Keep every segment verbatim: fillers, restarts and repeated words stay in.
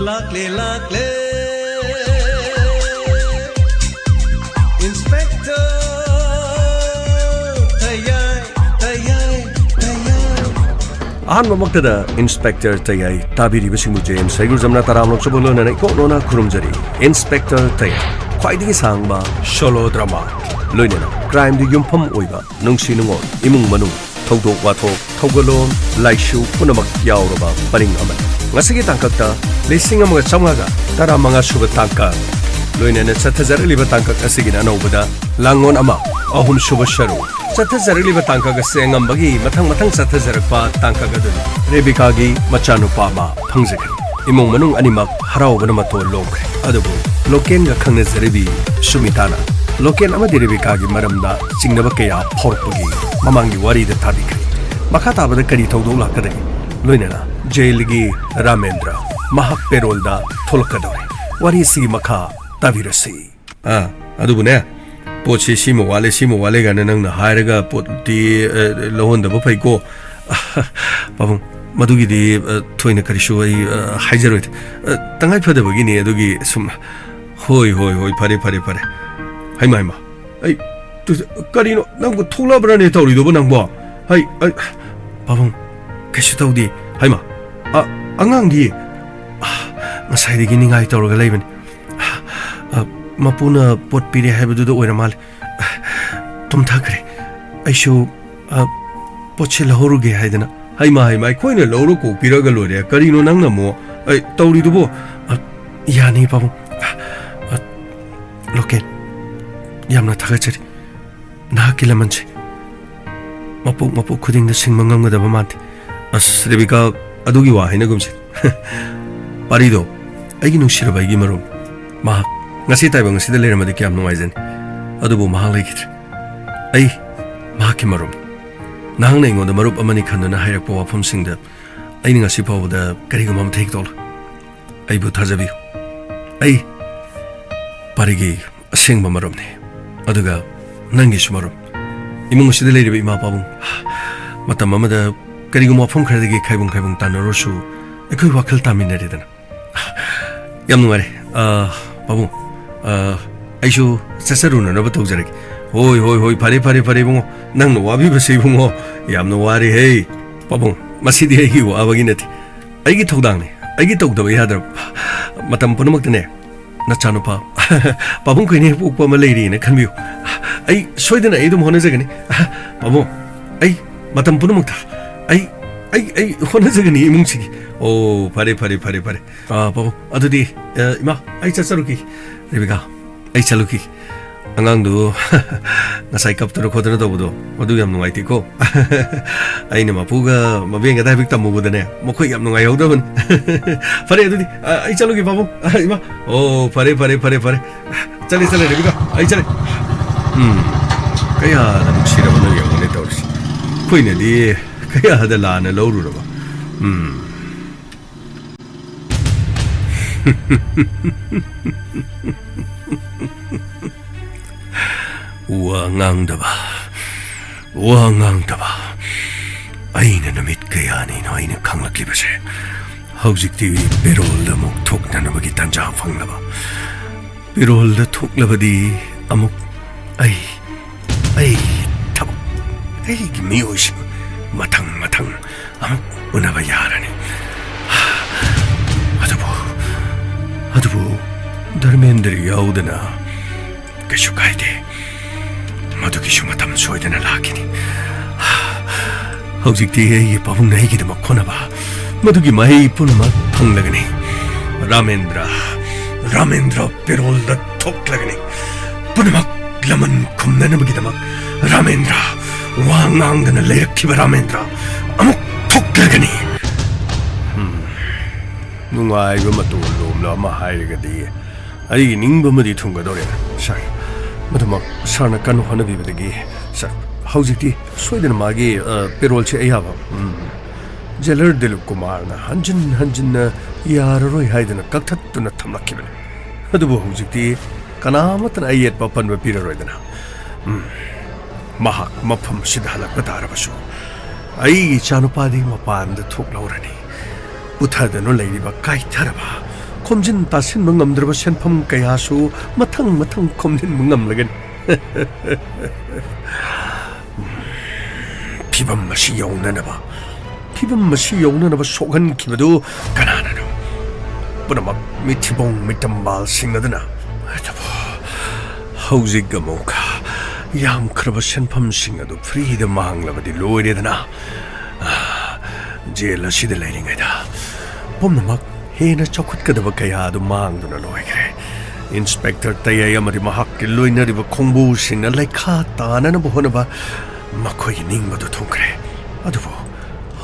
ꯂꯥꯛꯂꯦ, ꯂꯥꯛꯂꯦ, Inspector ꯇꯌꯥꯏ, ꯇꯌꯥꯏ, ꯇꯌꯥꯏ꯫ ꯑꯍꯥꯟꯕꯃꯛꯇꯗ Inspector ꯇꯌꯥꯏ ꯇꯥꯕꯤꯔꯤꯕꯁꯤꯡꯕꯨ J M ꯁꯩꯒꯨꯖꯝꯅ ꯇꯔꯥꯝꯅ ꯑꯣꯛꯆꯕ ꯂꯣꯏꯅꯅ ꯏꯀꯣꯛ ꯂꯣꯟꯅ ꯈꯨꯔꯨꯝꯖꯔꯤ꯫ Inspector ꯇꯌꯥꯏ, ꯈ꯭ꯋꯥꯏꯗꯒꯤ ꯁꯥꯡꯕ solo drama, ꯂꯣꯏꯅꯅ crimeꯗ ꯌꯨꯝꯐꯝ ꯑꯣꯏꯕ ꯅꯨꯡꯁꯤ ꯅꯨꯡꯉꯣꯜ, ꯏꯃꯨꯡ ꯃꯅꯨꯡ, ꯊꯧꯗꯣꯛ ꯋꯥꯊꯣꯛ, ꯊꯧꯒꯜꯂꯣꯟ, ꯂꯥꯏꯁꯨ ꯄꯨꯝꯅꯃꯛ ꯌꯥꯎꯔꯕ ꯄꯔꯤꯡ ꯑꯃꯅꯤ꯫ ꯉꯁꯤꯒꯤ ꯇꯥꯡꯀꯛꯇ ꯂꯤꯁꯤꯡ ꯑꯃꯒ ꯆꯥꯝꯃꯉꯥꯒ ꯇꯔꯥꯃꯉꯥ ꯁꯨꯕ ꯇꯥꯡꯀꯛ, ꯂꯣꯏꯅꯅ ꯆꯠꯊꯖꯔꯛꯂꯤꯕ ꯇꯥꯡꯀꯛ ꯑꯁꯤꯒꯤꯅ ꯑꯅꯧꯕꯗ ꯂꯥꯡꯂꯣꯟ ꯑꯃ, ꯑꯍꯨꯝ ꯁꯨꯕ ꯁꯔꯨꯛ꯫ ꯆꯠꯊꯖꯔꯛꯂꯤꯕ ꯇꯥꯡꯀꯛ ꯑꯁꯤ ꯑꯉꯝꯕꯒꯤ ꯃꯊꯪ ꯃꯊꯪ ꯆꯠꯊꯖꯔꯛꯄ ꯇꯥꯡꯀꯛ ꯑꯗꯨꯅꯤ꯫ ꯔꯦꯕꯤꯀꯥꯒꯤ ꯃꯆꯥꯅꯨꯄꯥ ꯑꯃ ꯐꯪꯖꯈ꯭ꯔꯦ꯫ ꯏꯃꯨꯡ ꯃꯅꯨꯡ ꯑꯅꯤꯃꯛ ꯍꯔꯥꯎꯕꯅ ꯃꯇꯣꯟ ꯂꯣꯝꯈ꯭ꯔꯦ꯫ ꯑꯗꯨꯕꯨ ꯂꯣꯀꯦꯟꯒ ꯈꯪꯅꯖꯔꯤꯕꯤ ꯁꯨꯃꯤꯇꯥꯅ ꯂꯣꯀꯦꯟ ꯑꯃꯗꯤ ꯔꯦꯕꯤꯀꯥꯒꯤ ꯃꯔꯝꯗ ꯆꯤꯡꯅꯕ ꯀꯌꯥ ꯐꯥꯎꯔꯛꯄꯒꯤ ꯃꯃꯥꯡꯒꯤ ꯋꯥꯔꯤꯗ ꯊꯥꯕꯤꯈ꯭ꯔꯦ꯫ ꯃꯈꯥ ꯇꯥꯕꯗ ꯀꯔꯤ ꯊꯧꯗꯣꯛ ꯂꯥꯛꯀꯗꯒꯦ? ꯂꯣꯏꯅꯅ ꯖꯦꯜꯒꯤ ꯔꯥꯃꯦꯟꯗ꯭ꯔ, ꯃꯍꯥꯛ ꯄꯦꯔꯣꯜꯗ ꯊꯣꯛꯂꯛꯀꯗꯧꯔꯦ꯫ ꯋꯥꯔꯤ ꯑꯁꯤꯒꯤ ꯃꯈꯥ ꯇꯥꯕꯤꯔꯁꯤ꯫ ꯑꯥ, ꯑꯗꯨꯕꯨꯅꯦ, ꯄꯣꯠꯁꯤ ꯁꯤꯃ ꯋꯥꯠꯂꯦ, ꯁꯤꯃ ꯋꯥꯠꯂꯦ ꯀꯥꯏꯅ ꯅꯪꯅ ꯍꯥꯏꯔꯒ ꯄꯣꯠꯇꯤ, ꯑ, ꯂꯧꯍꯟꯗꯕ ꯐꯩꯀꯣ꯫ ꯄꯥꯕꯨꯡ, ꯃꯗꯨꯒꯤꯗꯤ, ꯑ, ꯊꯣꯏꯅ ꯀꯔꯤꯁꯨ ꯑꯩ, ꯑ, ꯍꯥꯏꯖꯔꯣꯏꯗ꯫ ꯑ, ꯇꯉꯥꯏ ꯐꯗꯕꯒꯤꯅꯤ, ꯑꯗꯨꯒꯤ ꯁꯨꯝ꯫ ꯍꯣꯏ, ꯍꯣꯏ, ꯍꯣꯏ, ꯐꯔꯦ, ꯐꯔꯦ, ꯐꯔꯦ꯫ ꯍꯩꯃꯥ, ꯍꯩꯃꯥ, ꯑꯩ, ꯇꯨ-, ꯀꯔꯤꯅꯣ, ꯅꯪꯕꯨ ꯊꯣꯛꯂꯛꯑꯕ꯭ꯔꯅꯦ ꯇꯧꯔꯤꯗꯨꯕꯨ ꯅꯪꯕꯣ? ꯍꯩ, ꯑꯩ, ꯄꯥꯕꯨꯡ, ꯀꯩꯁꯨ ꯇꯧꯗꯦ꯫ ꯍꯩꯃꯥ, ꯑ, ꯑꯉꯥꯡꯗꯤ? ꯑ, ꯉꯁꯥꯏꯗꯒꯤ ꯅꯤꯡꯉꯥꯏ ꯇꯧꯔꯒ ꯂꯩꯕꯅꯤ꯫ ꯑ, ꯃꯄꯨꯅ ꯄꯣꯠ ꯄꯤꯔꯦ ꯍꯥꯏꯕꯗꯨꯗ ꯑꯣꯏꯔ ꯃꯥꯜꯂꯦ꯫ ꯇꯨꯝꯊꯈ꯭ꯔꯦ꯫ ꯑꯩꯁꯨ, ꯑ, ꯄꯣꯠꯁꯦ ꯂꯧꯍꯧꯔꯨꯒꯦ ꯍꯥꯏꯗꯅ꯫ ꯍꯩꯃꯥ, ꯍꯩꯃꯥ, ꯑꯩꯈꯣꯏꯅ ꯂꯧꯔ ꯀꯣꯛ ꯄꯤꯔꯒ ꯂꯣꯏꯔꯦ꯫ ꯀꯔꯤꯅꯣ ꯅꯪꯅ ꯑꯃꯨꯛ? ꯑꯩ, ꯇꯧꯔꯤꯗꯨꯕꯨ? ꯑ, ꯌꯥꯅꯤ, ꯄꯥꯕꯨꯡ꯫ ꯑ, ꯑ, ꯂꯣꯀꯦꯟ, ꯌꯥꯝꯅ ꯊꯥꯒꯠꯆꯔꯤ꯫ ꯅꯍꯥꯛꯀꯤ ꯂꯃꯟꯁꯦ ꯃꯄꯣꯛ ꯃꯄꯣꯛ ꯈꯨꯗꯤꯡꯗ ꯁꯤꯡꯕ ꯉꯝꯒꯗꯕ ꯃꯥꯟꯗꯦ꯫ ꯑꯁ, ꯔꯦꯕꯤꯀꯥ, ꯑꯗꯨꯒꯤ ꯋꯥ ꯍꯥꯏꯅꯒꯨꯝꯁꯦ꯫ ꯄꯥꯔꯤꯗꯣ, ꯑꯩꯒꯤ ꯅꯨꯡꯁꯤꯔꯕ ꯑꯩꯒꯤ ꯃꯔꯨꯞ, ꯃꯍꯥꯛ ꯉꯁꯤ ꯇꯥꯏꯕꯪ ꯑꯁꯤꯗ ꯂꯩꯔꯝꯃꯗꯤ ꯀꯌꯥꯝ ꯅꯨꯡꯉꯥꯏꯖꯅꯤ꯫ ꯑꯗꯨꯕꯨ ꯃꯍꯥꯛ ꯂꯩꯈꯤꯗ꯭ꯔꯦ꯫ ꯑꯩ ꯃꯍꯥꯛꯀꯤ ꯃꯔꯨꯞ꯫ ꯅꯍꯥꯛꯅ ꯑꯩꯉꯣꯟꯗ ꯃꯔꯨꯞ ꯑꯃꯅꯤ ꯈꯟꯗꯨꯅ ꯍꯥꯏꯔꯛꯄ ꯋꯥꯐꯝꯁꯤꯡꯗ ꯑꯩꯅ ꯉꯁꯤ ꯐꯥꯎꯕꯗ ꯀꯔꯤꯒꯨꯝꯕ ꯑꯃ ꯊꯦꯡ ꯇꯧꯂꯣꯏ꯫ ꯑꯩꯕꯨ ꯊꯥꯖꯕꯤꯌꯨ꯫ ꯑꯩ ꯄꯥꯔꯤꯒꯤ ꯑꯁꯦꯡꯕ ꯃꯔꯨꯞꯅꯤ꯫ ꯑꯗꯨꯒ ꯅꯪꯒꯤꯁꯨ ꯃꯔꯨꯞ꯫ ꯏꯃꯨꯡ ꯑꯁꯤꯗ ꯂꯩꯔꯤꯕ ꯏꯃꯥ ꯄꯥꯕꯨꯡ, ꯃꯇꯝ ꯑꯃꯗ ꯀꯔꯤꯒꯨꯝꯕ ꯋꯥꯐꯝ ꯈꯔꯗꯒꯤ ꯈꯥꯏꯕꯨꯡ ꯈꯥꯏꯕꯨꯡ ꯇꯥꯟꯅꯔꯨꯔꯁꯨ, ꯑꯩꯈꯣꯏ ꯋꯥꯈꯜ ꯇꯥꯃꯤꯟꯅꯔꯦꯗꯅ꯫ ꯌꯥꯝ ꯅꯨꯡꯉꯥꯏꯔꯦ꯫ ꯑ, ꯄꯥꯕꯨꯡ, ꯑ, ꯑꯩꯁꯨ ꯆꯠꯆꯔꯨꯅꯅꯕ ꯇꯧꯖꯔꯒꯦ꯫ ꯍꯣꯏ, ꯍꯣꯏ, ꯍꯣꯏ, ꯐꯔꯦ, ꯐꯔꯦ, ꯐꯔꯦ, ꯏꯕꯨꯡꯉꯣ꯫ ꯅꯪꯅ ꯋꯥꯕꯤꯕꯁꯦ, ꯏꯕꯨꯡꯉꯣ, ꯌꯥꯝꯅ ꯋꯥꯔꯦꯍꯦ꯫ ꯄꯥꯕꯨꯡ, ꯃꯁꯤꯗꯤ ꯑꯩꯒꯤ ꯋꯥꯕꯒꯤ ꯅꯠꯇꯦ꯫ ꯑꯩꯒꯤ ꯊꯧꯗꯥꯡꯅꯤ꯫ ꯑꯩꯒꯤ ꯇꯧꯗꯕ ꯌꯥꯗ꯭ꯔꯕ꯫ ꯃꯇꯝ ꯄꯨꯝꯅꯃꯛꯇꯅꯦ, ꯅꯆꯥꯅꯨꯄꯥ ꯄꯥꯕꯨꯡ ꯈꯣꯏꯅ ꯍꯦꯛ ꯄꯣꯛꯄ ꯑꯃ ꯂꯩꯔꯤꯅ ꯈꯟꯕꯤꯌꯨ꯫ ꯑꯩ ꯁꯣꯏꯗꯅ ꯑꯩ ꯑꯗꯨꯝ ꯍꯣꯠꯅꯖꯒꯅꯤ꯫ ꯄꯥꯕꯨꯡ, ꯑꯩ ꯃꯇꯝ ꯄꯨꯝꯅꯃꯛꯇ ꯑꯩ, ꯑꯩ, ꯑꯩ ꯍꯣꯠꯅꯖꯒꯅꯤ ꯏꯃꯨꯡꯁꯤꯒꯤ꯫ ꯑꯣ, ꯐꯔꯦ, ꯐꯔꯦ, ꯐꯔꯦ, ꯐꯔꯦ꯫ ꯑ, ꯄꯥꯕꯨꯡ, ꯑꯗꯨꯗꯤ, ꯑ, ꯏꯃꯥ, ꯑꯩ ꯆꯠꯆꯔꯨꯈꯤ꯫ ꯔꯦꯕꯤꯀꯥ, ꯑꯩ ꯆꯠꯂꯨꯈꯤ꯫ ꯑꯉꯥꯡꯗꯨ ꯉꯁꯥꯏ ꯀꯞꯇꯅ ꯈꯣꯠꯇꯅ ꯇꯧꯕꯗꯣ, ꯃꯗꯨ ꯌꯥꯝ ꯅꯨꯡꯉꯥꯏꯇꯦꯀꯣ꯫ ꯑꯩꯅ ꯃꯄꯨꯒ ꯃꯕꯦꯟꯒꯗ ꯍꯥꯏꯐꯦꯠ ꯇꯝꯃꯨꯕꯗꯅꯦ, ꯃꯈꯣꯏ ꯌꯥꯝ ꯅꯨꯡꯉꯥꯏꯍꯧꯗꯕꯅꯤ꯫ ꯐꯔꯦ ꯑꯗꯨꯗꯤ, ꯑ, ꯑꯩ ꯆꯠꯂꯨꯒꯦ ꯄꯥꯕꯨꯡ꯫ ꯑ, ꯏꯃꯥ꯫ ꯑꯣ, ꯐꯔꯦ, ꯐꯔꯦ, ꯐꯔꯦ, ꯐꯔꯦ꯫ ꯆꯠꯂꯦ, ꯆꯠꯂꯦ, ꯔꯦꯕꯤꯀꯥ, ꯑꯩ ꯆꯠꯂꯦ꯫ ꯎꯝ, ꯀꯌꯥꯗ ꯅꯨꯡꯁꯤꯔꯕꯅꯣ ꯌꯦꯡꯉꯨꯅꯦ ꯇꯧꯔꯤꯁꯦ꯫ ꯑꯩꯈꯣꯏꯅꯗꯤ ꯀꯌꯥꯗ ꯂꯥꯟꯅ ꯂꯧꯔꯨꯔꯕ꯫ ꯎꯝ꯫ ꯋꯥ ꯉꯥꯡꯗꯕ, ꯋꯥ ꯉꯥꯡꯗꯕ꯫ ꯑꯩꯅ ꯅꯨꯃꯤꯠ ꯀꯌꯥꯅꯤꯅꯣ ꯑꯩꯅ ꯈꯪꯂꯛꯂꯤꯕꯁꯦ꯫ ꯍꯧꯖꯤꯛꯇꯤ ꯄꯦꯔꯣꯜꯗ ꯑꯃꯨꯛ ꯊꯣꯛꯅꯅꯕꯒꯤ ꯇꯥꯟꯖꯥ ꯐꯪꯂꯕ꯫ ꯄꯦꯔꯣꯜꯗ ꯊꯣꯛꯂꯕꯗꯤ ꯑꯃꯨꯛ ꯑꯩ, ꯑꯩ ꯊꯕꯛ, ꯑꯩꯒꯤ ꯃꯤꯑꯣꯏꯁꯤꯡ ꯃꯊꯪ ꯃꯊꯪ ꯑꯃꯨꯛ ꯎꯅꯕ ꯌꯥꯔꯅꯤ꯫ ꯑꯗꯨꯕꯨ, ꯑꯗꯨꯕꯨ ꯙꯔꯃꯦꯟꯗ꯭ꯔ ꯌꯥꯎꯗꯅ ꯀꯩꯁꯨ ꯀꯥꯏꯗꯦ꯫ ꯃꯗꯨꯒꯤꯁꯨ ꯃꯇꯝ ꯁꯣꯏꯗꯅ ꯂꯥꯛꯈꯤꯅꯤ꯫ ꯍꯧꯖꯤꯛꯇꯤ ꯑꯩꯒꯤ ꯄꯥꯕꯨꯡꯅ ꯑꯩꯒꯤꯗꯃꯛ ꯍꯣꯠꯅꯕ ꯃꯗꯨꯒꯤ ꯃꯍꯩ ꯄꯨꯝꯅꯃꯛ ꯐꯪꯂꯒꯅꯤ꯫ ꯔꯥꯃꯦꯟꯗ꯭ꯔ, ꯔꯥꯃꯦꯟꯗ꯭ꯔ ꯄꯦꯔꯣꯜꯗ ꯊꯣꯛꯂꯒꯅꯤ꯫ ꯄꯨꯝꯅꯃꯛ ꯂꯃꯟ ꯈꯨꯝꯅꯅꯕꯒꯤꯗꯃꯛ ꯔꯥꯃꯦꯟꯗ꯭ꯔ, ꯋꯥ ꯉꯥꯡꯗꯅ ꯂꯩꯔꯛꯈꯤꯕ ꯔꯥꯃꯦꯟꯗ꯭ꯔ ꯑꯃꯨꯛ ꯊꯣꯛꯂꯒꯅꯤ꯫ ꯍꯝ, ꯅꯨꯡꯉꯥꯏꯕ ꯃꯇꯣꯟ ꯂꯣꯝꯗ ꯑꯃ ꯍꯥꯏꯔꯒꯗꯤ ꯑꯩꯒꯤ ꯅꯤꯡꯕ ꯑꯃꯗꯤ ꯊꯨꯡꯒꯗꯧꯔꯦ, ꯁꯥꯔ꯫ ꯃꯗꯨꯃꯛ ꯁꯥꯔꯅ ꯀꯟꯅ ꯍꯣꯠꯅꯕꯤꯕꯗꯒꯤ, ꯁꯥꯔ, ꯍꯧꯖꯤꯛꯇꯤ ꯁꯣꯏꯗꯅ ꯃꯥꯒꯤ, ꯑ, ꯄꯦꯔꯣꯜꯁꯦ ꯑꯌꯥꯕ, ꯎꯝ, ꯖꯦꯂꯔ ꯗꯤꯂꯤꯞ ꯀꯨꯃꯥꯔꯅ ꯍꯟꯖꯤꯟ ꯍꯟꯖꯤꯟꯅ ꯌꯥꯔꯔꯣꯏ ꯍꯥꯏꯗꯨꯅ ꯀꯛꯊꯠꯇꯨꯅ ꯊꯝꯂꯛꯈꯤꯕꯅꯤ꯫ ꯑꯗꯨꯕꯨ ꯍꯧꯖꯤꯛꯇꯤ ꯀꯅꯥꯃꯠꯇꯅ ꯑꯌꯦꯠꯄ ꯑꯄꯟꯕ ꯄꯤꯔꯔꯣꯏꯗꯅ, ꯎꯝ, ꯃꯍꯥꯛ ꯃꯐꯝꯁꯤꯗ ꯍꯜꯂꯛꯄ ꯇꯥꯔꯕꯁꯨ, ꯑꯩꯒꯤ ꯏꯆꯥꯅꯨꯄꯥꯗꯤ ꯃꯄꯥꯟꯗ ꯊꯣꯛꯂꯧꯔꯅꯤ꯫ ꯄꯨꯊꯗꯨꯅ ꯂꯩꯔꯤꯕ ꯀꯥꯏꯊꯔꯕ, ꯈꯣꯝꯖꯤꯟ ꯇꯥꯁꯤꯟꯕ ꯉꯝꯗ꯭ꯔꯕ ꯁꯦꯟꯐꯝ ꯀꯌꯥꯁꯨ ꯃꯊꯪ ꯃꯊꯪ ꯈꯣꯝꯖꯤꯟꯕ ꯉꯝꯂꯒꯅꯤ꯫ ꯐꯤꯚꯝ ꯑꯁꯤ ꯌꯧꯅꯅꯕ, ꯐꯤꯚꯝ ꯑꯁꯤ ꯌꯧꯅꯅꯕ ꯁꯣꯛꯍꯟꯈꯤꯕꯗꯨ ꯀꯅꯥꯅꯅꯣ? ꯄꯨꯝꯅꯃꯛ ꯃꯤꯊꯤꯕꯣꯡ ꯃꯤꯇꯝꯕꯥꯜꯁꯤꯡ ꯑꯗꯨꯅ꯫ ꯑꯗꯨꯕꯨ ꯍꯧꯖꯤꯛ ꯑꯃꯨꯛ ꯌꯥꯝꯈ꯭ꯔꯕ ꯁꯦꯟꯐꯝꯁꯤꯡ ꯑꯗꯨ ꯐ꯭ꯔꯤꯗ ꯃꯥꯡꯂꯕꯗꯤ ꯂꯣꯏꯔꯦꯗꯅ꯫ ꯖꯦꯜ ꯑꯁꯤꯗ ꯂꯩꯔꯤꯉꯩꯗ ꯄꯨꯝꯅꯃꯛ ꯍꯦꯟꯅ ꯆꯥꯎꯈꯠꯀꯗꯕ ꯀꯌꯥ ꯑꯗꯨ ꯃꯥꯡꯗꯨꯅ ꯂꯣꯏꯈ꯭ꯔꯦ꯫ ꯏꯟꯁꯄꯦꯛꯇꯔ ꯇꯌꯥꯏ ꯑꯃꯗꯤ ꯃꯍꯥꯛꯀꯤ ꯂꯣꯏꯅꯔꯤꯕ ꯈꯣꯡꯕꯨꯁꯤꯡꯅ ꯂꯩꯈꯥ ꯇꯥꯅꯅꯕ ꯍꯣꯠꯅꯕ ꯃꯈꯣꯏꯒꯤ ꯅꯤꯡꯕꯗꯨ ꯊꯨꯡꯈ꯭ꯔꯦ꯫ ꯑꯗꯨꯕꯨ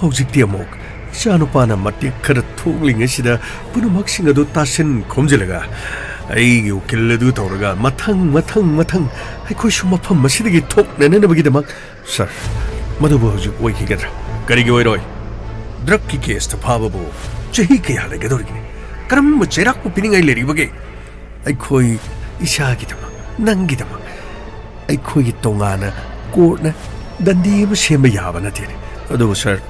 ꯍꯧꯖꯤꯛꯇꯤ ꯑꯃꯨꯛ ꯏꯆꯥꯅꯨꯄꯥꯅ ꯃꯇꯦꯛ ꯈꯔ ꯊꯣꯛꯂꯤꯉꯩꯁꯤꯗ ꯄꯨꯝꯅꯃꯛꯁꯤꯡ ꯑꯗꯨ ꯇꯥꯁꯤꯟ ꯈꯣꯝꯖꯤꯜꯂꯒ ꯑꯩꯒꯤ ꯎꯀꯤꯜ ꯑꯗꯨ ꯇꯧꯔꯒ ꯃꯊꯪ, ꯃꯊꯪ, ꯃꯊꯪ ꯑꯩꯈꯣꯏꯁꯨ ꯃꯐꯝ ꯑꯁꯤꯗꯒꯤ ꯊꯣꯛꯅꯅꯕꯒꯤꯗꯃꯛ꯫ ꯁꯥꯔ, ꯃꯗꯨꯕꯨ ꯍꯧꯖꯤꯛ ꯑꯣꯏꯈꯤꯒꯗ꯭ꯔꯥ? ꯀꯔꯤꯒꯤ ꯑꯣꯏꯔꯣꯏ? ꯗ꯭ꯔꯒꯀꯤ ꯀꯦꯁꯇ ꯐꯥꯕꯕꯨ ꯆꯍꯤ ꯀꯌꯥ ꯂꯩꯒꯗꯧꯔꯤꯒꯦ? ꯀꯔꯝꯕ ꯆꯩꯔꯥꯛꯄꯨ ꯄꯤꯅꯤꯡꯉꯥꯏ ꯂꯩꯔꯤꯕꯒꯦ? ꯑꯩꯈꯣꯏ ꯏꯁꯥꯒꯤꯗꯃꯛ, ꯅꯪꯒꯤꯗꯃꯛ ꯑꯩꯈꯣꯏꯒꯤ ꯇꯣꯉꯥꯟꯅ ꯀꯣꯔꯠꯅ ꯗꯟꯗꯤ ꯑꯃ ꯁꯦꯝꯕ ꯌꯥꯕ ꯅꯠꯇꯦꯅꯦ꯫ ꯑꯗꯨꯕꯨ ꯁꯥꯔ,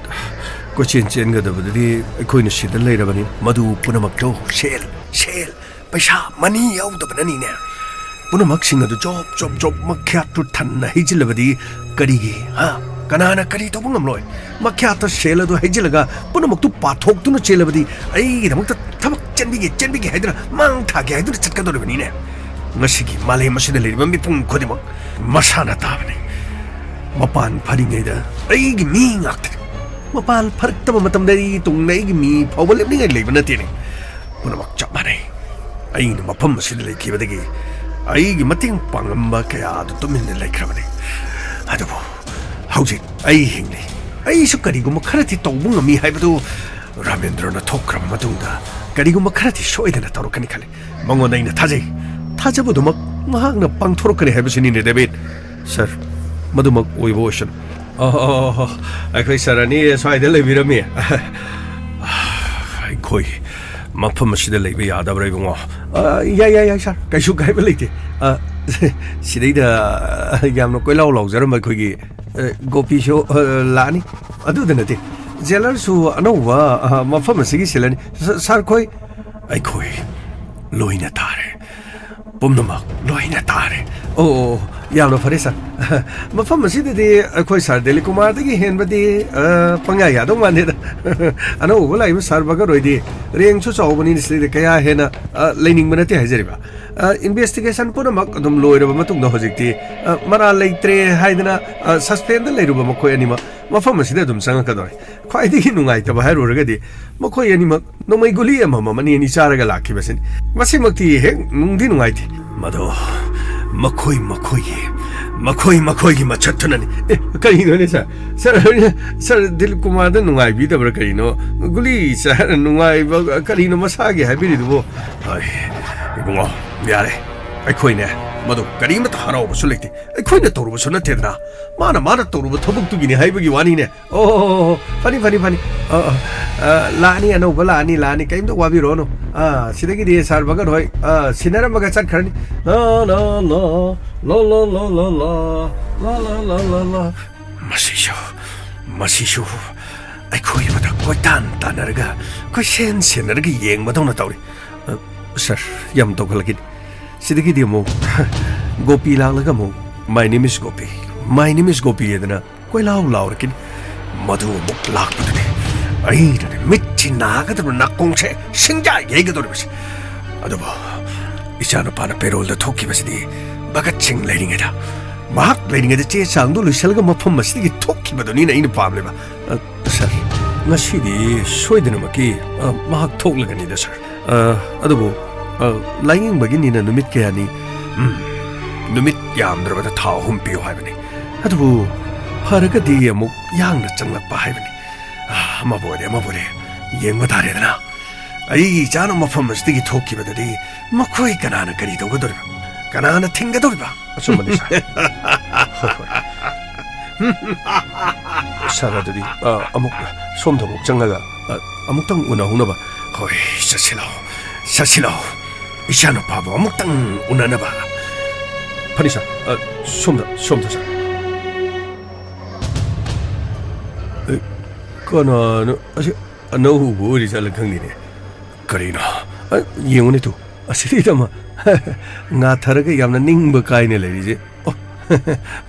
ꯀꯣꯏꯆꯦꯟ ꯆꯦꯟꯒꯗꯕꯗꯨꯗꯤ ꯑꯩꯈꯣꯏꯅ ꯁꯤꯗ ꯂꯩꯔꯕꯅꯤ꯫ ꯃꯗꯨ ꯄꯨꯝꯅꯃꯛꯇꯣ ꯁꯦꯜ, ꯁꯦꯜ, ꯄꯩꯁꯥ, ꯃꯅꯤ ꯌꯥꯎꯗꯕꯅꯅꯤꯅꯦ꯫ ꯄꯨꯝꯅꯃꯛꯁꯤꯡ ꯑꯗꯨ ꯖꯣꯞ, ꯖꯣꯞ, ꯖꯣꯞ ꯃꯈ꯭ꯌꯥꯠꯇꯨ ꯊꯟꯅ ꯍꯩꯖꯤꯜꯂꯕꯗꯤ ꯀꯔꯤꯒꯤ, ꯍꯥ? ꯀꯅꯥꯅ ꯀꯔꯤ ꯇꯧꯕ ꯉꯝꯂꯣꯏ? ꯃꯈ꯭ꯌꯥꯠꯇ ꯁꯦꯜ ꯑꯗꯨ ꯍꯩꯖꯤꯜꯂꯒ ꯄꯨꯝꯅꯃꯛꯇꯨ ꯄꯥꯊꯣꯛꯇꯨꯅ ꯆꯦꯜꯂꯕꯗꯤ ꯑꯩꯒꯤꯗꯃꯛꯇ ꯊꯕꯛ ꯆꯦꯟꯕꯤꯒꯦ, ꯆꯦꯟꯕꯤꯒꯦ ꯍꯥꯏꯗꯨꯅ ꯃꯥꯡ ꯊꯥꯒꯦ ꯍꯥꯏꯗꯨꯅ ꯆꯠꯀꯗꯧꯔꯤꯕꯅꯤꯅꯦ꯫ ꯉꯁꯤꯒꯤ ꯃꯥꯂꯦꯝ ꯑꯁꯤꯗ ꯂꯩꯔꯤꯕ ꯃꯤꯄꯨꯝ ꯈꯨꯗꯤꯡꯃꯛ ꯃꯁꯥꯅ ꯇꯥꯕꯅꯤ꯫ ꯃꯄꯥꯟ ꯐꯔꯤꯉꯩꯗ ꯑꯩꯒꯤ ꯃꯤ ꯉꯥꯛꯇꯅꯤ꯫ ꯃꯄꯥꯟ ꯐꯔꯛꯇꯕ ꯃꯇꯝꯗ ꯑꯩꯒꯤ ꯇꯨꯡꯗ ꯑꯩꯒꯤ ꯃꯤ ꯐꯥꯎꯕ ꯂꯦꯞꯅꯤꯡꯉꯥꯏ ꯂꯩꯕ ꯅꯠꯇꯦꯅꯦ꯫ ꯄꯨꯝꯅꯃꯛ ꯆꯞ ꯃꯥꯟꯅꯩ꯫ ꯑꯩꯅ ꯃꯐꯝ ꯑꯁꯤꯗ ꯂꯩꯈꯤꯕꯗꯒꯤ ꯑꯩꯒꯤ ꯃꯇꯦꯡ ꯄꯥꯡꯂꯝꯕ ꯀꯌꯥ ꯑꯗꯨ ꯇꯨꯃꯤꯟꯅ ꯂꯩꯈ꯭ꯔꯕꯅꯤ꯫ ꯑꯗꯨꯕꯨ ꯍꯧꯖꯤꯛ ꯑꯩ ꯍꯤꯡꯂꯤ꯫ ꯑꯩꯁꯨ ꯀꯔꯤꯒꯨꯝꯕ ꯈꯔꯗꯤ ꯇꯧꯕ ꯉꯝꯃꯤ ꯍꯥꯏꯕꯗꯨ ꯔꯥꯃꯦꯟꯗ꯭ꯔꯣꯅ ꯊꯣꯛꯈ꯭ꯔꯕ ꯃꯇꯨꯡꯗ ꯀꯔꯤꯒꯨꯝꯕ ꯈꯔꯗꯤ ꯁꯣꯏꯗꯅ ꯇꯧꯔꯛꯀꯅꯤ ꯈꯜꯂꯤ꯫ ꯃꯉꯣꯟꯗ ꯑꯩꯅ ꯊꯥꯖꯩ꯫ ꯊꯥꯖꯕꯗꯨꯃꯛ ꯃꯍꯥꯛꯅ ꯄꯥꯡꯊꯣꯔꯛꯀꯅꯤ ꯍꯥꯏꯕꯁꯤꯅꯤꯅꯦ, ꯗꯦꯕꯤꯠ꯫ ꯁꯥꯔ, ꯃꯗꯨꯃꯛ ꯑꯣꯏꯕ ꯑꯣꯏꯁꯅꯨ꯫ ꯑꯣ, ꯑꯣ, ꯑꯣ, ꯑꯣ꯫ ꯑꯩꯈꯣꯏ ꯁꯥꯔ ꯑꯅꯤ ꯁ꯭ꯋꯥꯏꯗ ꯂꯩꯕꯤꯔꯝꯃꯤ꯫ ꯑꯩꯈꯣꯏ ꯃꯐꯝ ꯑꯁꯤꯗ ꯂꯩꯕ ꯌꯥꯗꯕ꯭ꯔꯥ, ꯏꯕꯨꯡꯉꯣ? ꯑ, ꯌꯥꯏ, ꯌꯥꯏ, ꯌꯥꯏ, ꯁꯥꯔ꯫ ꯀꯩꯁꯨ ꯀꯥꯏꯕ ꯂꯩꯇꯦ꯫ ꯑ, ꯁꯤꯗꯩꯗ ꯌꯥꯝꯅ ꯀꯣꯏꯂꯥꯎ ꯂꯥꯎꯖꯔꯝꯕ ꯑꯩꯈꯣꯏꯒꯤ, ꯑ, ꯒꯣꯄꯤꯁꯨ, ꯑ, ꯂꯥꯛꯑꯅꯤ꯫ ꯑꯗꯨꯗ ꯅꯠꯇꯦ, ꯖꯦꯂꯔꯁꯨ ꯑꯅꯧꯕ, ꯑ, ꯃꯐꯝ ꯑꯁꯤꯒꯤ ꯁꯤꯜꯂꯅꯤ꯫ ꯁ-, ꯁꯥꯔ ꯈꯣꯏ, ꯑꯩꯈꯣꯏ ꯂꯣꯏꯅ ꯇꯥꯔꯦ꯫ ꯄꯨꯝꯅꯃꯛ ꯂꯣꯏꯅ ꯇꯥꯔꯦ꯫ ꯑꯣ, ꯑꯣ, ꯑꯣ, ꯌꯥꯝꯅ ꯐꯔꯦ, ꯁꯥꯔ꯫ ꯃꯐꯝ ꯑꯁꯤꯗꯗꯤ ꯑꯩꯈꯣꯏ ꯁꯥꯔ ꯗꯤꯂꯤꯞ ꯀꯨꯃꯥꯔꯗꯒꯤ ꯍꯦꯟꯕꯗꯤ, ꯑ, ꯄꯪꯌꯥ ꯌꯥꯗꯧ ꯃꯥꯟꯗꯦꯗ꯫ ꯑꯅꯧꯕ ꯂꯥꯛꯏꯕ ꯁꯥꯔ ꯕꯒꯠ ꯍꯣꯏꯗꯤ ꯔꯦꯡꯁꯨ ꯆꯥꯎꯕꯅꯤꯅ ꯁꯤꯗꯩꯗ ꯀꯌꯥ ꯍꯦꯟꯅ, ꯑ, ꯂꯩꯅꯤꯡꯕ ꯅꯠꯇꯦ ꯍꯥꯏꯖꯔꯤꯕ꯫ ꯑ, ꯏꯟꯚꯦꯁꯇꯤꯒꯦꯁꯟ ꯄꯨꯝꯅꯃꯛ ꯑꯗꯨꯝ ꯂꯣꯏꯔꯕ ꯃꯇꯨꯡꯗ ꯍꯧꯖꯤꯛꯇꯤ, ꯑ, ꯃꯔꯥꯜ ꯂꯩꯇ꯭ꯔꯦ ꯍꯥꯏꯗꯅ, ꯑ, ꯁꯁꯄꯦꯟꯗ ꯂꯩꯔꯨꯕ ꯃꯈꯣꯏ ꯑꯅꯤꯃꯛ ꯃꯐꯝ ꯑꯁꯤꯗ ꯑꯗꯨꯝ ꯆꯪꯉꯛꯀꯗꯧꯔꯦ꯫ ꯈ꯭ꯋꯥꯏꯗꯒꯤ ꯅꯨꯡꯉꯥꯏꯇꯕ ꯍꯥꯏꯔꯨꯔꯒꯗꯤ ꯃꯈꯣꯏ ꯑꯅꯤꯃꯛ ꯅꯣꯡꯃꯩ ꯒꯨꯂꯤ ꯑꯃꯃꯝ ꯑꯅꯤ ꯑꯅꯤ ꯆꯥꯔꯒ ꯂꯥꯛꯈꯤꯕꯁꯤꯅꯤ꯫ ꯃꯁꯤꯃꯛꯇꯤ ꯍꯦꯛ ꯅꯨꯡꯗꯤ ꯅꯨꯡꯉꯥꯏꯇꯦ꯫ ꯃꯗꯣ ꯃꯈꯣꯏ ꯃꯈꯣꯏꯒꯤ, ꯃꯈꯣꯏ ꯃꯈꯣꯏꯒꯤ ꯃꯁꯛꯇꯨꯅꯅꯤ꯫ ꯑꯦ, ꯀꯔꯤꯅꯣꯅꯦ, ꯁꯥꯔ? ꯁꯥꯔ, ꯁꯥꯔ ꯗꯤꯂꯤꯞ ꯀꯨꯃꯥꯔꯗ ꯅꯨꯡꯉꯥꯏꯕꯤꯗꯕ꯭ꯔꯥ ꯀꯔꯤꯅꯣ? ꯒꯨꯂꯤ ꯆꯥꯔ ꯅꯨꯡꯉꯥꯏꯕ ꯀꯔꯤꯅꯣ ꯃꯁꯥꯒꯤ ꯍꯥꯏꯕꯤꯔꯤꯗꯨꯕꯨ? ꯑꯩ, ꯏꯕꯨꯡꯉꯣ, ꯌꯥꯔꯦ꯫ ꯑꯩꯈꯣꯏꯅꯦ, ꯃꯗꯨ ꯀꯔꯤꯃꯠꯇ ꯍꯔꯥꯎꯕꯁꯨ ꯂꯩꯇꯦ꯫ ꯑꯩꯈꯣꯏꯅ ꯇꯧꯔꯨꯕꯁꯨ ꯅꯠꯇꯦꯗꯅ꯫ ꯃꯥꯅ, ꯃꯥꯅ ꯇꯧꯔꯨꯕ ꯊꯕꯛꯇꯨꯒꯤꯅꯤ ꯍꯥꯏꯕꯒꯤ ꯋꯥꯅꯤꯅꯦ꯫ ꯑꯣ, ꯑꯣ, ꯑꯣ, ꯑꯣ, ꯐꯅꯤ, ꯐꯅꯤ, ꯐꯅꯤ꯫ ꯑ, ꯑ, ꯑ, ꯂꯥꯛꯑꯅꯤ, ꯑꯅꯧꯕ ꯂꯥꯛꯑꯅꯤ, ꯂꯥꯛꯑꯅꯤ, ꯀꯩꯝꯇ ꯋꯥꯕꯤꯔꯨꯔꯅꯨ꯫ ꯑ, ꯁꯤꯗꯒꯤꯗꯤ ꯁꯥꯔ ꯕꯒꯠ ꯍꯣꯏ, ꯑ, ꯁꯤꯟꯅꯔꯝꯃꯒ ꯆꯠꯈ꯭ꯔꯅꯤ꯫ ꯂꯥ, ꯂꯥ, ꯂꯥ, ꯂꯥ, ꯂꯥ, ꯂꯥ, ꯂꯥ, ꯂꯥ, ꯂꯥ, ꯂꯥ, ꯂꯥ, ꯂꯥ꯫ ꯃꯁꯤꯁꯨ, ꯃꯁꯤꯁꯨ ꯑꯩꯈꯣꯏ ꯑꯃꯗ ꯀꯣꯏꯇꯥꯟ ꯇꯥꯟꯅꯔꯒ, ꯀꯣꯏꯁꯦꯟ ꯁꯦꯟꯅꯔꯒ ꯌꯦꯡꯕꯗꯧꯅ ꯇꯧꯔꯤ꯫ ꯑ, ꯁꯥꯔ, ꯌꯥꯝ ꯇꯧꯈꯠꯂꯛꯈꯤꯅꯤ꯫ ꯁꯤꯗꯒꯤꯗꯤ ꯑꯃꯨꯛ ꯒꯣꯄꯤ ꯂꯥꯛꯂꯒ ꯑꯃꯨꯛ, "My name is Gopi, my name is ꯒꯣꯄꯤ" ꯍꯥꯏꯗꯅ ꯀꯣꯏꯂꯥꯎ ꯂꯥꯎꯔꯛꯈꯤꯅꯤ꯫ ꯃꯗꯨ ꯑꯃꯨꯛ ꯂꯥꯛꯄꯗꯨꯅꯤ ꯑꯩꯅꯅꯦ ꯃꯤꯠꯁꯤ ꯅꯥꯒꯗꯧꯔꯤꯕ, ꯅꯥꯀꯣꯡꯁꯦ ꯁꯤꯡꯖꯥ ꯌꯩꯒꯗꯧꯔꯤꯕꯁꯦ꯫ ꯑꯗꯨꯕꯨ ꯏꯆꯥꯅꯨꯄꯥꯅ ꯄꯦꯔꯣꯜꯗ ꯊꯣꯛꯈꯤꯕꯁꯤꯗꯤ ꯚꯒꯠ ꯁꯤꯡ ꯂꯩꯔꯤꯉꯩꯗ, ꯃꯍꯥꯛ ꯂꯩꯔꯤꯉꯩꯗ ꯆꯦ ꯆꯥꯡꯗꯣ ꯂꯣꯏꯁꯤꯜꯂꯒ ꯃꯐꯝ ꯑꯁꯤꯗꯒꯤ ꯊꯣꯛꯈꯤꯕꯗꯨꯅꯤꯅ ꯑꯩꯅ ꯄꯥꯝꯂꯤꯕ꯫ ꯑ, ꯁꯥꯔ, ꯉꯁꯤꯗꯤ ꯁꯣꯏꯗꯅꯃꯛꯀꯤ, ꯑ, ꯃꯍꯥꯛ ꯊꯣꯛꯂꯒꯅꯤꯗ, ꯁꯥꯔ꯫ ꯑ, ꯑꯗꯨꯕꯨ, ꯑ, ꯂꯥꯏꯌꯦꯡꯕꯒꯤꯅꯤꯅ ꯅꯨꯃꯤꯠ ꯀꯌꯥꯅꯤ? ꯎꯝ, ꯅꯨꯃꯤꯠ ꯌꯥꯝꯗ꯭ꯔꯕꯗ ꯊꯥ ꯑꯍꯨꯝ ꯄꯤꯌꯨ ꯍꯥꯏꯕꯅꯤ꯫ ꯑꯗꯨꯕꯨ ꯐꯔꯒꯗꯤ ꯑꯃꯨꯛ ꯌꯥꯡꯅ ꯆꯪꯂꯛꯄ ꯍꯥꯏꯕꯅꯤ꯫ ꯑ, ꯑꯃꯕꯨ ꯑꯣꯏꯔꯦ, ꯑꯃꯕꯨ ꯑꯣꯏꯔꯦ, ꯌꯦꯡꯕ ꯇꯥꯔꯦꯗꯅ꯫ ꯑꯩꯒꯤ ꯏꯆꯥꯅ ꯃꯐꯝ ꯑꯁꯤꯗꯒꯤ ꯊꯣꯛꯈꯤꯕꯗꯗꯤ ꯃꯈꯣꯏ ꯀꯅꯥꯅ ꯀꯔꯤ ꯇꯧꯒꯗꯧꯔꯤꯕ? ꯀꯅꯥꯅ ꯊꯤꯡꯒꯗꯧꯔꯤꯕ? ꯑꯆꯨꯝꯕꯅꯤ, ꯁꯥꯔ꯫ ꯍꯣꯏ, ꯍꯣꯏ꯫ ꯁꯥꯔ, ꯑꯗꯨꯗꯤ, ꯑ, ꯑꯃꯨꯛ ꯁꯣꯝꯗ ꯑꯃꯨꯛ ꯆꯪꯂꯒ, ꯑ, ꯑꯃꯨꯛꯇꯪ ꯎꯅꯍꯧꯅꯕ꯫ ꯍꯣꯏ, ꯆꯠꯁꯤꯜꯂꯣ, ꯆꯠꯁꯤꯜꯂꯣ꯫ ꯏꯆꯥꯅꯨꯄꯥꯕꯨ ꯑꯃꯨꯛꯇꯪ ꯎꯅꯅꯕ꯫ ꯐꯅꯤ, ꯁꯥꯔ꯫ ꯑ, ꯁꯣꯝꯗ, ꯁꯣꯝꯗ, ꯁꯥꯔ꯫ ꯑ, ꯀꯅꯥꯅꯣ? ꯑꯁꯤ ꯑꯅꯧꯕ ꯑꯣꯏꯔꯤ ꯖꯥꯠꯂ ꯈꯪꯗꯦꯅꯦ꯫ ꯀꯔꯤꯅꯣ? ꯑ, ꯌꯦꯡꯉꯨꯅꯦ ꯇꯨ꯫ ꯑꯁꯤꯗꯩꯗ ꯑꯃ ꯉꯥꯊꯔꯒ ꯌꯥꯝꯅ ꯅꯤꯡꯕ ꯀꯥꯏꯅ ꯂꯩꯔꯤꯁꯦ꯫ ꯑꯣ,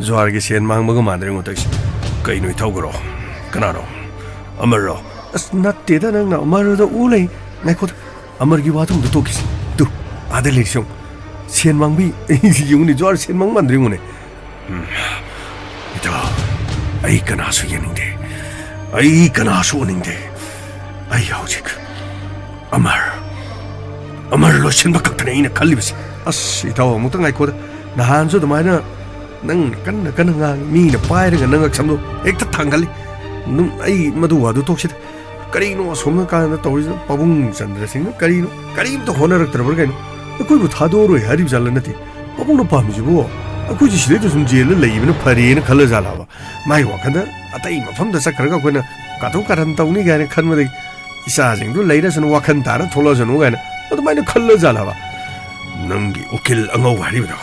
ꯖ꯭ꯋꯥꯔꯒꯤ ꯁꯦꯟ ꯃꯥꯡꯕꯒ ꯃꯥꯟꯅꯔꯦ ꯉꯣ ꯇꯧꯔꯤꯁꯦ꯫ ꯀꯩꯅꯣ ꯏꯇꯥꯎꯒꯔꯣ? ꯀꯅꯥꯅꯣ? ꯑꯃꯔꯔꯣ? ꯑꯁ, ꯅꯠꯇꯦꯗ, ꯅꯪꯅ ꯑꯃꯔꯗ ꯎ ꯂꯩ꯫ ꯉꯥꯏꯈꯣꯗ, ꯑꯃꯔꯒꯤ ꯋꯥꯗꯣ ꯑꯝꯇ ꯇꯣꯛꯈꯤꯁꯤ꯫ ꯇꯨ, ꯑꯥꯗ ꯂꯩꯔꯤꯁꯦ ꯌꯦꯡꯉꯨ꯫ ꯁꯦꯟ ꯃꯥꯡꯕꯤ, ꯌꯦꯡꯉꯨꯅꯦ, ꯖ꯭ꯋꯥꯔ ꯁꯦꯟ ꯃꯥꯡꯕ ꯃꯥꯟꯗ꯭ꯔꯦ ꯌꯦꯡꯉꯨꯅꯦ꯫ ꯎꯝ꯫ ꯏꯇꯥꯎ, ꯑꯩ ꯀꯅꯥꯁꯨ ꯌꯦꯡꯅꯤꯡꯗꯦ꯫ ꯑꯩ ꯀꯅꯥꯁꯨ ꯎꯅꯤꯡꯗꯦ꯫ ꯑꯩ ꯍꯧꯖꯤꯛ ꯑꯃꯔ, ꯑꯃꯔ ꯂꯣꯏꯁꯤꯟꯕ ꯈꯛꯇꯅꯦ ꯑꯩꯅ ꯈꯜꯂꯤꯕꯁꯦ꯫ ꯑꯁ, ꯏꯇꯥꯎ, ꯑꯃꯨꯛꯇ ꯉꯥꯏꯈꯣꯗ꯫ ꯅꯍꯥꯟꯁꯨ ꯑꯗꯨꯃꯥꯏꯅ ꯅꯪꯅ ꯀꯟꯅ ꯀꯟꯅ ꯉꯥꯡꯉꯤ, ꯃꯤꯅ ꯄꯥꯏꯔꯒ ꯅꯪ ꯉꯛꯁꯝꯗꯣ ꯍꯦꯛꯇ ꯊꯥꯡꯒꯠꯂꯤ꯫ ꯅꯨꯡ-, ꯑꯩ ꯃꯗꯨ ꯋꯥꯗꯨ ꯇꯣꯛꯁꯤꯗ꯫ ꯀꯔꯤꯅꯣ ꯑꯁꯣꯝ ꯅꯥꯀꯥꯟꯗ ꯇꯧꯔꯤꯁꯤꯅ? ꯄꯥꯕꯨꯡ ꯆꯟꯗ꯭ꯔꯁꯤꯡꯅ ꯀꯔꯤꯅꯣ? ꯀꯔꯤꯝꯇ ꯍꯣꯠꯅꯔꯛꯇ꯭ꯔꯕ꯭ꯔꯥ ꯀꯩꯅꯣ? ꯑꯩꯈꯣꯏꯕꯨ ꯊꯥꯗꯣꯛꯑꯔꯣꯏ ꯍꯥꯏꯔꯤꯕ ꯖꯥꯠꯂ ꯅꯠꯇꯦ? ꯄꯥꯕꯨꯡꯅ ꯄꯥꯝꯃꯤꯁꯤꯕꯨ ꯑꯩꯈꯣꯏꯁꯦ ꯁꯤꯗꯩꯗ ꯁꯨꯝ ꯖꯦꯜꯗ ꯂꯩꯕꯅ ꯐꯔꯦꯅ ꯈꯜꯂ ꯖꯥꯠꯂꯕ? ꯃꯥꯏ ꯋꯥꯈꯜꯗ ꯑꯇꯩ ꯃꯐꯝꯗ ꯆꯠꯈ꯭ꯔꯒ ꯑꯩꯈꯣꯏꯅ ꯀꯥꯊꯣꯛ ꯀꯥꯔꯟ ꯇꯧꯅꯤ ꯀꯥꯏꯅ ꯈꯟꯕꯗꯒꯤ ꯏꯆꯥꯁꯤꯡꯗꯨ ꯂꯩꯔꯁꯅꯨ, ꯋꯥꯈꯜ ꯇꯥꯔ ꯊꯣꯛꯂꯛꯑꯁꯅꯨ ꯀꯥꯏꯅ ꯑꯗꯨꯃꯥꯏꯅ ꯈꯜꯂ ꯖꯥꯠꯂꯕ? ꯅꯪꯒꯤ ꯎꯀꯤꯜ ꯑꯉꯧꯕ ꯍꯥꯏꯔꯤꯕꯗꯣ,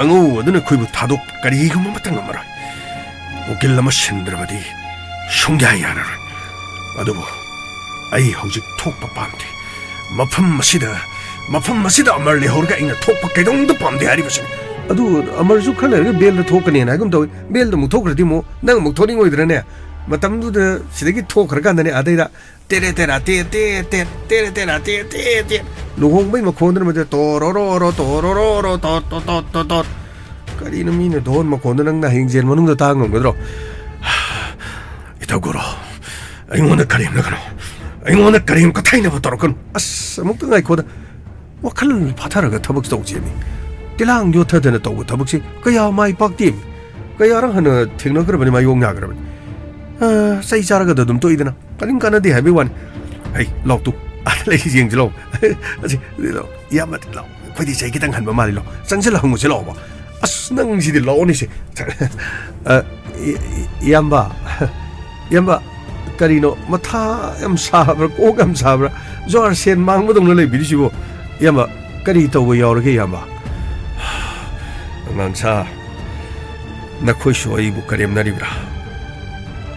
ꯑꯉꯧꯕ ꯑꯗꯨꯅ ꯑꯩꯈꯣꯏꯕꯨ ꯊꯥꯗꯣꯛꯄ ꯀꯔꯤꯒꯨꯝꯕ ꯑꯃꯠꯇ ꯉꯝꯃꯔꯣꯏ꯫ ꯎꯀꯤꯜ ꯑꯃ ꯁꯤꯟꯗ꯭ꯔꯕꯗꯤ ꯁꯨꯡꯌꯥ ꯌꯥꯔꯔꯣꯏ꯫ ꯑꯗꯨꯕꯨ ꯑꯩ ꯍꯧꯖꯤꯛ ꯊꯣꯛꯄ ꯄꯥꯝꯗꯦ꯫ ꯃꯐꯝ ꯑꯁꯤꯗ, ꯃꯐꯝ ꯑꯁꯤꯗ ꯑꯃꯔ ꯂꯩꯍꯧꯔꯒ ꯑꯩꯅ ꯊꯣꯛꯄ ꯀꯩꯗꯧꯅꯨꯡꯗ ꯄꯥꯝꯗꯦ ꯍꯥꯏꯔꯤꯕꯁꯤꯅꯤ꯫ ꯑꯗꯨ ꯑꯃꯔꯁꯨ ꯈꯔ ꯂꯩꯔꯒ ꯕꯦꯜꯗ ꯊꯣꯛꯀꯅꯦꯅ ꯍꯥꯏꯒꯨꯝ ꯇꯧꯏ꯫ ꯕꯦꯜꯗ ꯑꯃꯨꯛ ꯊꯣꯛꯈ꯭ꯔꯗꯤ ꯑꯃꯨꯛ ꯅꯪ ꯑꯃꯨꯛ ꯊꯣꯛꯅꯤꯡꯉꯣꯏꯗ꯭ꯔꯅꯦ? ꯃꯇꯝꯗꯨꯗ ꯁꯤꯗꯒꯤ ꯊꯣꯛꯈ꯭ꯔꯀꯥꯟꯗꯅꯦ ꯑꯗꯩꯗ ꯇꯦꯔꯦ ꯇꯦꯔꯥ ꯇꯦ ꯇꯦ ꯇꯦ, ꯇꯦꯔꯦ ꯇꯦꯔꯥ ꯇꯦ ꯇꯦ ꯇꯦ꯫ ꯂꯨꯍꯣꯡꯕꯩ ꯃꯈꯣꯟꯗꯨꯅ ꯃꯗꯨ ꯇꯣꯔꯣꯔꯣꯔꯣ ꯇꯣꯔꯣꯔꯣꯔꯣ ꯇꯣ ꯇꯣ ꯇꯣ ꯇꯣ ꯇꯣ꯫ ꯀꯔꯤꯅꯣ ꯃꯤꯅ ꯙꯣꯟ ꯃꯈꯣꯟꯗꯣ ꯅꯪꯅ ꯍꯌꯦꯡ ꯖꯦꯜ ꯃꯅꯨꯡꯗ ꯇꯥ ꯉꯝꯒꯗ꯭ꯔꯣ? ꯏꯇꯥꯎ ꯒꯨꯔꯨ, ꯑꯩꯉꯣꯟꯗ ꯀꯔꯦꯝꯅꯒꯅꯨ꯫ ꯑꯩꯉꯣꯟꯗ ꯀꯔꯦꯝ ꯀꯊꯩꯅꯕ ꯇꯧꯔꯛꯀꯅꯨ꯫ ꯑꯁ, ꯑꯃꯨꯛꯇ ꯉꯥꯏꯈꯣꯗ꯫ ꯋꯥꯈꯜ ꯐꯥꯊꯔꯒ ꯊꯕꯛ ꯇꯧꯁꯦꯃꯤ꯫ ꯇꯤꯂꯥꯡ ꯌꯣꯠꯊꯗꯅ ꯇꯧꯕ ꯊꯕꯛꯁꯤ ꯀꯌꯥ ꯃꯥꯏ ꯄꯥꯛꯇꯦꯃꯤ꯫ ꯀꯌꯥꯔꯛ ꯍꯟꯅ ꯊꯦꯡꯅꯈ꯭ꯔꯕꯅꯤ, ꯃꯥꯌꯣꯛ ꯌꯥꯈ꯭ꯔꯕꯅꯤ꯫ ꯑ, ꯆꯩ ꯆꯥꯔꯒꯗ ꯑꯗꯨꯝ ꯇꯣꯛꯏꯗꯅ꯫ ꯀꯔꯤꯝ ꯀꯥꯟꯅꯗꯦ ꯍꯥꯏꯕꯒꯤ ꯋꯥꯅꯤ꯫ ꯍꯩ, ꯂꯥꯎ ꯇꯨ꯫ ꯑꯥꯗ ꯂꯩꯔꯤꯁꯦ ꯌꯦꯡꯁꯤ ꯂꯥꯎ꯫ ꯑꯁꯤ, ꯂꯥꯎ꯫ ꯏꯌꯥꯝꯕ, ꯂꯥꯎ꯫ ꯑꯩꯈꯣꯏꯗꯤ ꯆꯍꯤ ꯈꯤꯇꯪ ꯍꯟꯕ ꯃꯥꯜꯂꯤ ꯂꯥꯎ꯫ ꯆꯪꯁꯤꯜꯂ ꯍꯪꯉꯨꯁꯤ ꯂꯥꯎꯕ꯫ ꯑꯁ, ꯅꯪꯁꯤꯗꯤ ꯂꯥꯛꯑꯣꯅꯦꯁꯦ꯫ ꯑ, ꯏ-, ꯏ-, ꯏꯌꯥꯝꯕ꯫ ꯏꯌꯥꯝꯕ, ꯀꯔꯤꯅꯣ? ꯃꯊꯥ ꯌꯥꯝ ꯁꯥꯕ꯭ꯔꯥ? ꯀꯣꯛ ꯌꯥꯝ ꯁꯥꯕ꯭ꯔꯥ? ꯖ꯭ꯋꯥꯔ ꯁꯦꯟ ꯃꯥꯡꯕꯗꯧꯅ ꯂꯩꯕꯤꯔꯤꯁꯤꯕꯣ? ꯏꯌꯥꯝꯕ, ꯀꯔꯤ ꯇꯧꯕ ꯌꯥꯎꯔꯒꯦ, ꯏꯌꯥꯝꯕ? ꯑꯉꯥꯡꯁꯥ, ꯅꯈꯣꯏꯁꯨ ꯑꯩꯕꯨ ꯀꯔꯦꯝꯅꯔꯤꯕ꯭ꯔꯥ?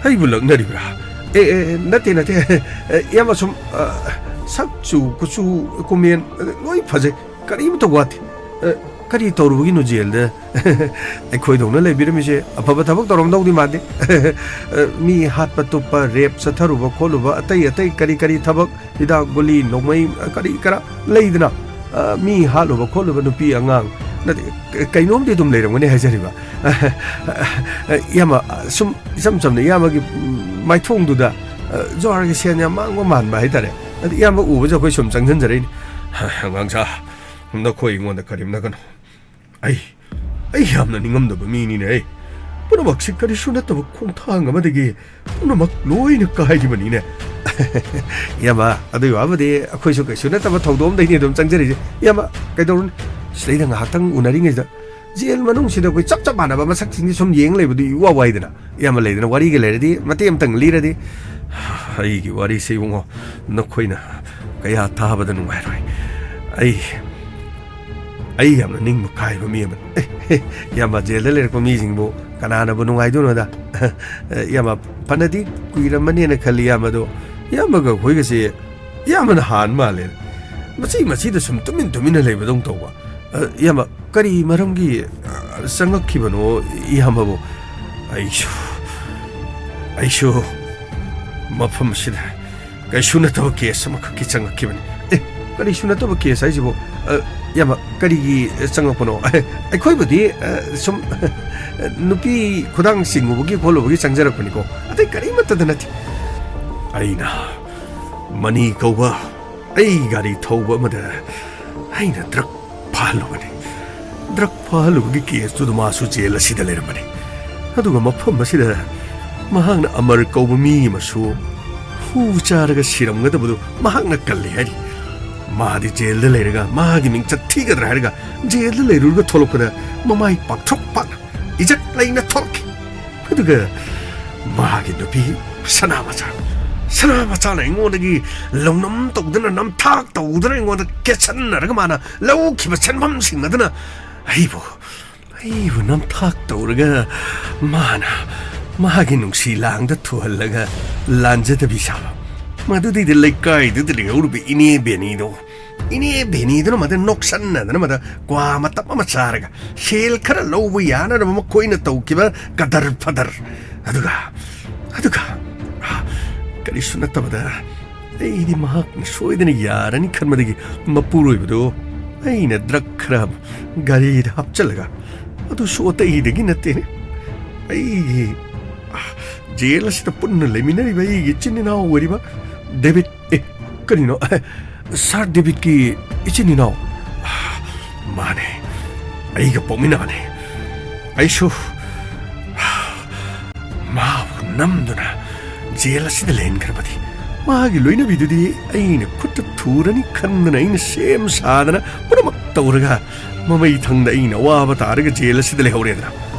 ꯑꯩꯕꯨ ꯂꯛꯅꯔꯤꯕ꯭ꯔꯥ? ꯑꯦ, ꯑꯦ, ꯅꯠꯇꯦ, ꯅꯠꯇꯦ꯫ ꯑꯦ, ꯏꯌꯥꯝꯕ ꯁꯨꯝ, ꯑ, ꯁꯛ ꯆꯨ, ꯀꯨꯆꯨ ꯀꯨꯃꯦꯟ, ꯑ, ꯂꯣꯏ ꯐꯖꯩ꯫ ꯀꯔꯤꯃꯇ ꯋꯥꯠꯇꯦ꯫ ꯑ, ꯀꯔꯤ ꯇꯧꯔꯨꯕꯒꯤꯅꯣ ꯖꯦꯜꯗ? ꯑꯩꯈꯣꯏꯗꯧꯅ ꯂꯩꯕꯤꯔꯝꯃꯤꯁꯦ ꯑꯐꯕ ꯊꯕꯛ ꯇꯧꯔꯝꯗꯧꯗꯤ ꯃꯥꯟꯗꯦ꯫ ꯑ, ꯃꯤ ꯍꯥꯠꯄ ꯇꯨꯞꯄ, ꯔꯦꯞ ꯆꯠꯊꯔꯨꯕ ꯈꯣꯠꯂꯨꯕ, ꯑꯇꯩ ꯑꯇꯩ ꯀꯔꯤ ꯀꯔꯤ ꯊꯕꯛ, ꯍꯤꯗꯥꯛ ꯒꯨꯂꯤ, ꯅꯣꯡꯃꯩ, ꯑ, ꯀꯔꯤ ꯀꯔꯥ ꯂꯩꯗꯅ, ꯑ, ꯃꯤ ꯍꯥꯠꯂꯨꯕ ꯈꯣꯠꯂꯨꯕ, ꯅꯨꯄꯤ ꯑꯉꯥꯡ, ꯅꯠꯇꯦ, ꯀ-, ꯀꯩꯅꯣꯝꯗꯤ ꯑꯗꯨꯝ ꯂꯩꯔꯝꯒꯅꯤ ꯍꯥꯏꯖꯔꯤꯕ꯫ ꯏꯌꯥꯝꯕ, ꯁꯨꯝ ꯏꯆꯝ ꯆꯝꯅ ꯏꯌꯥꯝꯕꯒꯤ, ꯎꯝ, ꯃꯥꯏꯊꯣꯡꯗꯨꯗ, ꯑ, ꯖ꯭ꯋꯥꯔꯒꯤ ꯁꯦꯟ ꯌꯥꯝ ꯃꯥꯡꯕ ꯃꯥꯟꯕ ꯍꯥꯏꯇꯥꯔꯦ꯫ ꯑꯗ ꯏꯌꯥꯝꯕ ꯎꯕꯁꯦ ꯑꯩꯈꯣꯏ ꯁꯨꯝ ꯆꯪꯁꯤꯟꯖꯔꯛꯏꯅꯦ꯫ ꯑꯉꯥꯡꯁꯥ, ꯅꯈꯣꯏ ꯑꯩꯉꯣꯟꯗ ꯀꯔꯦꯝꯅꯒꯅꯨ꯫ ꯑꯩ, ꯑꯩ ꯌꯥꯝꯅ ꯅꯤꯡꯉꯝꯗꯕ ꯃꯤꯅꯤꯅꯦ꯫ ꯑꯩ ꯄꯨꯝꯅꯃꯛꯁꯤ ꯀꯔꯤꯁꯨ ꯅꯠꯇꯕ ꯈꯣꯡꯊꯥꯡ ꯑꯃꯗꯒꯤ ꯄꯨꯝꯅꯃꯛ ꯂꯣꯏꯅ ꯀꯥꯏꯈꯤꯕꯅꯤꯅꯦ꯫ ꯏꯌꯥꯝꯕ, ꯑꯗꯨꯒꯤ ꯋꯥꯕꯨꯗꯤ ꯑꯩꯈꯣꯏꯁꯨ ꯀꯩꯁꯨ ꯅꯠꯇꯕ ꯊꯧꯗꯣꯛ ꯑꯃꯗꯩꯅꯦ ꯑꯗꯨꯝ ꯆꯪꯖꯔꯤꯁꯦ꯫ ꯏꯌꯥꯝꯕ, ꯀꯩꯗꯧꯔꯨꯅꯤ? ꯁꯤꯗꯩꯗ ꯉꯥꯏꯍꯥꯛꯇꯪ ꯎꯅꯔꯤꯉꯩꯗ ꯖꯦꯜ ꯃꯅꯨꯡꯁꯤꯗ ꯑꯩꯈꯣꯏ ꯆꯞ ꯆꯞ ꯃꯥꯟꯅꯕ ꯃꯁꯛꯁꯤꯡꯁꯤ ꯁꯨꯝ ꯌꯦꯡ ꯂꯩꯕꯗꯨ ꯏꯋꯥ ꯋꯥꯏꯗꯅ꯫ ꯏꯌꯥꯝꯕ ꯂꯩꯗꯅ, ꯋꯥꯔꯤꯒ ꯂꯩꯔꯗꯤ ꯃꯇꯦꯛ ꯑꯃꯇꯪ ꯂꯤꯔꯗꯤ꯫ ꯑꯩꯒꯤ ꯋꯥꯔꯤꯁꯦ ꯏꯕꯨꯡꯉꯣ, ꯅꯈꯣꯏꯅ ꯀꯌꯥ ꯇꯥꯕꯗ ꯅꯨꯡꯉꯥꯏꯔꯣꯏ꯫ ꯑꯩ, ꯑꯩ ꯌꯥꯝꯅ ꯅꯤꯡꯕ ꯀꯥꯏꯕ ꯃꯤ ꯑꯃꯅꯤ꯫ ꯏꯌꯥꯝꯕ, ꯖꯦꯜꯗ ꯂꯩꯔꯛꯄ ꯃꯤꯁꯤꯡꯕꯨ ꯀꯅꯥꯅꯕꯨ ꯅꯨꯡꯉꯥꯏꯗꯣꯏꯅꯣꯗ? ꯏꯌꯥꯝꯕ, ꯐꯅꯗꯤ ꯀꯨꯏꯔꯝꯃꯅꯦꯅ ꯈꯜꯂꯤ ꯏꯌꯥꯝꯕꯗꯣ꯫ ꯏꯌꯥꯝꯕꯒ ꯑꯩꯈꯣꯏꯒꯁꯦ ꯏꯌꯥꯝꯕꯅ ꯍꯥꯟ ꯃꯥꯜꯂꯦ꯫ ꯃꯆꯤ ꯃꯆꯤꯗ ꯁꯨꯝ ꯇꯨꯃꯤꯟ ꯇꯨꯃꯤꯟꯅ ꯂꯩꯕꯗꯧ ꯇꯧꯕ꯫ ꯑ, ꯏꯌꯥꯝꯕ, ꯀꯔꯤ ꯃꯔꯝꯒꯤ, ꯑ, ꯆꯪꯉꯛꯈꯤꯕꯅꯣ ꯏꯌꯥꯝꯕꯕꯨ? ꯑꯩꯁꯨ, ꯑꯩꯁꯨ ꯃꯐꯝ ꯑꯁꯤꯗ ꯀꯩꯁꯨ ꯅꯠꯇꯕ ꯀꯦꯁ ꯑꯃꯈꯛꯀꯤ ꯆꯪꯉꯛꯈꯤꯕꯅꯤ꯫ ꯑꯦ, ꯀꯔꯤꯁꯨ ꯅꯠꯇꯕ ꯀꯦꯁ ꯍꯥꯏꯁꯤꯕꯨ? ꯑ, ꯏꯌꯥꯝꯕ, ꯀꯔꯤꯒꯤ ꯆꯪꯉꯛꯄꯅꯣ? ꯑꯦ, ꯑꯩꯈꯣꯏꯕꯨꯗꯤ, ꯑ, ꯁꯨꯝ ꯅꯨꯄꯤ ꯈꯨꯗꯥꯡ ꯆꯤꯡꯉꯨꯕꯒꯤ ꯈꯣꯠꯂꯨꯕꯒꯤ ꯆꯪꯖꯔꯛꯄꯅꯤꯀꯣ꯫ ꯑꯇꯩ ꯀꯔꯤꯃꯠꯇꯗ ꯅꯠꯇꯦ꯫ ꯑꯩꯅ ꯃꯅꯤ ꯀꯧꯕ ꯑꯩ ꯒꯥꯔꯤ ꯊꯧꯕ ꯑꯃꯗ ꯑꯩꯅ ꯗ꯭ꯔꯛ ꯐꯥꯍꯜꯂꯨꯕꯅꯤ꯫ ꯗ꯭ꯔꯛ ꯐꯥꯍꯜꯂꯨꯕꯒꯤ ꯀꯦꯁꯇꯨꯗ ꯃꯥꯁꯨ ꯖꯦꯜ ꯑꯁꯤꯗ ꯂꯩꯔꯝꯕꯅꯤ꯫ ꯑꯗꯨꯒ ꯃꯐꯝ ꯑꯁꯤꯗ ꯃꯍꯥꯛꯅ ꯑꯃꯔ ꯀꯧꯕ ꯃꯤ ꯑꯃꯁꯨ ꯍꯨ ꯆꯥꯔꯒ ꯁꯤꯔꯝꯒꯗꯕꯗꯨ ꯃꯍꯥꯛꯅ ꯀꯜꯂꯤ ꯍꯥꯏꯔꯤ꯫ ꯃꯥꯗꯤ ꯖꯦꯜꯗ ꯂꯩꯔꯒ ꯃꯥꯒꯤ ꯃꯤꯡꯆꯠ ꯊꯤꯒꯗ꯭ꯔꯥ ꯍꯥꯏꯔꯒ ꯖꯦꯜꯗ ꯂꯩꯔꯨꯔꯒ ꯊꯣꯛꯂꯛꯄꯗ ꯃꯃꯥꯏ ꯄꯥꯛꯊꯣꯛ ꯄꯥꯛꯅ ꯏꯖꯠ ꯂꯩꯅ ꯊꯣꯛꯂꯛꯈꯤ꯫ ꯑꯗꯨꯒ ꯃꯥꯒꯤ ꯅꯨꯄꯤ ꯁꯅꯥ ꯃꯆꯥ, ꯁꯅꯥ ꯃꯆꯥꯅ ꯑꯩꯉꯣꯟꯗꯒꯤ ꯂꯧꯅꯝ ꯇꯧꯗꯅ, ꯅꯝꯊꯥꯛ ꯇꯧꯗꯅ ꯑꯩꯉꯣꯟꯗ ꯀꯦꯠꯁꯟꯅꯔꯒ ꯃꯥꯅ ꯂꯧꯈꯤꯕ ꯁꯦꯟꯐꯝꯁꯤꯡ ꯑꯗꯨꯅ ꯑꯩꯕꯨ, ꯑꯩꯕꯨ ꯅꯝꯊꯥꯛ ꯇꯧꯔꯒ ꯃꯥꯅ ꯃꯍꯥꯛꯀꯤ ꯅꯨꯡꯁꯤ ꯂꯥꯡꯗ ꯊꯨꯍꯜꯂꯒ ꯂꯥꯟꯖꯗꯕꯤ ꯁꯥꯕ꯫ ꯃꯗꯨꯗꯩꯗ ꯂꯩꯀꯥꯏꯗꯨꯗ ꯂꯩꯍꯧꯔꯤꯕ ꯏꯅꯦ ꯕꯦꯅꯤꯗꯣ, ꯏꯅꯦ ꯕꯦꯅꯤꯗꯨꯅ ꯃꯗ ꯅꯣꯛꯁꯟꯅꯗꯅ ꯃꯗ ꯀ꯭ꯋꯥ ꯃꯇꯞ ꯑꯃ ꯆꯥꯔꯒ ꯁꯦꯜ ꯈꯔ ꯂꯧꯕ ꯌꯥꯅꯅꯕ ꯃꯈꯣꯏꯅ ꯇꯧꯈꯤꯕ ꯀꯗꯔ ꯐꯗꯔ꯫ ꯑꯗꯨꯒ, ꯑꯗꯨꯒ, ꯀꯔꯤꯁꯨ ꯅꯠꯇꯕꯗ ꯑꯩꯗꯤ ꯃꯍꯥꯛꯅ ꯁꯣꯏꯗꯅ ꯌꯥꯔꯅꯤ ꯈꯟꯕꯗꯒꯤ ꯃꯄꯨꯔꯣꯏꯕꯗꯨ ꯑꯩꯅ ꯗ꯭ꯔꯒ ꯈꯔ ꯒꯥꯔꯤꯗ ꯍꯥꯞꯆꯤꯜꯂꯒ, ꯑꯗꯨꯁꯨ ꯑꯇꯩꯗꯒꯤ ꯅꯠꯇꯦꯅꯦ, ꯑꯩꯒꯤ ꯖꯦꯜ ꯑꯁꯤꯗ ꯄꯨꯟꯅ ꯂꯩꯃꯤꯟꯅꯔꯤꯕ ꯑꯩꯒꯤ ꯏꯆꯤꯟ ꯏꯅꯥꯎ ꯑꯣꯏꯔꯤꯕ ꯗꯦꯕꯤꯠ, ꯑꯦ, ꯀꯔꯤꯅꯣ? ꯁꯥꯔ ꯗꯦꯕꯤꯠꯀꯤ ꯏꯆꯤꯟ ꯏꯅꯥꯎ? ꯃꯥꯅꯦ, ꯑꯩꯒ ꯄꯣꯛꯃꯤꯟꯅꯕꯅꯦ꯫ ꯑꯩꯁꯨ ꯃꯥꯕꯨ ꯅꯝꯗꯨꯅ ꯖꯦꯜ ꯑꯁꯤꯗ ꯂꯩꯍꯟꯈ꯭ꯔꯕꯗꯤ, ꯃꯥꯒꯤ ꯂꯣꯏꯅꯕꯤꯗꯨꯗꯤ ꯑꯩꯅ ꯈꯨꯠꯇ ꯊꯨꯔꯅꯤ ꯈꯟꯗꯅ ꯑꯩꯅ ꯁꯦꯝ ꯁꯥꯗꯅ ꯄꯨꯝꯅꯃꯛ ꯇꯧꯔꯒ, ꯃꯃꯩ ꯊꯪꯗ ꯑꯩꯅ ꯑꯋꯥꯕ ꯇꯥꯔꯒ ꯖꯦꯜ ꯑꯁꯤꯗ ꯂꯩꯍꯧꯔꯦꯗꯅ꯫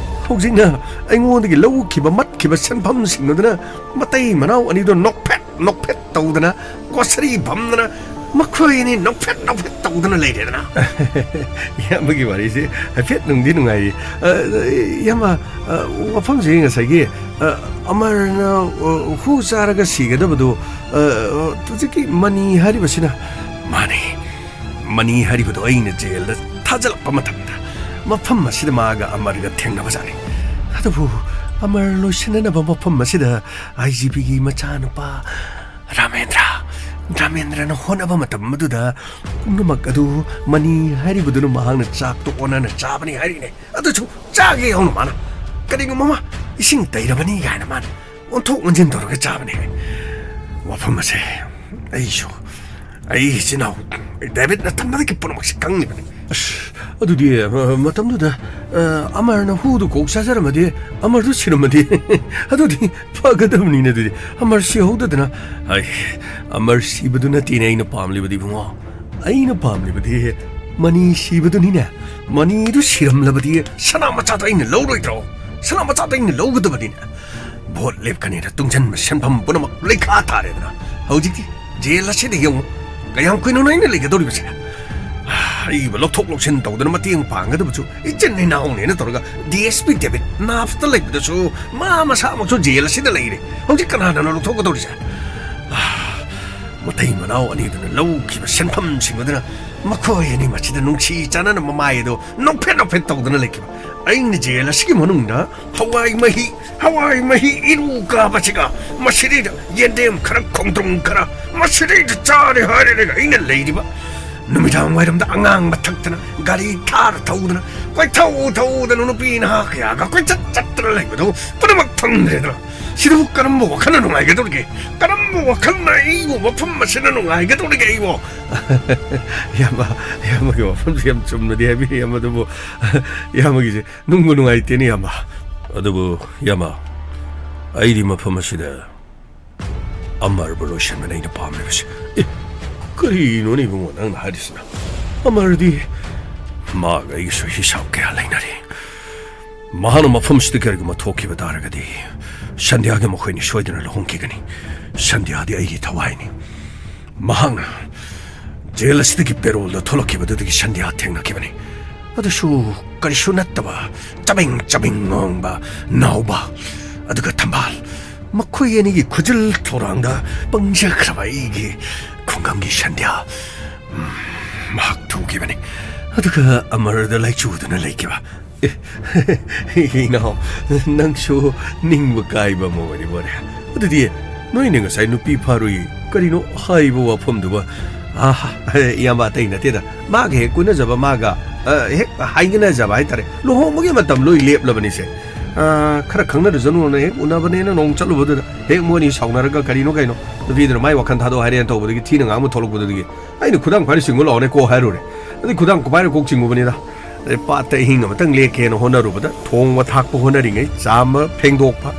ꯍꯧꯖꯤꯛꯅ ꯑꯩꯉꯣꯟꯗꯒꯤ ꯂꯧꯈꯤꯕ ꯃꯠꯈꯤꯕ ꯁꯦꯟꯐꯝꯁꯤꯡ ꯑꯗꯨꯅ ꯃꯇꯩ ꯃꯅꯥꯎ ꯑꯅꯤꯗꯣ ꯅꯣꯛꯐꯦꯠ ꯅꯣꯛꯐꯦꯠ ꯇꯧꯗꯅ, ꯒꯣꯁꯔꯤ ꯐꯝꯗꯅ, ꯃꯈꯣꯏ ꯑꯅꯤ ꯅꯣꯛꯐꯦꯠ ꯅꯣꯛꯐꯦꯠ ꯇꯧꯗꯅ ꯂꯩꯔꯦꯗꯅ꯫ ꯏꯌꯥꯝꯕꯒꯤ ꯋꯥꯔꯤꯁꯦ ꯍꯥꯏꯐꯦꯠ ꯅꯨꯡꯗꯤ ꯅꯨꯡꯉꯥꯏꯔꯤ꯫ ꯑ, ꯏꯌꯥꯝꯕ, ꯑ, ꯋꯥꯐꯝꯁꯦ ꯉꯁꯥꯏꯒꯤ, ꯑ, ꯑꯃꯔꯅ, ꯑ, ꯍꯨ ꯆꯥꯔꯒ ꯁꯤꯒꯗꯕꯗꯣ, ꯑ, ꯍꯧꯖꯤꯛꯀꯤ ꯃꯅꯤ ꯍꯥꯏꯔꯤꯕꯁꯤꯅ? ꯃꯥꯅꯦ, ꯃꯅꯤ ꯍꯥꯏꯔꯤꯕꯗꯣ ꯑꯩꯅ ꯖꯦꯜꯗ ꯊꯥꯖꯤꯜꯂꯛꯄ ꯃꯇꯝꯗ ꯃꯐꯝ ꯑꯁꯤꯗ ꯃꯥꯒ ꯑꯃꯔꯒ ꯊꯦꯡꯅꯕꯖꯥꯠꯅꯤ꯫ ꯑꯗꯨꯕꯨ ꯑꯃꯔ ꯂꯣꯏꯁꯤꯟꯅꯅꯕ ꯃꯐꯝ ꯑꯁꯤꯗ ꯑꯥꯏ ꯖꯤ ꯄꯤꯒꯤ ꯃꯆꯥꯅꯨꯄꯥ ꯔꯥꯃꯦꯟꯗ꯭ꯔ, ꯔꯥꯃꯦꯟꯗ꯭ꯔꯅ ꯍꯣꯠꯅꯕ ꯃꯇꯝ ꯑꯗꯨꯗ ꯄꯨꯝꯅꯃꯛ ꯑꯗꯨ ꯃꯅꯤ ꯍꯥꯏꯔꯤꯕꯗꯨꯅ ꯃꯍꯥꯛꯅ ꯆꯥꯛꯇꯣ ꯑꯣꯟꯅꯅ ꯆꯥꯕꯅꯤ ꯍꯥꯏꯔꯤꯅꯦ꯫ ꯑꯗꯨꯁꯨ ꯆꯥꯒꯦ ꯌꯥꯎꯅ ꯃꯥꯅ ꯀꯔꯤꯒꯨꯝꯕ ꯑꯃ ꯏꯁꯤꯡ ꯇꯩꯔꯕꯅꯤ ꯀꯥꯏꯅ ꯃꯥꯅ ꯑꯣꯟꯊꯣꯛ ꯑꯣꯟꯁꯤꯟ ꯇꯧꯔꯒ ꯆꯥꯕꯅꯦ꯫ ꯋꯥꯐꯝ ꯑꯁꯦ ꯑꯩꯁꯨ, ꯑꯩ ꯏꯆꯤꯟ ꯏꯅꯥꯎ ꯗꯦꯕꯤꯠꯅ ꯊꯝꯕꯗꯒꯤ ꯄꯨꯝꯅꯃꯛꯁꯦ ꯈꯪꯂꯤꯕꯅꯤ꯫ ꯑꯁ, ꯑꯗꯨꯗꯤ, ꯑ, ꯃꯇꯝꯗꯨꯗ, ꯑ, ꯑꯃꯔꯅ ꯍꯨꯗꯨ ꯀꯣꯛ ꯆꯥꯖꯔꯝꯃꯗꯤ, ꯑꯃꯔꯗꯨ ꯁꯤꯔꯝꯃꯗꯤ, ꯑꯗꯨꯗꯤ ꯐꯒꯗꯕꯅꯤꯅꯦ꯫ ꯑꯗꯨꯗꯤ ꯑꯃꯔ ꯁꯤꯍꯧꯗꯗꯅ, ꯑꯩ, ꯑꯃꯔ ꯁꯤꯕꯗꯨ ꯅꯠꯇꯦꯅꯦ ꯑꯩꯅ ꯄꯥꯝꯂꯤꯕꯗꯤ, ꯏꯕꯨꯡꯉꯣ꯫ ꯑꯩꯅ ꯄꯥꯝꯂꯤꯕꯗꯤ ꯃꯅꯤ ꯁꯤꯕꯗꯨꯅꯤꯅꯦ꯫ ꯃꯅꯤꯗꯨ ꯁꯤꯔꯝꯂꯕꯗꯤ ꯁꯅꯥ ꯃꯆꯥꯗꯣ ꯑꯩꯅ ꯂꯧꯔꯣꯏꯗ꯭ꯔꯣ? ꯁꯅꯥ ꯃꯆꯥꯗꯣ ꯑꯩꯅ ꯂꯧꯒꯗꯕꯅꯤꯅꯦ꯫ ꯚꯣꯠ ꯂꯦꯞꯀꯅꯤꯅ ꯇꯨꯡꯁꯤꯟꯕ ꯁꯦꯟꯐꯝ ꯄꯨꯝꯅꯃꯛ ꯂꯩꯈꯥ ꯊꯥꯔꯦꯗꯅ꯫ ꯍꯧꯖꯤꯛꯇꯤ ꯖꯦꯜ ꯑꯁꯤꯗ ꯌꯦꯡꯉꯨ, ꯀꯌꯥꯝ ꯀꯨꯏꯅꯅꯣ ꯑꯩꯅ ꯂꯩꯒꯗꯧꯔꯤꯕꯁꯦ? ꯍꯩꯕ ꯂꯧꯊꯣꯛ ꯂꯧꯁꯤꯟ ꯇꯧꯗꯅ ꯃꯇꯦꯡ ꯄꯥꯡꯒꯗꯕꯁꯨ ꯏꯆꯤꯟ ꯏꯅꯥꯎꯅꯦꯅ ꯇꯧꯔꯒ ꯗꯤ ꯑꯦꯁ ꯄꯤ ꯗꯦꯕꯤꯠ ꯅꯥꯞꯇ ꯂꯩꯕꯗꯁꯨ ꯃꯥ ꯃꯁꯥꯃꯛꯁꯨ ꯖꯦꯜ ꯑꯁꯤꯗ ꯂꯩꯔꯦ꯫ ꯍꯧꯖꯤꯛ ꯀꯅꯥꯅꯅꯣ ꯂꯧꯊꯣꯛꯀꯗꯧꯔꯤꯁꯦ? ꯃꯇꯩ ꯃꯅꯥꯎ ꯑꯅꯤꯗꯨꯅ ꯂꯧꯈꯤꯕ ꯁꯦꯟꯐꯝꯁꯤꯡ ꯑꯗꯨꯅ ꯃꯈꯣꯏ ꯑꯅꯤ ꯃꯁꯤꯗ ꯅꯨꯡꯁꯤ ꯆꯥꯟꯅꯅ ꯃꯃꯥꯏ ꯑꯗꯨ ꯅꯣꯛꯐꯦꯠ ꯅꯣꯛꯐꯦꯠ ꯇꯧꯗꯨꯅ ꯂꯩꯈꯤꯕ꯫ ꯑꯩꯅ ꯖꯦꯜ ꯑꯁꯤꯒꯤ ꯃꯅꯨꯡꯗ ꯍꯋꯥꯏ ꯃꯍꯤ, ꯍꯋꯥꯏ ꯃꯍꯤ ꯏꯔꯨ ꯀꯥꯕꯁꯤꯒ ꯃꯁꯤꯗꯩꯗ ꯌꯦꯟꯗꯦꯝ ꯈꯔ, ꯈꯣꯡꯗ꯭ꯔꯨꯝ ꯈꯔ, ꯃꯁꯤꯗꯩꯗ ꯆꯥꯔꯦ ꯍꯥꯏꯔꯦ ꯑꯩꯅ ꯂꯩꯔꯤꯕ꯫ ꯅꯨꯃꯤꯗꯥꯡ ꯋꯥꯏꯔꯝꯗ ꯑꯉꯥꯡ ꯃꯊꯛꯇꯅ ꯒꯥꯔꯤ ꯊꯥꯔ ꯊꯧꯗꯅ, ꯀꯣꯏꯊꯧ ꯊꯧꯗꯅ, ꯅꯨꯄꯤ ꯅꯍꯥ ꯀꯌꯥꯒ ꯀꯣꯏꯆꯠ ꯆꯠꯇꯅ ꯂꯩꯕꯗꯨ ꯄꯨꯝꯅꯃꯛ ꯐꯪꯗ꯭ꯔꯦꯗꯅ꯫ ꯁꯤꯗꯕꯨ ꯀꯔꯝꯕ ꯋꯥꯈꯜꯅ ꯅꯨꯡꯉꯥꯏꯒꯗꯧꯔꯤꯒꯦ? ꯀꯔꯝꯕ ꯋꯥꯈꯜꯅ ꯑꯩꯕꯨ ꯃꯐꯝ ꯑꯁꯤꯅ ꯅꯨꯡꯉꯥꯏꯒꯗꯧꯔꯤꯒꯦ ꯑꯩꯕꯨ? ꯏꯌꯥꯝꯕ, ꯏꯌꯥꯝꯕꯒꯤ ꯋꯥꯐꯝꯁꯦ ꯌꯥꯝ ꯆꯨꯝꯅꯗꯤ ꯍꯥꯏꯕꯤꯔꯤ, ꯏꯌꯥꯝꯕ, ꯑꯗꯨꯕꯨ ꯏꯌꯥꯝꯕꯒꯤꯁꯦ ꯅꯨꯡꯕꯨ ꯅꯨꯡꯉꯥꯏꯇꯦꯅꯦ, ꯏꯌꯥꯝꯕ꯫ ꯑꯗꯨꯕꯨ, ꯏꯌꯥꯝꯕ, ꯑꯩꯗꯤ ꯃꯐꯝ ꯑꯁꯤꯗ ꯑꯃꯔꯕꯨ ꯂꯣꯏꯁꯤꯟꯕꯅ ꯑꯩꯅ ꯄꯥꯝꯂꯤꯕꯁꯦ꯫ ꯑꯦ, ꯀꯔꯤꯅꯣꯅꯦ ꯏꯕꯨꯡꯉꯣ ꯅꯪꯅ ꯍꯥꯏꯔꯤꯁꯤꯅ? ꯑꯃꯔꯗꯤ ꯃꯥꯒ ꯑꯩꯒꯁꯨ ꯍꯤꯁꯥꯕ ꯀꯌꯥ ꯂꯩꯅꯔꯤ꯫ ꯃꯍꯥꯛꯅ ꯃꯐꯝꯁꯤꯗ ꯀꯔꯤꯒꯨꯝꯕ ꯊꯣꯛꯈꯤꯕ ꯇꯥꯔꯒꯗꯤ ꯁꯟꯙ꯭ꯌꯥꯒ ꯃꯈꯣꯏꯅꯤ ꯁꯣꯏꯗꯅ ꯂꯨꯍꯣꯡꯈꯤꯒꯅꯤ꯫ ꯁꯟꯙ꯭ꯌꯥꯗꯤ ꯑꯩꯒꯤ ꯊꯋꯥꯏꯅꯤ꯫ ꯃꯍꯥꯛꯅ ꯖꯦꯜ ꯑꯁꯤꯗꯒꯤ ꯄꯦꯔꯣꯜꯗ ꯊꯣꯛꯂꯛꯈꯤꯕꯗꯨꯗꯒꯤ ꯁꯟꯙ꯭ꯌꯥ ꯊꯦꯡꯅꯈꯤꯕꯅꯤ꯫ ꯑꯗꯨꯁꯨ ꯀꯔꯤꯁꯨ ꯅꯠꯇꯕ ꯆꯕꯦꯡ ꯆꯕꯦꯡ ꯉꯥꯡꯕ ꯅꯥꯎꯕ, ꯑꯗꯨꯒ ꯊꯝꯕꯥꯜ, ꯃꯈꯣꯏ ꯑꯅꯤꯒꯤ ꯈꯨꯖꯤꯜ ꯊꯧꯔꯥꯡꯗ ꯄꯪꯖꯈ꯭ꯔꯕ ꯑꯩꯒꯤ ꯈꯨꯡꯒꯪꯒꯤ ꯁꯟꯙ꯭ꯌꯥ, ꯎꯝ, ꯃꯍꯥꯛ ꯊꯨꯈꯤꯕꯅꯤ꯫ ꯑꯗꯨꯒ ꯑꯃꯔꯗ ꯂꯥꯏꯆꯨꯗꯨꯅ ꯂꯩꯈꯤꯕ꯫ ꯑꯦ, ꯏꯅꯥꯎ, ꯅꯪꯁꯨ ꯅꯤꯡꯕ ꯀꯥꯏꯕ ꯑꯃ ꯑꯣꯏꯔꯤꯕꯣꯅꯦ꯫ ꯑꯗꯨꯗꯤ ꯅꯣꯏꯅ ꯉꯁꯥꯏ ꯅꯨꯄꯤ ꯐꯥꯔꯨꯏ ꯀꯔꯤꯅꯣ ꯍꯥꯏꯕ ꯋꯥꯐꯝꯗꯨꯕ? ꯑꯥ, ꯏꯌꯥꯝꯕ, ꯑꯇꯩ ꯅꯠꯇꯦꯗ, ꯃꯥꯒ ꯍꯦꯛ ꯀꯣꯏꯅꯖꯕ, ꯃꯥꯒ, ꯑ, ꯍꯦꯛ ꯍꯥꯏꯒꯅꯖꯕ ꯍꯥꯏꯇꯥꯔꯦ, ꯂꯨꯍꯣꯡꯕꯒꯤ ꯃꯇꯝ ꯂꯣꯏ ꯂꯦꯞꯂꯕꯅꯤꯁꯦ꯫ ꯑ, ꯈꯔ ꯈꯪꯅꯔꯖꯅꯨꯅ ꯍꯦꯛ ꯎꯅꯕꯅꯦꯅ ꯅꯣꯡ ꯆꯠꯂꯨꯕꯗꯨꯗ ꯍꯦꯛ ꯃꯣꯏꯅꯤ ꯁꯥꯎꯅꯔꯒ ꯀꯔꯤꯅꯣ ꯀꯩꯅꯣ ꯅꯨꯄꯤꯗꯨꯅ ꯃꯥꯏ ꯋꯥꯈꯜ ꯊꯥꯗꯣꯛ ꯍꯥꯏꯔꯦꯅ ꯇꯧꯕꯗꯒꯤ ꯊꯤꯅ ꯉꯥꯡꯕ ꯊꯣꯛꯂꯛꯄꯗꯨꯗꯒꯤ ꯑꯩꯅ ꯈꯨꯗꯥꯡ ꯐꯥꯔꯤ ꯆꯤꯡꯉꯨ ꯂꯥꯛꯑꯣꯅꯦ ꯀꯣ ꯍꯥꯏꯔꯨꯔꯦ꯫ ꯑꯗꯩ ꯈꯨꯗꯥꯡ ꯈꯨꯄꯥꯏꯅ ꯀꯣꯛ ꯆꯤꯡꯉꯨꯕꯅꯤꯗ꯫ ꯑꯗꯩ ꯄꯥꯠꯇ ꯑꯍꯤꯡ ꯑꯃꯇꯪ ꯂꯦꯛꯀꯦꯅ ꯍꯣꯠꯅꯔꯨꯕꯗ ꯊꯣꯡꯕ ꯊꯥꯛꯄ ꯍꯣꯠꯅꯔꯤꯉꯩ, ꯆꯥꯝꯕ ꯐꯦꯡꯗꯣꯛꯄ,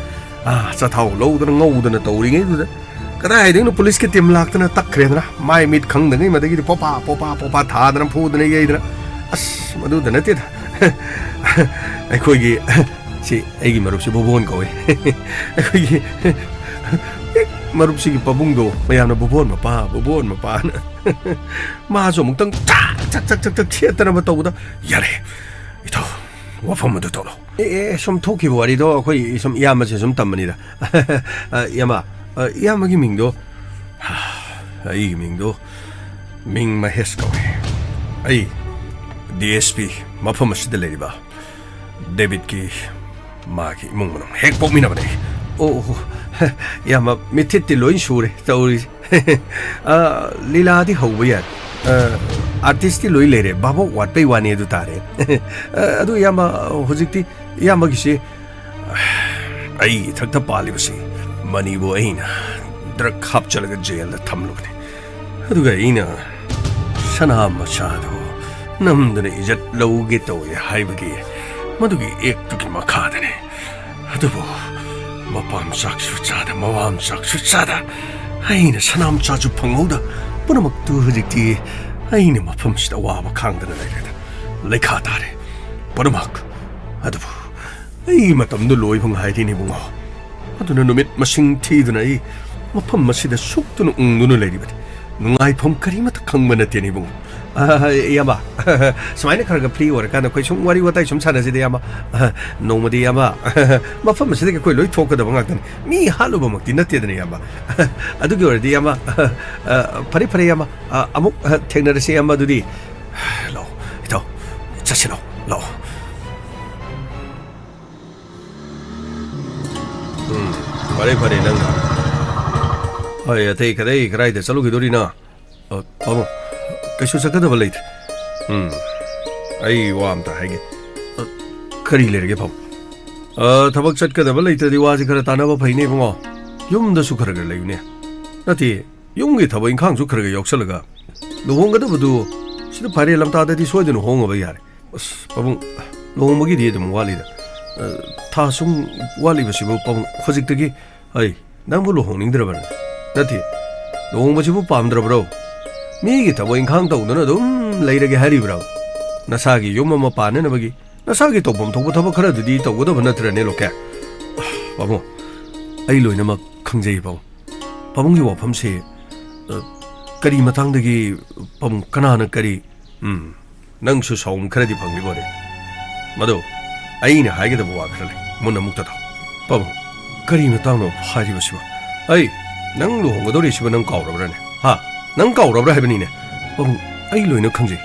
ꯑꯥ, ꯆꯊꯥꯎ ꯂꯧꯗꯅ ꯉꯧꯗꯅ ꯇꯧꯔꯤꯉꯩꯗꯨꯗ ꯀꯗꯥꯏꯗꯒꯤꯅꯣ ꯄꯨꯂꯤꯁꯀꯤ ꯇꯤꯝ ꯂꯥꯛꯇꯅ ꯇꯛꯈ꯭ꯔꯦꯗꯅ꯫ ꯃꯥꯏ ꯃꯤꯠ ꯈꯪꯗꯉꯩ ꯃꯗꯒꯤꯗꯤ ꯄꯣꯄꯥ ꯄꯣꯄꯥ ꯄꯣꯄꯥ ꯊꯥꯗꯅ ꯐꯨꯗꯅ ꯌꯩꯗꯅ꯫ ꯑꯁ, ꯃꯗꯨꯗ ꯅꯠꯇꯦꯗ꯫ ꯑꯩꯈꯣꯏꯒꯤ ꯁꯤ ꯑꯩꯒꯤ ꯃꯔꯨꯞꯁꯤ ꯕꯣꯕꯣꯟ ꯀꯧꯏ꯫ ꯑꯩꯈꯣꯏꯒꯤ ꯍꯦꯛ ꯃꯔꯨꯞꯁꯤꯒꯤ ꯄꯥꯕꯨꯡꯗꯣ ꯃꯌꯥꯝꯅ ꯕꯣꯕꯣꯟ ꯃꯄꯥ, ꯕꯣꯕꯣꯟ ꯃꯄꯥꯅ ꯃꯥꯁꯨ ꯑꯃꯨꯛꯇꯪ ꯆꯥꯛ, ꯆꯥꯛ, ꯆꯥꯛ, ꯆꯥꯛ, ꯆꯥꯛ ꯁꯦꯠꯇꯅꯕ ꯇꯧꯕꯗ, "ꯌꯥꯔꯦ, ꯏꯇꯥꯎ, ꯋꯥꯐꯝ ꯑꯗꯨ ꯇꯧꯔꯣ꯫" ꯑꯦ, ꯑꯦ, ꯁꯨꯝ ꯊꯣꯛꯈꯤꯕ ꯋꯥꯔꯤꯗꯣ ꯑꯩꯈꯣꯏ ꯁꯨꯝ ꯏꯌꯥꯝꯕꯁꯦ ꯁꯨꯝ ꯇꯝꯕꯅꯤꯗ꯫ ꯑ, ꯏꯌꯥꯝꯕ, ꯑ, ꯏꯌꯥꯝꯕꯒꯤ ꯃꯤꯡꯗꯣ, ꯑꯩꯒꯤ ꯃꯤꯡꯗꯣ ꯃꯤꯡ ꯃꯍꯦꯁ ꯀꯧꯏ꯫ ꯑꯩ ꯗꯤ ꯑꯦꯁ ꯄꯤ, ꯃꯐꯝ ꯑꯁꯤꯗ ꯂꯩꯔꯤꯕ ꯗꯦꯕꯤꯠꯀꯤ ꯃꯥꯒꯤ ꯏꯃꯨꯡ ꯃꯅꯨꯡ ꯍꯦꯛ ꯄꯣꯛꯃꯤꯟꯅꯕꯅꯦ꯫ ꯑꯣ, ꯑꯣ, ꯏꯌꯥꯝꯕ, ꯃꯤꯊꯤꯠꯇꯤ ꯂꯣꯏ ꯁꯨꯔꯦ ꯇꯧꯔꯤꯁꯦ꯫ ꯑ, ꯂꯤꯂꯥꯗꯤ ꯍꯧꯕ ꯌꯥꯔꯦ꯫ ꯑ, ꯑꯥꯔꯇꯤꯁꯇꯤ ꯂꯣꯏ ꯂꯩꯔꯦ, ꯚꯥꯕꯣꯛ ꯋꯥꯠꯄꯩ ꯋꯥꯅꯤ ꯑꯗꯨ ꯇꯥꯔꯦ꯫ ꯑ, ꯑꯗꯨ ꯏꯌꯥꯝꯕ, ꯍꯧꯖꯤꯛꯇꯤ ꯏꯌꯥꯝꯕꯒꯤꯁꯦ ꯑꯩ ꯏꯊꯛꯇ ꯄꯥꯜꯂꯤꯕꯁꯤ ꯃꯅꯤꯕꯨ ꯑꯩꯅ ꯗ꯭ꯔꯒ ꯍꯥꯞꯆꯜꯂꯒ ꯖꯦꯜꯗ ꯊꯝꯂꯨꯕꯅꯤ꯫ ꯑꯗꯨꯒ ꯑꯩꯅ ꯁꯅꯥ ꯃꯆꯥꯗꯣ ꯅꯝꯗꯨꯅ ꯏꯖꯠ ꯂꯧꯒꯦ ꯇꯧꯏ ꯍꯥꯏꯕꯒꯤ ꯃꯗꯨꯒꯤ ꯑꯦꯛꯇꯨꯒꯤ ꯃꯈꯥꯗꯅꯤ꯫ ꯑꯗꯨꯕꯨ ꯃꯄꯥꯝ ꯆꯥꯛꯁꯨ ꯆꯥꯗ, ꯃꯋꯥꯝ ꯆꯥꯛꯁꯨ ꯆꯥꯗ, ꯑꯩꯅ ꯁꯅꯥꯝꯆꯥꯁꯨ ꯐꯪꯍꯧꯗ, ꯄꯨꯝꯅꯃꯛꯇꯨ ꯍꯧꯖꯤꯛꯇꯤ ꯑꯩꯅ ꯃꯐꯝꯁꯤꯗ ꯑꯋꯥꯕ ꯈꯥꯡꯗꯅ ꯂꯩꯔꯦꯗ꯫ ꯂꯩꯈꯥ ꯇꯥꯔꯦ ꯄꯨꯝꯅꯃꯛ꯫ ꯑꯗꯨꯕꯨ ꯑꯩꯒꯤ ꯃꯇꯝꯗꯨ ꯂꯣꯏꯕ ꯉꯥꯏꯔꯤꯅꯦ ꯏꯕꯨꯡꯉꯣ꯫ ꯑꯗꯨꯅ ꯅꯨꯃꯤꯠ ꯃꯁꯤꯡ ꯊꯤꯗꯨꯅ ꯑꯩ ꯃꯐꯝ ꯑꯁꯤꯗ ꯁꯨꯛꯇꯨꯅ ꯎꯪꯗꯨꯅ ꯂꯩꯔꯤꯕꯅꯤ꯫ ꯅꯨꯡꯉꯥꯏꯐꯝ ꯀꯔꯤꯃꯠꯇ ꯈꯪꯕ ꯅꯠꯇꯦꯅꯦ ꯏꯕꯨꯡꯉꯣ꯫ ꯑ, ꯏꯌꯥꯝꯕ, ꯁꯨꯃꯥꯏꯅ ꯈꯔ ꯈꯔ ꯐ꯭ꯔꯤ ꯑꯣꯏꯔꯀꯥꯟꯗ ꯑꯩꯈꯣꯏ ꯁꯨꯝ ꯋꯥꯔꯤ ꯋꯥꯇꯥꯏ ꯁꯨꯝ ꯁꯥꯟꯅꯁꯤꯗ ꯏꯌꯥꯝꯕ꯫ ꯑ, ꯅꯣꯡꯃꯗꯤ ꯏꯌꯥꯝꯕ, ꯃꯐꯝ ꯑꯁꯤꯗꯒꯤ ꯑꯩꯈꯣꯏ ꯂꯣꯏ ꯊꯣꯛꯀꯗꯕ ꯉꯥꯛꯇꯅꯤ꯫ ꯃꯤ ꯍꯥꯠꯂꯨꯕꯃꯛꯇꯤ ꯅꯠꯇꯦꯗꯅ ꯏꯌꯥꯝꯕ꯫ ꯑꯗꯨꯒꯤ ꯑꯣꯏꯔꯗꯤ ꯏꯌꯥꯝꯕ, ꯑ, ꯐꯔꯦ ꯐꯔꯦ ꯏꯌꯥꯝꯕ, ꯑ, ꯑꯃꯨꯛ, ꯑ, ꯊꯦꯡꯅꯔꯁꯤ ꯏꯌꯥꯝꯕ ꯑꯗꯨꯗꯤ꯫ ꯂꯥꯛꯑꯣ, ꯏꯇꯥꯎ, ꯆꯠꯁꯤ ꯂꯥꯛꯑꯣ, ꯂꯥꯛꯑꯣ꯫ ꯎꯝ, ꯐꯔꯦ, ꯐꯔꯦ, ꯅꯪ꯫ ꯍꯣꯏ, ꯑꯇꯩ ꯀꯗꯥꯏ, ꯀꯗꯥꯏꯗ ꯆꯠꯂꯨꯈꯤꯗꯣꯔꯤꯅꯣ? ꯑ, ꯄꯥꯕꯨꯡ, ꯀꯩꯁꯨ ꯆꯠꯀꯗꯕ ꯂꯩꯇꯦ꯫ ꯎꯝ, ꯑꯩ ꯋꯥ ꯑꯝꯇ ꯍꯥꯏꯒꯦ꯫ ꯑ, ꯀꯔꯤ ꯂꯩꯔꯒꯦ, ꯄꯥꯕꯨꯡ? ꯑ, ꯊꯕꯛ ꯆꯠꯀꯗꯕ ꯂꯩꯇ꯭ꯔꯗꯤ ꯋꯥꯁꯤ ꯈꯔ ꯇꯥꯟꯅꯕ ꯐꯩꯅꯦ, ꯏꯕꯨꯡꯉꯣ꯫ ꯌꯨꯝꯗꯁꯨ ꯈꯔ ꯈꯔ ꯂꯩꯌꯨꯅꯦ꯫ ꯅꯠꯇꯦ, ꯌꯨꯝꯒꯤ ꯊꯕꯛ ꯏꯪꯈꯥꯡꯁꯨ ꯈꯔ ꯈꯔ ꯌꯥꯎꯁꯜꯂꯒ, ꯂꯨꯍꯣꯡꯒꯗꯕꯗꯨ ꯁꯤꯗ ꯐꯥꯏꯔꯦꯜ ꯂꯝꯇꯥꯗꯗꯤ ꯁꯣꯏꯗꯅ ꯍꯣꯡꯉꯕ ꯌꯥꯔꯦ꯫ ꯑꯁ, ꯄꯥꯕꯨꯡ, ꯂꯨꯍꯣꯡꯕꯒꯤꯗꯤ ꯑꯗꯨꯝ ꯋꯥꯠꯂꯤꯗ꯫ ꯑ, ꯊꯥ ꯁꯨꯝ ꯋꯥꯠꯂꯤꯕꯁꯤꯕꯨ, ꯄꯥꯕꯨꯡ, ꯍꯧꯖꯤꯛꯇꯒꯤ, ꯑꯩ, ꯅꯪꯕꯨ ꯂꯨꯍꯣꯡꯅꯤꯡꯗ꯭ꯔꯕꯅꯦ? ꯅꯠꯇꯦ, ꯂꯨꯍꯣꯡꯕꯁꯤꯕꯨ ꯄꯥꯝꯗ꯭ꯔꯕ꯭ꯔꯣ? ꯃꯤꯒꯤ ꯊꯕꯛ ꯏꯪꯈꯥꯡ ꯇꯧꯗꯨꯅ ꯑꯗꯨꯝ ꯂꯩꯔꯒꯦ ꯍꯥꯏꯔꯤꯕ꯭ꯔꯣ? ꯅꯁꯥꯒꯤ ꯌꯨꯝ ꯑꯃ ꯄꯥꯟꯅꯅꯕꯒꯤ ꯅꯁꯥꯒꯤ ꯇꯧꯐꯝ ꯊꯣꯛꯄ ꯊꯕꯛ ꯈꯔꯗꯨꯗꯤ ꯇꯧꯒꯗꯕ ꯅꯠꯇ꯭ꯔꯅꯦ, ꯂꯣꯀꯦ? ꯄꯥꯕꯨꯡ, ꯑꯩ ꯂꯣꯏꯅꯃꯛ ꯈꯪꯖꯩ, ꯄꯥꯕꯨꯡ꯫ ꯄꯥꯕꯨꯡꯒꯤ ꯋꯥꯐꯝꯁꯦ, ꯑ, ꯀꯔꯤ ꯃꯇꯥꯡꯗꯒꯤ? ꯄꯥꯕꯨꯡ, ꯀꯅꯥꯅ ꯀꯔꯤ? ꯎꯝ, ꯅꯪꯁꯨ ꯁꯥꯎꯝ ꯈꯔꯗꯤ ꯐꯪꯂꯤꯕꯣꯅꯦ꯫ ꯃꯗꯨ ꯑꯩꯅ ꯍꯥꯏꯒꯗꯕ ꯋꯥ ꯈꯔ ꯂꯩ, ꯃꯨꯟꯅ ꯑꯃꯨꯛꯇ ꯇꯥꯎ꯫ ꯄꯥꯕꯨꯡ, ꯀꯔꯤ ꯃꯇꯥꯡꯅꯣ ꯍꯥꯏꯔꯤꯕꯁꯤꯕꯣ? ꯑꯩ, ꯅꯪ ꯂꯨꯍꯣꯡꯒꯗꯧꯔꯤꯁꯤꯕ ꯅꯪ ꯀꯥꯎꯔꯕ꯭ꯔꯥꯅꯦ? ꯍꯥ? ꯅꯪ ꯀꯥꯎꯔꯕ꯭ꯔꯥ ꯍꯥꯏꯕꯅꯤꯅꯦ? ꯄꯥꯕꯨꯡ, ꯑꯩ ꯂꯣꯏꯅ ꯈꯪꯖꯩ꯫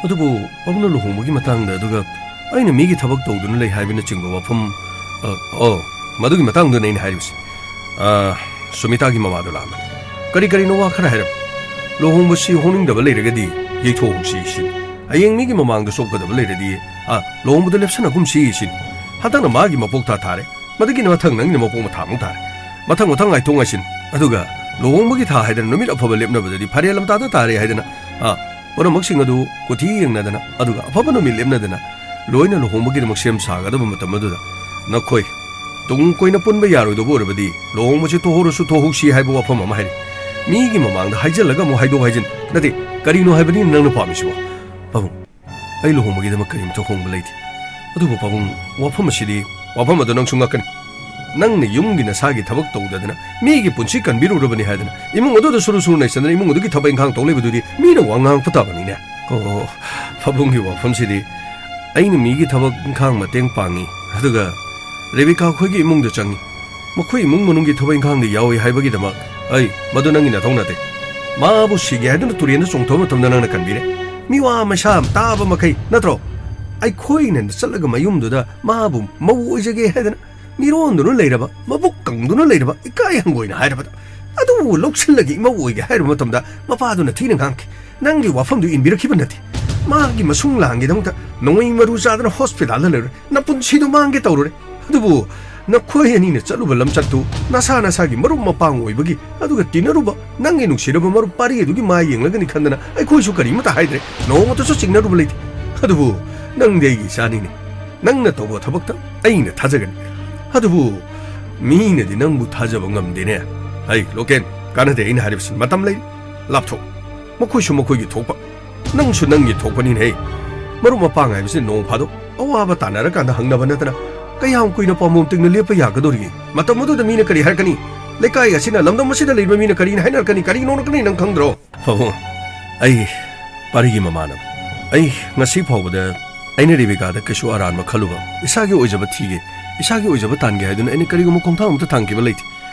ꯑꯗꯨꯕꯨ ꯄꯥꯕꯨꯡꯅ ꯂꯨꯍꯣꯡꯕꯒꯤ ꯃꯇꯥꯡꯗ, ꯑꯗꯨꯒ ꯑꯩꯅ ꯃꯤꯒꯤ ꯊꯕꯛ ꯇꯧꯗꯨꯅ ꯂꯩ ꯍꯥꯏꯕꯅꯆꯤꯡꯕ ꯋꯥꯐꯝ, ꯑ, ꯑꯣ, ꯃꯗꯨꯒꯤ ꯃꯇꯥꯡꯗꯨꯅ ꯑꯩꯅ ꯍꯥꯏꯔꯤꯕꯁꯤ꯫ ꯑ, ꯁꯨꯃꯤꯇꯥꯒꯤ ꯃꯃꯥꯗꯣ ꯂꯥꯛꯑꯝꯕꯅꯤ꯫ ꯀꯔꯤ ꯀꯔꯤꯅꯣ ꯋꯥ ꯈꯔ ꯍꯥꯏꯔꯝ꯫ ꯂꯨꯍꯣꯡꯕꯁꯤ ꯍꯣꯡꯅꯤꯡꯗꯕ ꯂꯩꯔꯒꯗꯤ ꯌꯩꯊꯣꯛꯍꯧꯁꯤ ꯁꯤꯅꯤ꯫ ꯍꯌꯦꯡ ꯃꯤꯒꯤ ꯃꯃꯥꯡꯗ ꯆꯣꯞꯀꯗꯕ ꯂꯩꯔꯗꯤ, ꯑ, ꯂꯨꯍꯣꯡꯕꯗ ꯂꯦꯞꯁꯟꯅꯒꯨꯝꯁꯤ ꯁꯤꯅꯤ꯫ ꯍꯟꯗꯛꯅ ꯃꯥꯒꯤ ꯃꯄꯣꯛ ꯊꯥ ꯊꯥꯔꯦ꯫ ꯃꯗꯨꯒꯤ ꯃꯊꯪ ꯅꯪꯒꯤꯅ ꯃꯄꯣꯛ ꯃꯊꯥ ꯑꯃꯨꯛ ꯊꯥꯔꯦ꯫ ꯃꯊꯪ ꯃꯊꯪ ꯉꯥꯏꯊꯣꯛ ꯉꯥꯏꯁꯤꯟ꯫ ꯑꯗꯨꯒ ꯂꯨꯍꯣꯡꯕꯒꯤ ꯊꯥ ꯍꯥꯏꯗꯅ ꯅꯨꯃꯤꯠ ꯑꯐꯕ ꯂꯦꯞꯅꯕꯗꯗꯤ ꯐꯥꯏꯔꯦꯜ ꯂꯝꯇꯥꯗ ꯇꯥꯔꯦ ꯍꯥꯏꯗꯅ, ꯑ, ꯄꯨꯝꯅꯃꯛꯁꯤꯡ ꯑꯗꯨ ꯀꯨꯊꯤ ꯌꯦꯡꯅꯗꯅ, ꯑꯗꯨꯒ ꯑꯐꯕ ꯅꯨꯃꯤꯠ ꯂꯦꯞꯅꯗꯅ ꯂꯣꯏꯅ ꯂꯨꯍꯣꯡꯕꯒꯤꯗꯃꯛ ꯁꯦꯝ ꯁꯥꯒꯗꯕ ꯃꯇꯝ ꯑꯗꯨꯗ ꯅꯈꯣꯏ ꯇꯨꯡ ꯀꯣꯏꯅ ꯄꯨꯟꯕ ꯌꯥꯔꯣꯏꯗꯧꯕ ꯑꯣꯏꯔꯕꯗꯤ ꯂꯨꯍꯣꯡꯕꯁꯤ ꯇꯣꯛꯍꯧꯔꯁꯨ ꯇꯣꯛꯍꯧꯁꯤ ꯍꯥꯏꯕ ꯋꯥꯐꯝ ꯑꯃ ꯍꯥꯏꯔꯤ꯫ ꯃꯤꯒꯤ ꯃꯃꯥꯡꯗ ꯍꯥꯏꯖꯤꯜꯂꯒ ꯑꯃꯨꯛ ꯍꯥꯏꯗꯣꯛ ꯍꯥꯏꯖꯤꯟ, ꯅꯠꯇꯦ, ꯀꯔꯤꯅꯣ ꯍꯥꯏꯕꯅꯤ ꯅꯪꯅ ꯄꯥꯝꯃꯤꯁꯤꯕꯣ? ꯄꯥꯕꯨꯡ, ꯑꯩ ꯂꯨꯍꯣꯡꯕꯒꯤꯗꯃꯛ ꯀꯔꯤꯝꯇ ꯍꯣꯡꯕ ꯂꯩꯇꯦ꯫ ꯑꯗꯨꯕꯨ ꯄꯥꯕꯨꯡ, ꯋꯥꯐꯝ ꯑꯁꯤꯗꯤ, ꯋꯥꯐꯝ ꯑꯗꯨ ꯅꯪꯁꯨ ꯉꯛꯀꯅꯤ꯫ ꯅꯪꯅ ꯌꯨꯝꯒꯤ ꯅꯁꯥꯒꯤ ꯊꯕꯛ ꯇꯧꯗꯗꯅ ꯃꯤꯒꯤ ꯄꯨꯟꯁꯤ ꯀꯟꯕꯤꯔꯨꯔꯕꯅꯤ ꯍꯥꯏꯗꯅ ꯏꯃꯨꯡ ꯑꯗꯨꯗ ꯁꯨꯔꯨ ꯁꯨꯔꯨ ꯅꯩꯁꯟꯗꯅ ꯏꯃꯨꯡ ꯑꯗꯨꯒꯤ ꯊꯕꯛ ꯏꯪꯈꯥꯡ ꯇꯧ ꯂꯩꯕꯗꯨꯗꯤ ꯃꯤꯅ ꯋꯥ ꯉꯥꯡꯉꯛꯄ ꯇꯥꯕꯅꯤꯅꯦ꯫ ꯑꯣ, ꯄꯥꯕꯨꯡꯒꯤ ꯋꯥꯐꯝꯁꯤꯗꯤ ꯑꯩꯅ ꯃꯤꯒꯤ ꯊꯕꯛ ꯏꯪꯈꯥꯡ ꯃꯇꯦꯡ ꯄꯥꯡꯉꯤ, ꯑꯗꯨꯒ ꯔꯦꯕꯤꯀꯥ ꯑꯩꯈꯣꯏꯒꯤ ꯏꯃꯨꯡꯗ ꯆꯪꯉꯤ꯫ ꯃꯈꯣꯏ ꯏꯃꯨꯡ ꯃꯅꯨꯡꯒꯤ ꯊꯕꯛ ꯏꯪꯈꯥꯡꯗ ꯌꯥꯎꯏ ꯍꯥꯏꯕꯒꯤꯗꯃꯛ ꯑꯩ, ꯃꯗꯨ ꯅꯪꯒꯤ ꯅꯊꯧ ꯅꯠꯇꯦ꯫ ꯃꯥꯕꯨ ꯁꯤꯒꯦ ꯍꯥꯏꯗꯨꯅ ꯇꯨꯔꯦꯟꯗ ꯆꯣꯡꯊꯕ ꯃꯇꯝꯗ ꯅꯪꯅ ꯀꯟꯕꯤꯔꯦ꯫ ꯃꯤꯋꯥ ꯃꯩꯁꯥ ꯇꯥꯕ ꯃꯈꯩ ꯅꯠꯇ꯭ꯔꯣ? ꯑꯩꯈꯣꯏꯅ ꯆꯠꯂꯒ ꯃꯌꯨꯝꯗꯨꯗ ꯃꯥꯕꯨ ꯃꯧ ꯑꯣꯏꯖꯒꯦ ꯍꯥꯏꯗꯅ ꯃꯤꯔꯣꯟꯗꯨꯅ ꯂꯩꯔꯕ, ꯃꯕꯨꯛ ꯀꯪꯗꯨꯅ ꯂꯩꯔꯕ, ꯏꯀꯥꯏ ꯍꯪꯒꯣꯏꯅ ꯍꯥꯏꯔꯕꯗ, ꯑꯗꯨꯕꯨ ꯂꯧꯁꯤꯜꯂꯒ ꯏꯃꯧ ꯑꯣꯏꯒꯦ ꯍꯥꯏꯔꯨꯕ ꯃꯇꯝꯗ ꯃꯄꯥꯗꯨꯅ ꯊꯤꯅ ꯉꯥꯡꯈꯤ꯫ ꯅꯪꯒꯤ ꯋꯥꯐꯝꯗꯨ ꯏꯟꯕꯤꯔꯛꯈꯤꯕ ꯅꯠꯇꯦ꯫ ꯃꯥꯒꯤ ꯃꯁꯨꯡ ꯂꯥꯡꯒꯤꯗꯃꯛꯇ ꯅꯣꯡꯃꯩ ꯃꯔꯨ ꯆꯥꯗꯅ ꯍꯣꯁꯄꯤꯇꯥꯜꯗ ꯂꯩꯔꯨꯔꯦ꯫ ꯅꯄꯨꯟꯁꯤꯗꯨ ꯃꯥꯡꯒꯦ ꯇꯧꯔꯨꯔꯦ꯫ ꯑꯗꯨꯕꯨ ꯅꯈꯣꯏ ꯑꯅꯤꯅ ꯆꯠꯂꯨꯕ ꯂꯝꯆꯠꯇꯨ ꯅꯁꯥ ꯅꯁꯥꯒꯤ ꯃꯔꯨꯞ ꯃꯄꯥꯡ ꯑꯣꯏꯕꯒꯤ, ꯑꯗꯨꯒ ꯇꯤꯟꯅꯔꯨꯕ ꯅꯪꯒꯤ ꯅꯨꯡꯁꯤꯔꯕ ꯃꯔꯨꯞ ꯄꯥꯔꯤ ꯑꯗꯨꯒꯤ ꯃꯥꯏ ꯌꯦꯡꯂꯒꯅꯤ ꯈꯟꯗꯅ ꯑꯩꯈꯣꯏꯁꯨ ꯀꯔꯤꯃꯇ ꯍꯥꯏꯗ꯭ꯔꯦ꯫ ꯅꯣꯡꯃꯇꯁꯨ ꯆꯤꯡꯅꯔꯨꯕ ꯂꯩꯇꯦ꯫ ꯑꯗꯨꯕꯨ ꯅꯪꯗꯤ ꯑꯩꯒꯤ ꯏꯆꯥꯅꯤꯅꯦ꯫ ꯅꯪꯅ ꯇꯧꯕ ꯊꯕꯛꯇ ꯑꯩꯅ ꯊꯥꯖꯒꯅꯤ꯫ ꯑꯗꯨꯕꯨ ꯃꯤꯅꯗꯤ ꯅꯪꯕꯨ ꯊꯥꯖꯕ ꯉꯝꯗꯦꯅꯦ꯫ ꯍꯩ, ꯂꯣꯀꯦꯟ, ꯀꯥꯟꯅꯗꯦ ꯑꯩꯅ ꯍꯥꯏꯔꯤꯕꯁꯤ꯫ ꯃꯇꯝ ꯂꯩ, ꯂꯥꯞꯊꯣꯛ꯫ ꯃꯈꯣꯏꯁꯨ ꯃꯈꯣꯏꯒꯤ ꯊꯣꯛꯄ, ꯅꯪꯁꯨ ꯅꯪꯒꯤ ꯊꯣꯛꯄꯅꯤꯅꯦ꯫ ꯍꯩ, ꯃꯔꯨꯞ ꯃꯄꯥꯡ ꯍꯥꯏꯕꯁꯤ ꯅꯣꯡ ꯐꯥꯗꯣꯛ ꯑꯋꯥꯕ ꯇꯥꯟꯅꯔꯀꯥꯟꯗ ꯍꯪꯅꯕ ꯅꯠꯇꯅ ꯀꯌꯥꯝ ꯀꯨꯏꯅ ꯄꯥꯝꯕꯣꯝ ꯇꯤꯡꯅ ꯂꯦꯞꯄ ꯌꯥꯒꯗꯧꯔꯤꯒꯦ? ꯃꯇꯝ ꯑꯗꯨꯗ ꯃꯤꯅ ꯀꯔꯤ ꯍꯥꯏꯔꯛꯀꯅꯤ? ꯂꯩꯀꯥꯏ ꯑꯁꯤꯅ, ꯂꯝꯗꯝ ꯑꯁꯤꯗ ꯂꯩꯕ ꯃꯤꯅ ꯀꯔꯤꯅ ꯍꯥꯏꯅꯔꯛꯀꯅꯤ, ꯀꯔꯤ ꯅꯣꯛꯅꯔꯛꯀꯅꯤ, ꯅꯪ ꯈꯪꯗ꯭ꯔꯣ? ꯄꯥꯕꯨꯡ, ꯑꯩ ꯄꯥꯔꯤꯒꯤ ꯃꯃꯥꯟꯅꯕ꯫ ꯑꯩ ꯉꯁꯤ ꯐꯥꯎꯕꯗ ꯑꯩꯅ ꯔꯦꯕꯤꯀꯥꯗ ꯀꯩꯁꯨ ꯑꯔꯥꯟꯕ ꯈꯜꯂꯨꯕ, ꯏꯁꯥꯒꯤ ꯑꯣꯏꯖꯕ ꯊꯤꯒꯦ, ꯏꯁꯥꯒꯤ ꯑꯣꯏꯖꯕ ꯇꯥꯟꯒꯦ ꯍꯥꯏꯗꯨꯅ ꯑꯩꯅ ꯀꯔꯤꯒꯨꯝꯕ ꯈꯣꯡꯊꯥꯡ ꯑꯃꯠꯇ ꯊꯥꯡꯈꯤꯕ ꯂꯩꯇꯦ꯫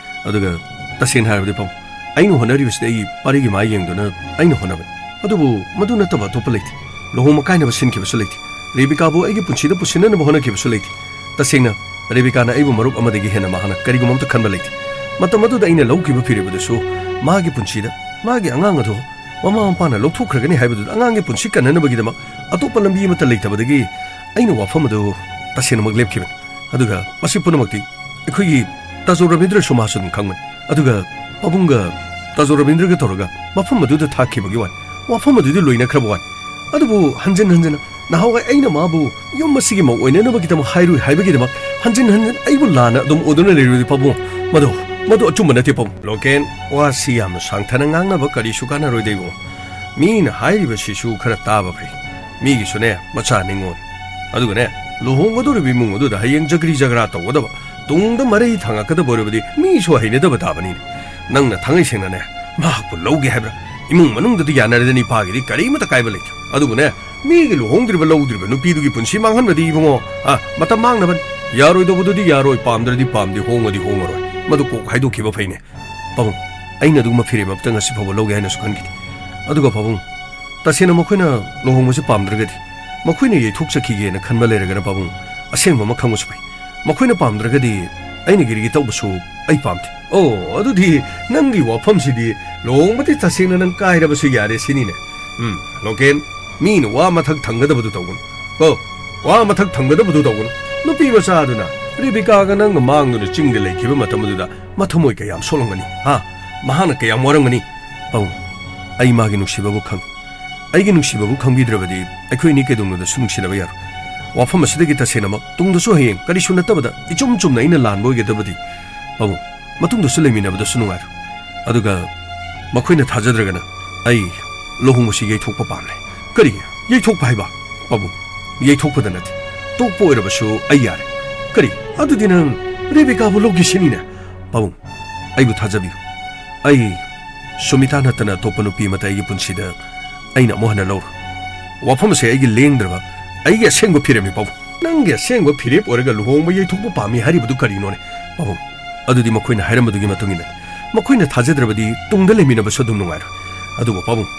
ꯑꯗꯨꯒ ꯇꯁꯦꯡꯅ ꯍꯥꯏꯔꯕꯗꯤ ꯄꯥꯕꯨꯡ, ꯑꯩꯅ ꯍꯣꯠꯅꯔꯤꯕꯁꯤꯗꯤ ꯑꯩ ꯄꯥꯔꯤꯒꯤ ꯃꯥꯏ ꯌꯦꯡꯗꯨꯅ ꯑꯩꯅ ꯍꯣꯠꯅꯕꯅꯤ꯫ ꯑꯗꯨꯕꯨ ꯃꯗꯨ ꯅꯠꯇꯕ ꯑꯇꯣꯞꯄ ꯂꯩꯇꯦ꯫ ꯂꯨꯍꯣꯡꯕ ꯀꯥꯏꯅꯕ ꯁꯤꯟꯈꯤꯕꯁꯨ ꯂꯩꯇꯦ꯫ ꯔꯦꯕꯤꯀꯥꯕꯨ ꯑꯩꯒꯤ ꯄꯨꯟꯁꯤꯗ ꯄꯨꯁꯤꯟꯅꯅꯕ ꯍꯣꯠꯅꯈꯤꯕꯁꯨ ꯂꯩꯇꯦ꯫ ꯇꯁꯦꯡꯅ, ꯔꯦꯕꯤꯀꯥꯅ ꯑꯩꯕꯨ ꯃꯔꯨꯞ ꯑꯃꯗꯒꯤ ꯍꯦꯟꯅ ꯃꯍꯥꯛꯅ ꯀꯔꯤꯒꯨꯝꯕ ꯑꯃꯠꯇ ꯈꯟꯕ ꯂꯩꯇꯦ꯫ ꯃꯇꯝ ꯑꯗꯨꯗ ꯑꯩꯅ ꯂꯧꯈꯤꯕ ꯐꯤꯔꯦꯞ ꯑꯗꯨꯁꯨ ꯃꯥꯒꯤ ꯄꯨꯟꯁꯤꯗ ꯃꯥꯒꯤ ꯑꯉꯥꯡ ꯑꯗꯨ ꯃꯃꯥ ꯃꯄꯥꯅ ꯂꯧꯊꯣꯛꯈ꯭ꯔꯒꯅꯤ ꯍꯥꯏꯕꯗꯨꯗ ꯑꯉꯥꯡꯒꯤ ꯄꯨꯟꯁꯤ ꯀꯟꯅꯅꯕꯒꯤꯗꯃꯛ ꯑꯇꯣꯞꯄ ꯂꯝꯕꯤ ꯑꯃꯠꯇ ꯂꯩꯇꯕꯗꯒꯤ ꯑꯩꯅ ꯋꯥꯐꯝ ꯑꯗꯨ ꯇꯁꯦꯡꯅꯃꯛ ꯂꯦꯞꯈꯤꯕꯅꯤ꯫ ꯑꯗꯨꯒ ꯃꯁꯤ ꯄꯨꯝꯅꯃꯛꯇꯤ ꯑꯩꯈꯣꯏꯒꯤ ꯇꯥꯖꯣ ꯔꯕꯤꯟꯗ꯭ꯔꯁꯨ ꯃꯥꯁꯨ ꯑꯗꯨꯝ ꯈꯪꯕꯅꯤ꯫ ꯑꯗꯨꯒ ꯄꯥꯕꯨꯡꯒ ꯇꯥꯖꯣ ꯔꯕꯤꯟꯗ꯭ꯔꯒ ꯇꯧꯔꯒ ꯃꯐꯝ ꯑꯗꯨꯗ ꯊꯥꯈꯤꯕꯒꯤ ꯋꯥꯅꯤ꯫ ꯋꯥꯐꯝ ꯑꯗꯨꯗꯤ ꯂꯣꯏꯅꯈ꯭ꯔꯕ ꯋꯥꯅꯤ꯫ ꯑꯗꯨꯕꯨ ꯍꯟꯖꯤꯟ ꯍꯟꯖꯤꯟꯅ ꯅꯍꯥꯟꯋꯥꯏ ꯑꯩꯅ ꯃꯥꯕꯨ ꯌꯨꯝ ꯑꯁꯤꯒꯤ ꯃꯧ ꯑꯣꯏꯅꯅꯕꯒꯤꯗꯃꯛ ꯍꯥꯏꯔꯨꯏ ꯍꯥꯏꯕꯒꯤꯗꯃꯛ ꯍꯟꯖꯤꯟ ꯍꯟꯖꯤꯟ ꯑꯩꯕꯨ ꯂꯥꯟꯅ ꯑꯗꯨꯝ ꯎꯗꯨꯅ ꯂꯩꯔꯨꯔꯗꯤ ꯄꯥꯕꯨꯡ, ꯃꯗꯨ, ꯃꯗꯨ ꯑꯆꯨꯝꯕ ꯅꯠꯇꯦ ꯄꯥꯕꯨꯡ꯫ ꯂꯣꯀꯦꯟ, ꯋꯥꯁꯤ ꯌꯥꯝꯅ ꯁꯥꯡꯊꯅ ꯉꯥꯡꯅꯕ ꯀꯔꯤꯁꯨ ꯀꯥꯟꯅꯔꯣꯏꯗ ꯏꯕꯨꯡ꯫ ꯃꯤꯅ ꯍꯥꯏꯔꯤꯕꯁꯤꯁꯨ ꯈꯔ ꯇꯥꯕ ꯐꯩ꯫ ꯃꯤꯒꯤꯁꯨꯅꯦ ꯃꯆꯥ ꯅꯤꯉꯣꯜ꯫ ꯑꯗꯨꯒꯅꯦ, ꯂꯨꯍꯣꯡꯒꯗꯧꯔꯤꯕ ꯏꯃꯨꯡ ꯑꯗꯨꯗ ꯍꯌꯦꯡ ꯖꯒ꯭ꯔꯤ ꯖꯒ꯭ꯔꯥ ꯇꯧꯒꯗꯕ, ꯇꯨꯡꯗ ꯃꯔꯩ ꯊꯥꯡꯉꯛꯀꯗꯕ ꯑꯣꯏꯔꯕꯗꯤ ꯃꯤꯁꯨ ꯍꯩꯅꯗꯕ ꯇꯥꯕꯅꯤꯅꯦ꯫ ꯅꯪꯅ ꯊꯥꯡꯉꯩ ꯁꯦꯡꯅꯅꯦ ꯃꯍꯥꯛꯄꯨ ꯂꯧꯒꯦ ꯍꯥꯏꯕ꯭ꯔꯥ? ꯏꯃꯨꯡ ꯃꯅꯨꯡꯗꯗꯤ ꯌꯥꯅꯔꯗꯅꯤ, ꯏꯄꯥꯒꯤꯗꯤ ꯀꯔꯤꯃꯠꯇ ꯀꯥꯏꯕ ꯂꯩꯇꯦ꯫ ꯑꯗꯨꯕꯨꯅꯦ, ꯃꯤꯒꯤ ꯂꯨꯍꯣꯡꯗ꯭ꯔꯤꯕ ꯂꯧꯗ꯭ꯔꯤꯕ ꯅꯨꯄꯤꯗꯨꯒꯤ ꯄꯨꯟꯁꯤ ꯃꯥꯡꯍꯟꯕꯗꯤ ꯏꯕꯨꯡꯉꯣ, ꯑ, ꯃꯇꯝ ꯃꯥꯡꯅꯕꯅꯤ꯫ ꯌꯥꯔꯣꯏꯗꯧꯕꯗꯨꯗꯤ ꯌꯥꯔꯣꯏ, ꯄꯥꯝꯗ꯭ꯔꯗꯤ ꯄꯥꯝꯗꯦ, ꯍꯣꯡꯉꯗꯤ ꯍꯣꯡꯉꯔꯣꯏ꯫ ꯃꯗꯨ ꯀꯣꯛ ꯍꯥꯏꯗꯣꯛꯈꯤꯕ ꯐꯩꯅꯦ꯫ ꯄꯥꯕꯨꯡ, ꯑꯩꯅ ꯑꯗꯨꯒꯨꯝꯕ ꯐꯤꯔꯦꯞ ꯑꯃꯇ ꯉꯁꯤ ꯐꯥꯎꯕ ꯂꯧꯒꯦ ꯍꯥꯏꯅꯁꯨ ꯈꯟꯈꯤꯗꯦ꯫ ꯑꯗꯨꯒ ꯄꯥꯕꯨꯡ, ꯇꯁꯦꯡꯅ ꯃꯈꯣꯏꯅ ꯂꯨꯍꯣꯡꯕꯁꯦ ꯄꯥꯝꯗ꯭ꯔꯒꯗꯤ, ꯃꯈꯣꯏꯅ ꯌꯩꯊꯣꯛꯆꯈꯤꯒꯦꯅ ꯈꯟꯕ ꯂꯩꯔꯒꯅ ꯄꯥꯕꯨꯡ, ꯑꯁꯦꯡꯕ ꯑꯃ ꯈꯪꯕꯁꯨ ꯐꯩ꯫ ꯃꯈꯣꯏꯅ ꯄꯥꯝꯗ꯭ꯔꯒꯗꯤ ꯑꯩꯅ ꯒꯤꯔꯤꯒꯤ ꯇꯧꯕꯁꯨ ꯑꯩ ꯄꯥꯝꯗꯦ꯫ ꯑꯣ, ꯑꯗꯨꯗꯤ ꯅꯪꯒꯤ ꯋꯥꯐꯝꯁꯤꯗꯤ ꯂꯨꯍꯣꯡꯕꯗꯤ ꯇꯁꯦꯡꯅ ꯅꯪ ꯀꯥꯏꯔꯕꯁꯨ ꯌꯥꯔꯦ ꯁꯤꯅꯤꯅꯦ꯫ ꯎꯝ, ꯂꯣꯀꯦꯟ, ꯃꯤꯅ ꯋꯥ ꯃꯊꯛ ꯊꯪꯒꯗꯕꯗꯨ ꯇꯧꯒꯅꯨ꯫ ꯀꯣ, ꯋꯥ ꯃꯊꯛ ꯊꯪꯒꯗꯕꯗꯨ ꯇꯧꯒꯅꯨ꯫ ꯅꯨꯄꯤ ꯃꯆꯥꯗꯨꯅ ꯔꯦꯕꯤꯀꯥꯒ ꯅꯪꯒ ꯃꯥꯡꯗꯨꯅ ꯆꯤꯡꯗ ꯂꯩꯈꯤꯕ ꯃꯇꯝ ꯑꯗꯨꯗ ꯃꯊꯃꯣꯏ ꯀꯌꯥꯝ ꯁꯣꯛꯂꯝꯒꯅꯤ, ꯍꯥ? ꯃꯍꯥꯛꯅ ꯀꯌꯥꯝ ꯋꯥꯔꯝꯒꯅꯤ? ꯄꯥꯕꯨꯡ, ꯑꯩ ꯃꯥꯒꯤ ꯅꯨꯡꯁꯤꯕꯕꯨ ꯈꯪꯏ꯫ ꯑꯩꯒꯤ ꯅꯨꯡꯁꯤꯕꯕꯨ ꯈꯪꯕꯤꯗ꯭ꯔꯕꯗꯤ ꯑꯩꯈꯣꯏ ꯑꯅꯤ ꯀꯩꯗꯧꯅꯨꯡꯗꯁꯨ ꯅꯨꯡꯁꯤꯅꯕ ꯌꯥꯔꯣꯏ꯫ ꯋꯥꯐꯝ ꯑꯁꯤꯗꯒꯤ ꯇꯁꯦꯡꯅꯃꯛ ꯇꯨꯡꯗꯁꯨ ꯍꯌꯦꯡ ꯀꯔꯤꯁꯨ ꯅꯠꯇꯕꯗ ꯏꯆꯨꯝ ꯆꯨꯝꯅ ꯑꯩꯅ ꯂꯥꯟꯕ ꯑꯣꯏꯒꯗꯕꯗꯤ, ꯄꯥꯕꯨꯡ, ꯃꯇꯨꯡꯗꯁꯨ ꯂꯩꯃꯤꯟꯅꯕꯗꯁꯨ ꯅꯨꯡꯉꯥꯏꯔꯣꯏ꯫ ꯑꯗꯨꯒ ꯃꯈꯣꯏꯅ ꯊꯥꯖꯗ꯭ꯔꯒꯅ ꯑꯩ ꯂꯨꯍꯣꯡꯕꯁꯤ ꯌꯩꯊꯣꯛꯄ ꯄꯥꯝꯂꯦ꯫ ꯀꯔꯤ? ꯌꯩꯊꯣꯛꯄ ꯍꯥꯏꯕ? ꯄꯥꯕꯨꯡ, ꯌꯩꯊꯣꯛꯄꯗ ꯅꯠꯇꯦ, ꯇꯣꯛꯄ ꯑꯣꯏꯔꯕꯁꯨ ꯑꯩ ꯌꯥꯔꯦ꯫ ꯀꯔꯤ? ꯑꯗꯨꯗꯤ ꯅꯪ ꯔꯦꯕꯤꯀꯥꯕꯨ ꯂꯧꯒꯦ ꯁꯤꯅꯤꯅꯦ? ꯄꯥꯕꯨꯡ, ꯑꯩꯕꯨ ꯊꯥꯖꯕꯤꯌꯨ꯫ ꯑꯩ ꯁꯨꯃꯤꯇꯥ ꯅꯠꯇꯅ ꯑꯇꯣꯞꯄ ꯅꯨꯄꯤ ꯑꯃꯠꯇ ꯑꯩꯒꯤ ꯄꯨꯟꯁꯤꯗ ꯑꯩꯅ ꯑꯃꯨꯛ ꯍꯟꯅ ꯂꯧꯔꯣꯏ꯫ ꯋꯥꯐꯝ ꯑꯁꯦ ꯑꯩꯒꯤ ꯂꯦꯡꯗ꯭ꯔꯕ, ꯑꯩꯒꯤ ꯑꯁꯦꯡꯕ ꯐꯤꯔꯦꯞꯅꯤ, ꯄꯥꯕꯨꯡ꯫ ꯅꯪꯒꯤ ꯑꯁꯦꯡꯕ ꯐꯤꯔꯦꯞ ꯑꯣꯏꯔꯒ ꯂꯨꯍꯣꯡꯕ ꯌꯩꯊꯣꯛꯄ ꯄꯥꯝꯃꯤ ꯍꯥꯏꯔꯤꯕꯗꯨ ꯀꯔꯤꯅꯣꯅꯦ, ꯄꯥꯕꯨꯡ? ꯑꯗꯨꯗꯤ ꯃꯈꯣꯏꯅ ꯍꯥꯏꯔꯝꯕꯗꯨꯒꯤ ꯃꯇꯨꯡ ꯏꯟꯅꯅꯤ꯫ ꯃꯈꯣꯏꯅ ꯊꯥꯖꯗ꯭ꯔꯕꯗꯤ ꯇꯨꯡꯗ ꯂꯩꯃꯤꯟꯅꯕꯁꯨ ꯑꯗꯨꯝ ꯅꯨꯡꯉꯥꯏꯔꯣꯏ꯫ ꯑꯗꯨꯕꯨ ꯄꯥꯕꯨꯡ,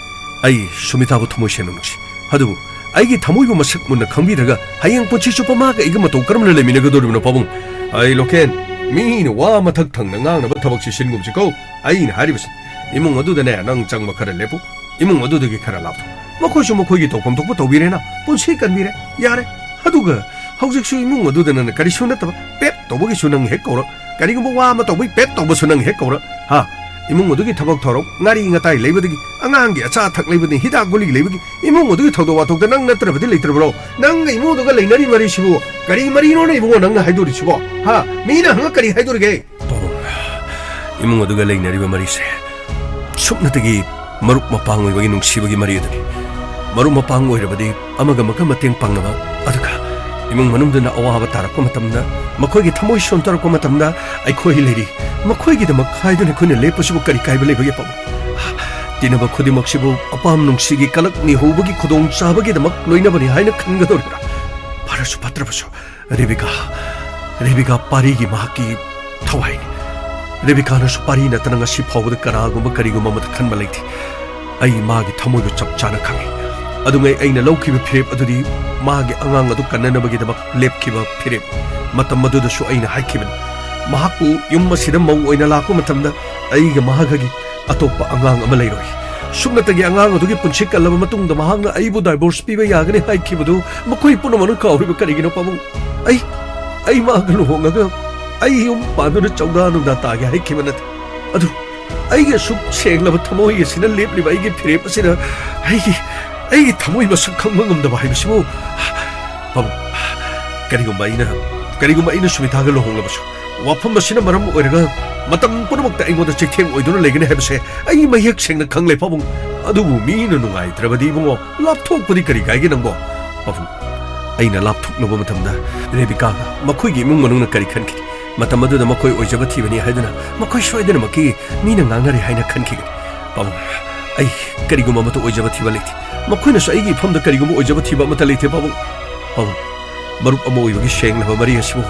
ꯑꯩ ꯁꯨꯃꯤꯇꯥꯕꯨ ꯊꯃꯣꯏ ꯁꯦꯡꯅ ꯅꯨꯡꯁꯤ꯫ ꯑꯗꯨꯕꯨ ꯑꯩꯒꯤ ꯊꯃꯣꯏꯕꯨ ꯃꯁꯛ ꯃꯨꯟꯅ ꯈꯪꯕꯤꯗ꯭ꯔꯒ ꯍꯌꯦꯡ ꯄꯨꯟꯁꯤ ꯆꯨꯞꯄ ꯃꯥꯒ ꯑꯩꯒ ꯃꯇꯧ ꯀꯔꯝꯅ ꯂꯩꯃꯤꯟꯅꯒꯗꯧꯔꯤꯕꯅꯣ, ꯄꯥꯕꯨꯡ? ꯑꯩ ꯂꯣꯀꯦꯟ, ꯃꯤꯅ ꯋꯥ ꯃꯊꯛ ꯊꯪꯅ ꯉꯥꯡꯅꯕ ꯊꯕꯛꯁꯤ ꯁꯤꯟꯒꯨꯝꯁꯤꯀꯣ꯫ ꯑꯩꯅ ꯍꯥꯏꯔꯤꯕꯁꯤ, ꯏꯃꯨꯡ ꯑꯗꯨꯗꯅꯦ ꯅꯪ ꯆꯪꯕ ꯈꯔ ꯂꯦꯞꯄꯨ, ꯏꯃꯨꯡ ꯑꯗꯨꯗꯒꯤ ꯈꯔ ꯂꯥꯞꯊꯣꯛ꯫ ꯃꯈꯣꯏꯁꯨ ꯃꯈꯣꯏꯒꯤ ꯇꯧꯐꯝ ꯊꯣꯛꯄ ꯇꯧꯕꯤꯔꯦꯅ, ꯄꯨꯟꯁꯤ ꯀꯟꯕꯤꯔꯦ, ꯌꯥꯔꯦ꯫ ꯑꯗꯨꯒ ꯍꯧꯖꯤꯛꯁꯨ ꯏꯃꯨꯡ ꯑꯗꯨꯗ ꯅꯪꯅ ꯀꯔꯤꯁꯨ ꯅꯠꯇꯕ ꯄꯦꯠ ꯇꯧꯕꯒꯤꯁꯨ ꯅꯪ ꯍꯦꯛ ꯀꯧꯔꯛ, ꯀꯔꯤꯒꯨꯝꯕ ꯋꯥ ꯑꯃ ꯇꯧꯕꯒꯤ ꯄꯦꯠ ꯇꯧꯕꯁꯨ ꯅꯪ ꯍꯦꯛ ꯀꯧꯔꯛ꯫ ꯍꯥ? ꯏꯃꯨꯡ ꯑꯗꯨꯒꯤ ꯊꯕꯛ ꯊꯧꯔꯝ, ꯉꯥꯔꯤ ꯉꯇꯥꯏ ꯂꯩꯕꯗꯒꯤ, ꯑꯉꯥꯡꯒꯤ ꯑꯆꯥ ꯑꯊꯛ ꯂꯩꯕꯗꯒꯤ, ꯍꯤꯗꯥꯛ ꯒꯨꯂꯤ ꯂꯩꯕꯒꯤ, ꯏꯃꯨꯡ ꯑꯗꯨꯒꯤ ꯊꯧꯗꯣꯛ ꯋꯥꯊꯣꯛꯇ ꯅꯪ ꯅꯠꯇ꯭ꯔꯕꯗꯤ ꯂꯩꯇ꯭ꯔꯕ꯭ꯔꯣ? ꯅꯪꯒ ꯏꯃꯨꯡ ꯑꯗꯨꯒ ꯂꯩꯅꯔꯤ ꯃꯔꯤꯁꯤꯕꯨ ꯀꯔꯤ ꯃꯔꯤꯅꯣꯅ ꯏꯕꯨꯡꯉꯣ ꯅꯪꯅ ꯍꯥꯏꯗꯣꯔꯤꯁꯤꯕꯣ? ꯍꯥ? ꯃꯤꯅ ꯍꯪꯉ ꯀꯔꯤ ꯍꯥꯏꯗꯣꯔꯤꯒꯦ? ꯄꯥꯕꯨꯡ, ꯏꯃꯨꯡ ꯑꯗꯨꯒ ꯂꯩꯅꯔꯤꯕ ꯃꯔꯤꯁꯦ ꯁꯨꯞꯅꯇꯒꯤ ꯃꯔꯨꯞ ꯃꯄꯥꯡ ꯑꯣꯏꯕꯒꯤ ꯅꯨꯡꯁꯤꯕꯒꯤ ꯃꯔꯤ ꯑꯗꯨꯅꯤ꯫ ꯃꯔꯨꯞ ꯃꯄꯥꯡ ꯑꯣꯏꯔꯕꯗꯤ ꯑꯃꯒ ꯑꯃꯒ ꯃꯇꯦꯡ ꯄꯥꯡꯅꯕ, ꯑꯗꯨꯒ ꯏꯃꯨꯡ ꯃꯅꯨꯡꯗꯅ ꯑꯋꯥꯕ ꯇꯥꯔꯛꯄ ꯃꯇꯝꯗ, ꯃꯈꯣꯏꯒꯤ ꯊꯃꯣꯏ ꯁꯣꯟꯊꯔꯛꯄ ꯃꯇꯝꯗ ꯑꯩꯈꯣꯏ ꯂꯩꯔꯤ, ꯃꯈꯣꯏꯒꯤꯗꯃꯛ ꯍꯥꯏꯗꯨꯅ ꯑꯩꯈꯣꯏꯅ ꯂꯦꯞꯄꯁꯤꯕꯨ ꯀꯔꯤ ꯀꯥꯏꯕ ꯂꯩꯕꯒꯦ, ꯄꯥꯕꯨꯡ? ꯇꯤꯟꯅꯕ ꯈꯨꯗꯤꯡꯃꯛꯁꯤꯕꯨ ꯑꯄꯥꯝ ꯅꯨꯡꯁꯤꯒꯤ ꯀꯂꯛ ꯅꯤꯍꯧꯕꯒꯤ ꯈꯨꯗꯣꯡꯆꯥꯕꯒꯤꯗꯃꯛ ꯂꯣꯏꯅꯕꯅꯤ ꯍꯥꯏꯅ ꯈꯟꯒꯗꯧꯔꯤꯕ꯭ꯔꯥ? ꯐꯔꯁꯨ ꯐꯠꯇ꯭ꯔꯕꯁꯨ, ꯔꯦꯕꯤꯀꯥ, ꯔꯦꯕꯤꯀꯥ ꯄꯥꯔꯤꯒꯤ ꯃꯍꯥꯛꯀꯤ ꯊꯋꯥꯏꯅꯤ꯫ ꯔꯦꯕꯤꯀꯥꯅꯁꯨ ꯄꯥꯔꯤ ꯅꯠꯇꯅ ꯉꯁꯤ ꯐꯥꯎꯕꯗ ꯀꯅꯥꯒꯨꯝꯕ ꯀꯔꯤꯒꯨꯝꯕ ꯑꯃꯗ ꯈꯟꯕ ꯂꯩꯇꯦ꯫ ꯑꯩ ꯃꯥꯒꯤ ꯊꯃꯣꯏꯕꯨ ꯆꯞ ꯆꯥꯅ ꯈꯪꯏ꯫ ꯑꯗꯨꯉꯩ ꯑꯩꯅ ꯂꯧꯈꯤꯕ ꯐꯤꯔꯦꯞ ꯑꯗꯨꯗꯤ ꯃꯥꯒꯤ ꯑꯉꯥꯡ ꯑꯗꯨ ꯀꯟꯅꯅꯕꯒꯤꯗꯃꯛ ꯂꯦꯞꯈꯤꯕ ꯐꯤꯔꯦꯞ꯫ ꯃꯇꯝ ꯑꯗꯨꯗꯁꯨ ꯑꯩꯅ ꯍꯥꯏꯈꯤꯕꯅꯤ, ꯃꯍꯥꯛꯄꯨ ꯌꯨꯝ ꯑꯁꯤꯗ ꯃꯧ ꯑꯣꯏꯅ ꯂꯥꯛꯄ ꯃꯇꯝꯗ ꯑꯩꯒ ꯃꯥꯒꯒꯤ ꯑꯇꯣꯞꯄ ꯑꯉꯥꯡ ꯑꯃ ꯂꯩꯔꯣꯏ꯫ ꯁꯨꯞꯅꯇꯒꯤ ꯑꯉꯥꯡ ꯑꯗꯨꯒꯤ ꯄꯨꯟꯁꯤ ꯀꯜꯂꯕ ꯃꯇꯨꯡꯗ ꯃꯍꯥꯛꯅ ꯑꯩꯕꯨ divorce ꯄꯤꯕ ꯌꯥꯒꯅꯤ ꯍꯥꯏꯈꯤꯕꯗꯨ ꯃꯈꯣꯏ ꯄꯨꯝꯅꯃꯛꯅ ꯀꯥꯎꯔꯤꯕ ꯀꯔꯤꯒꯤꯅꯣ, ꯄꯥꯕꯨꯡ? ꯑꯩ, ꯑꯩ ꯃꯥꯒ ꯂꯨꯍꯣꯡꯉꯒ ꯑꯩ ꯌꯨꯝ ꯄꯥꯟꯗꯨꯅ ꯆꯧꯗꯥ ꯅꯨꯡꯗꯥ ꯇꯥꯒꯦ ꯍꯥꯏꯈꯤꯕ ꯅꯠꯇꯦ꯫ ꯑꯗꯨ ꯑꯩꯒꯤ ꯑꯁꯨꯛ ꯁꯦꯡꯂꯕ ꯊꯃꯣꯏ ꯑꯁꯤꯅ ꯂꯦꯞꯂꯤꯕ ꯑꯩꯒꯤ ꯐꯤꯔꯦꯞ ꯑꯁꯤꯅ ꯑꯩꯒꯤ, ꯑꯩꯒꯤ ꯊꯃꯣꯏ ꯃꯁꯛ ꯈꯪꯕ ꯉꯝꯗꯕ ꯍꯥꯏꯕꯁꯤꯕꯨ, ꯄꯥꯕꯨꯡ, ꯀꯔꯤꯒꯨꯝꯕ ꯑꯩꯅ, ꯀꯔꯤꯒꯨꯝꯕ ꯑꯩꯅ ꯁꯨꯃꯤꯇꯥꯒ ꯂꯨꯍꯣꯡꯂꯕꯁꯨ, ꯋꯥꯐꯝ ꯑꯁꯤꯅ ꯃꯔꯝ ꯑꯣꯏꯔꯒ ꯃꯇꯝ ꯄꯨꯝꯅꯃꯛꯇ ꯑꯩꯉꯣꯟꯗ ꯆꯩꯊꯦꯡ ꯑꯣꯏꯗꯨꯅ ꯂꯩꯒꯅꯤ ꯍꯥꯏꯕꯁꯦ ꯑꯩ ꯃꯌꯦꯛ ꯁꯦꯡꯅ ꯈꯪꯂꯦ, ꯄꯥꯕꯨꯡ꯫ ꯑꯗꯨꯕꯨ ꯃꯤꯅ ꯅꯨꯡꯉꯥꯏꯇ꯭ꯔꯕꯗꯤ, ꯏꯕꯨꯡꯉꯣ, ꯂꯥꯞꯊꯣꯛꯄꯗꯤ ꯀꯔꯤ ꯀꯥꯏꯒꯦ ꯅꯪꯕꯣ? ꯄꯥꯕꯨꯡ, ꯑꯩꯅ ꯂꯥꯞꯊꯣꯛꯂꯨꯕ ꯃꯇꯝꯗ ꯔꯦꯕꯤꯀꯥꯒ ꯃꯈꯣꯏꯒꯤ ꯏꯃꯨꯡ ꯃꯅꯨꯡꯅ ꯀꯔꯤ ꯈꯟꯈꯤꯅꯤ? ꯃꯇꯝ ꯑꯗꯨꯗ ꯃꯈꯣꯏ ꯑꯣꯏꯖꯕ ꯊꯤꯕꯅꯤ ꯍꯥꯏꯗꯨꯅ ꯃꯈꯣꯏ ꯁꯣꯏꯗꯅꯃꯛꯀꯤ ꯃꯤꯅ ꯉꯥꯡꯅꯔꯦ ꯍꯥꯏꯅ ꯈꯟꯈꯤꯒꯅꯤ꯫ ꯄꯥꯕꯨꯡ, ꯑꯩ ꯀꯔꯤꯒꯨꯝꯕ ꯑꯃꯠꯇ ꯑꯣꯏꯖꯕ ꯊꯤꯕ ꯂꯩꯇꯦ꯫ ꯃꯈꯣꯏꯅꯁꯨ ꯑꯩꯒꯤ ꯏꯐꯝꯗ ꯀꯔꯤꯒꯨꯝꯕ ꯑꯣꯏꯖꯕ ꯊꯤꯕ ꯑꯃꯠꯇ ꯂꯩꯇꯦ, ꯄꯥꯕꯨꯡ꯫ ꯄꯥꯕꯨꯡ, ꯃꯔꯨꯞ ꯑꯃ ꯑꯣꯏꯕꯒꯤ ꯁꯦꯡꯂꯕ ꯃꯔꯤ ꯑꯁꯤꯕꯨ,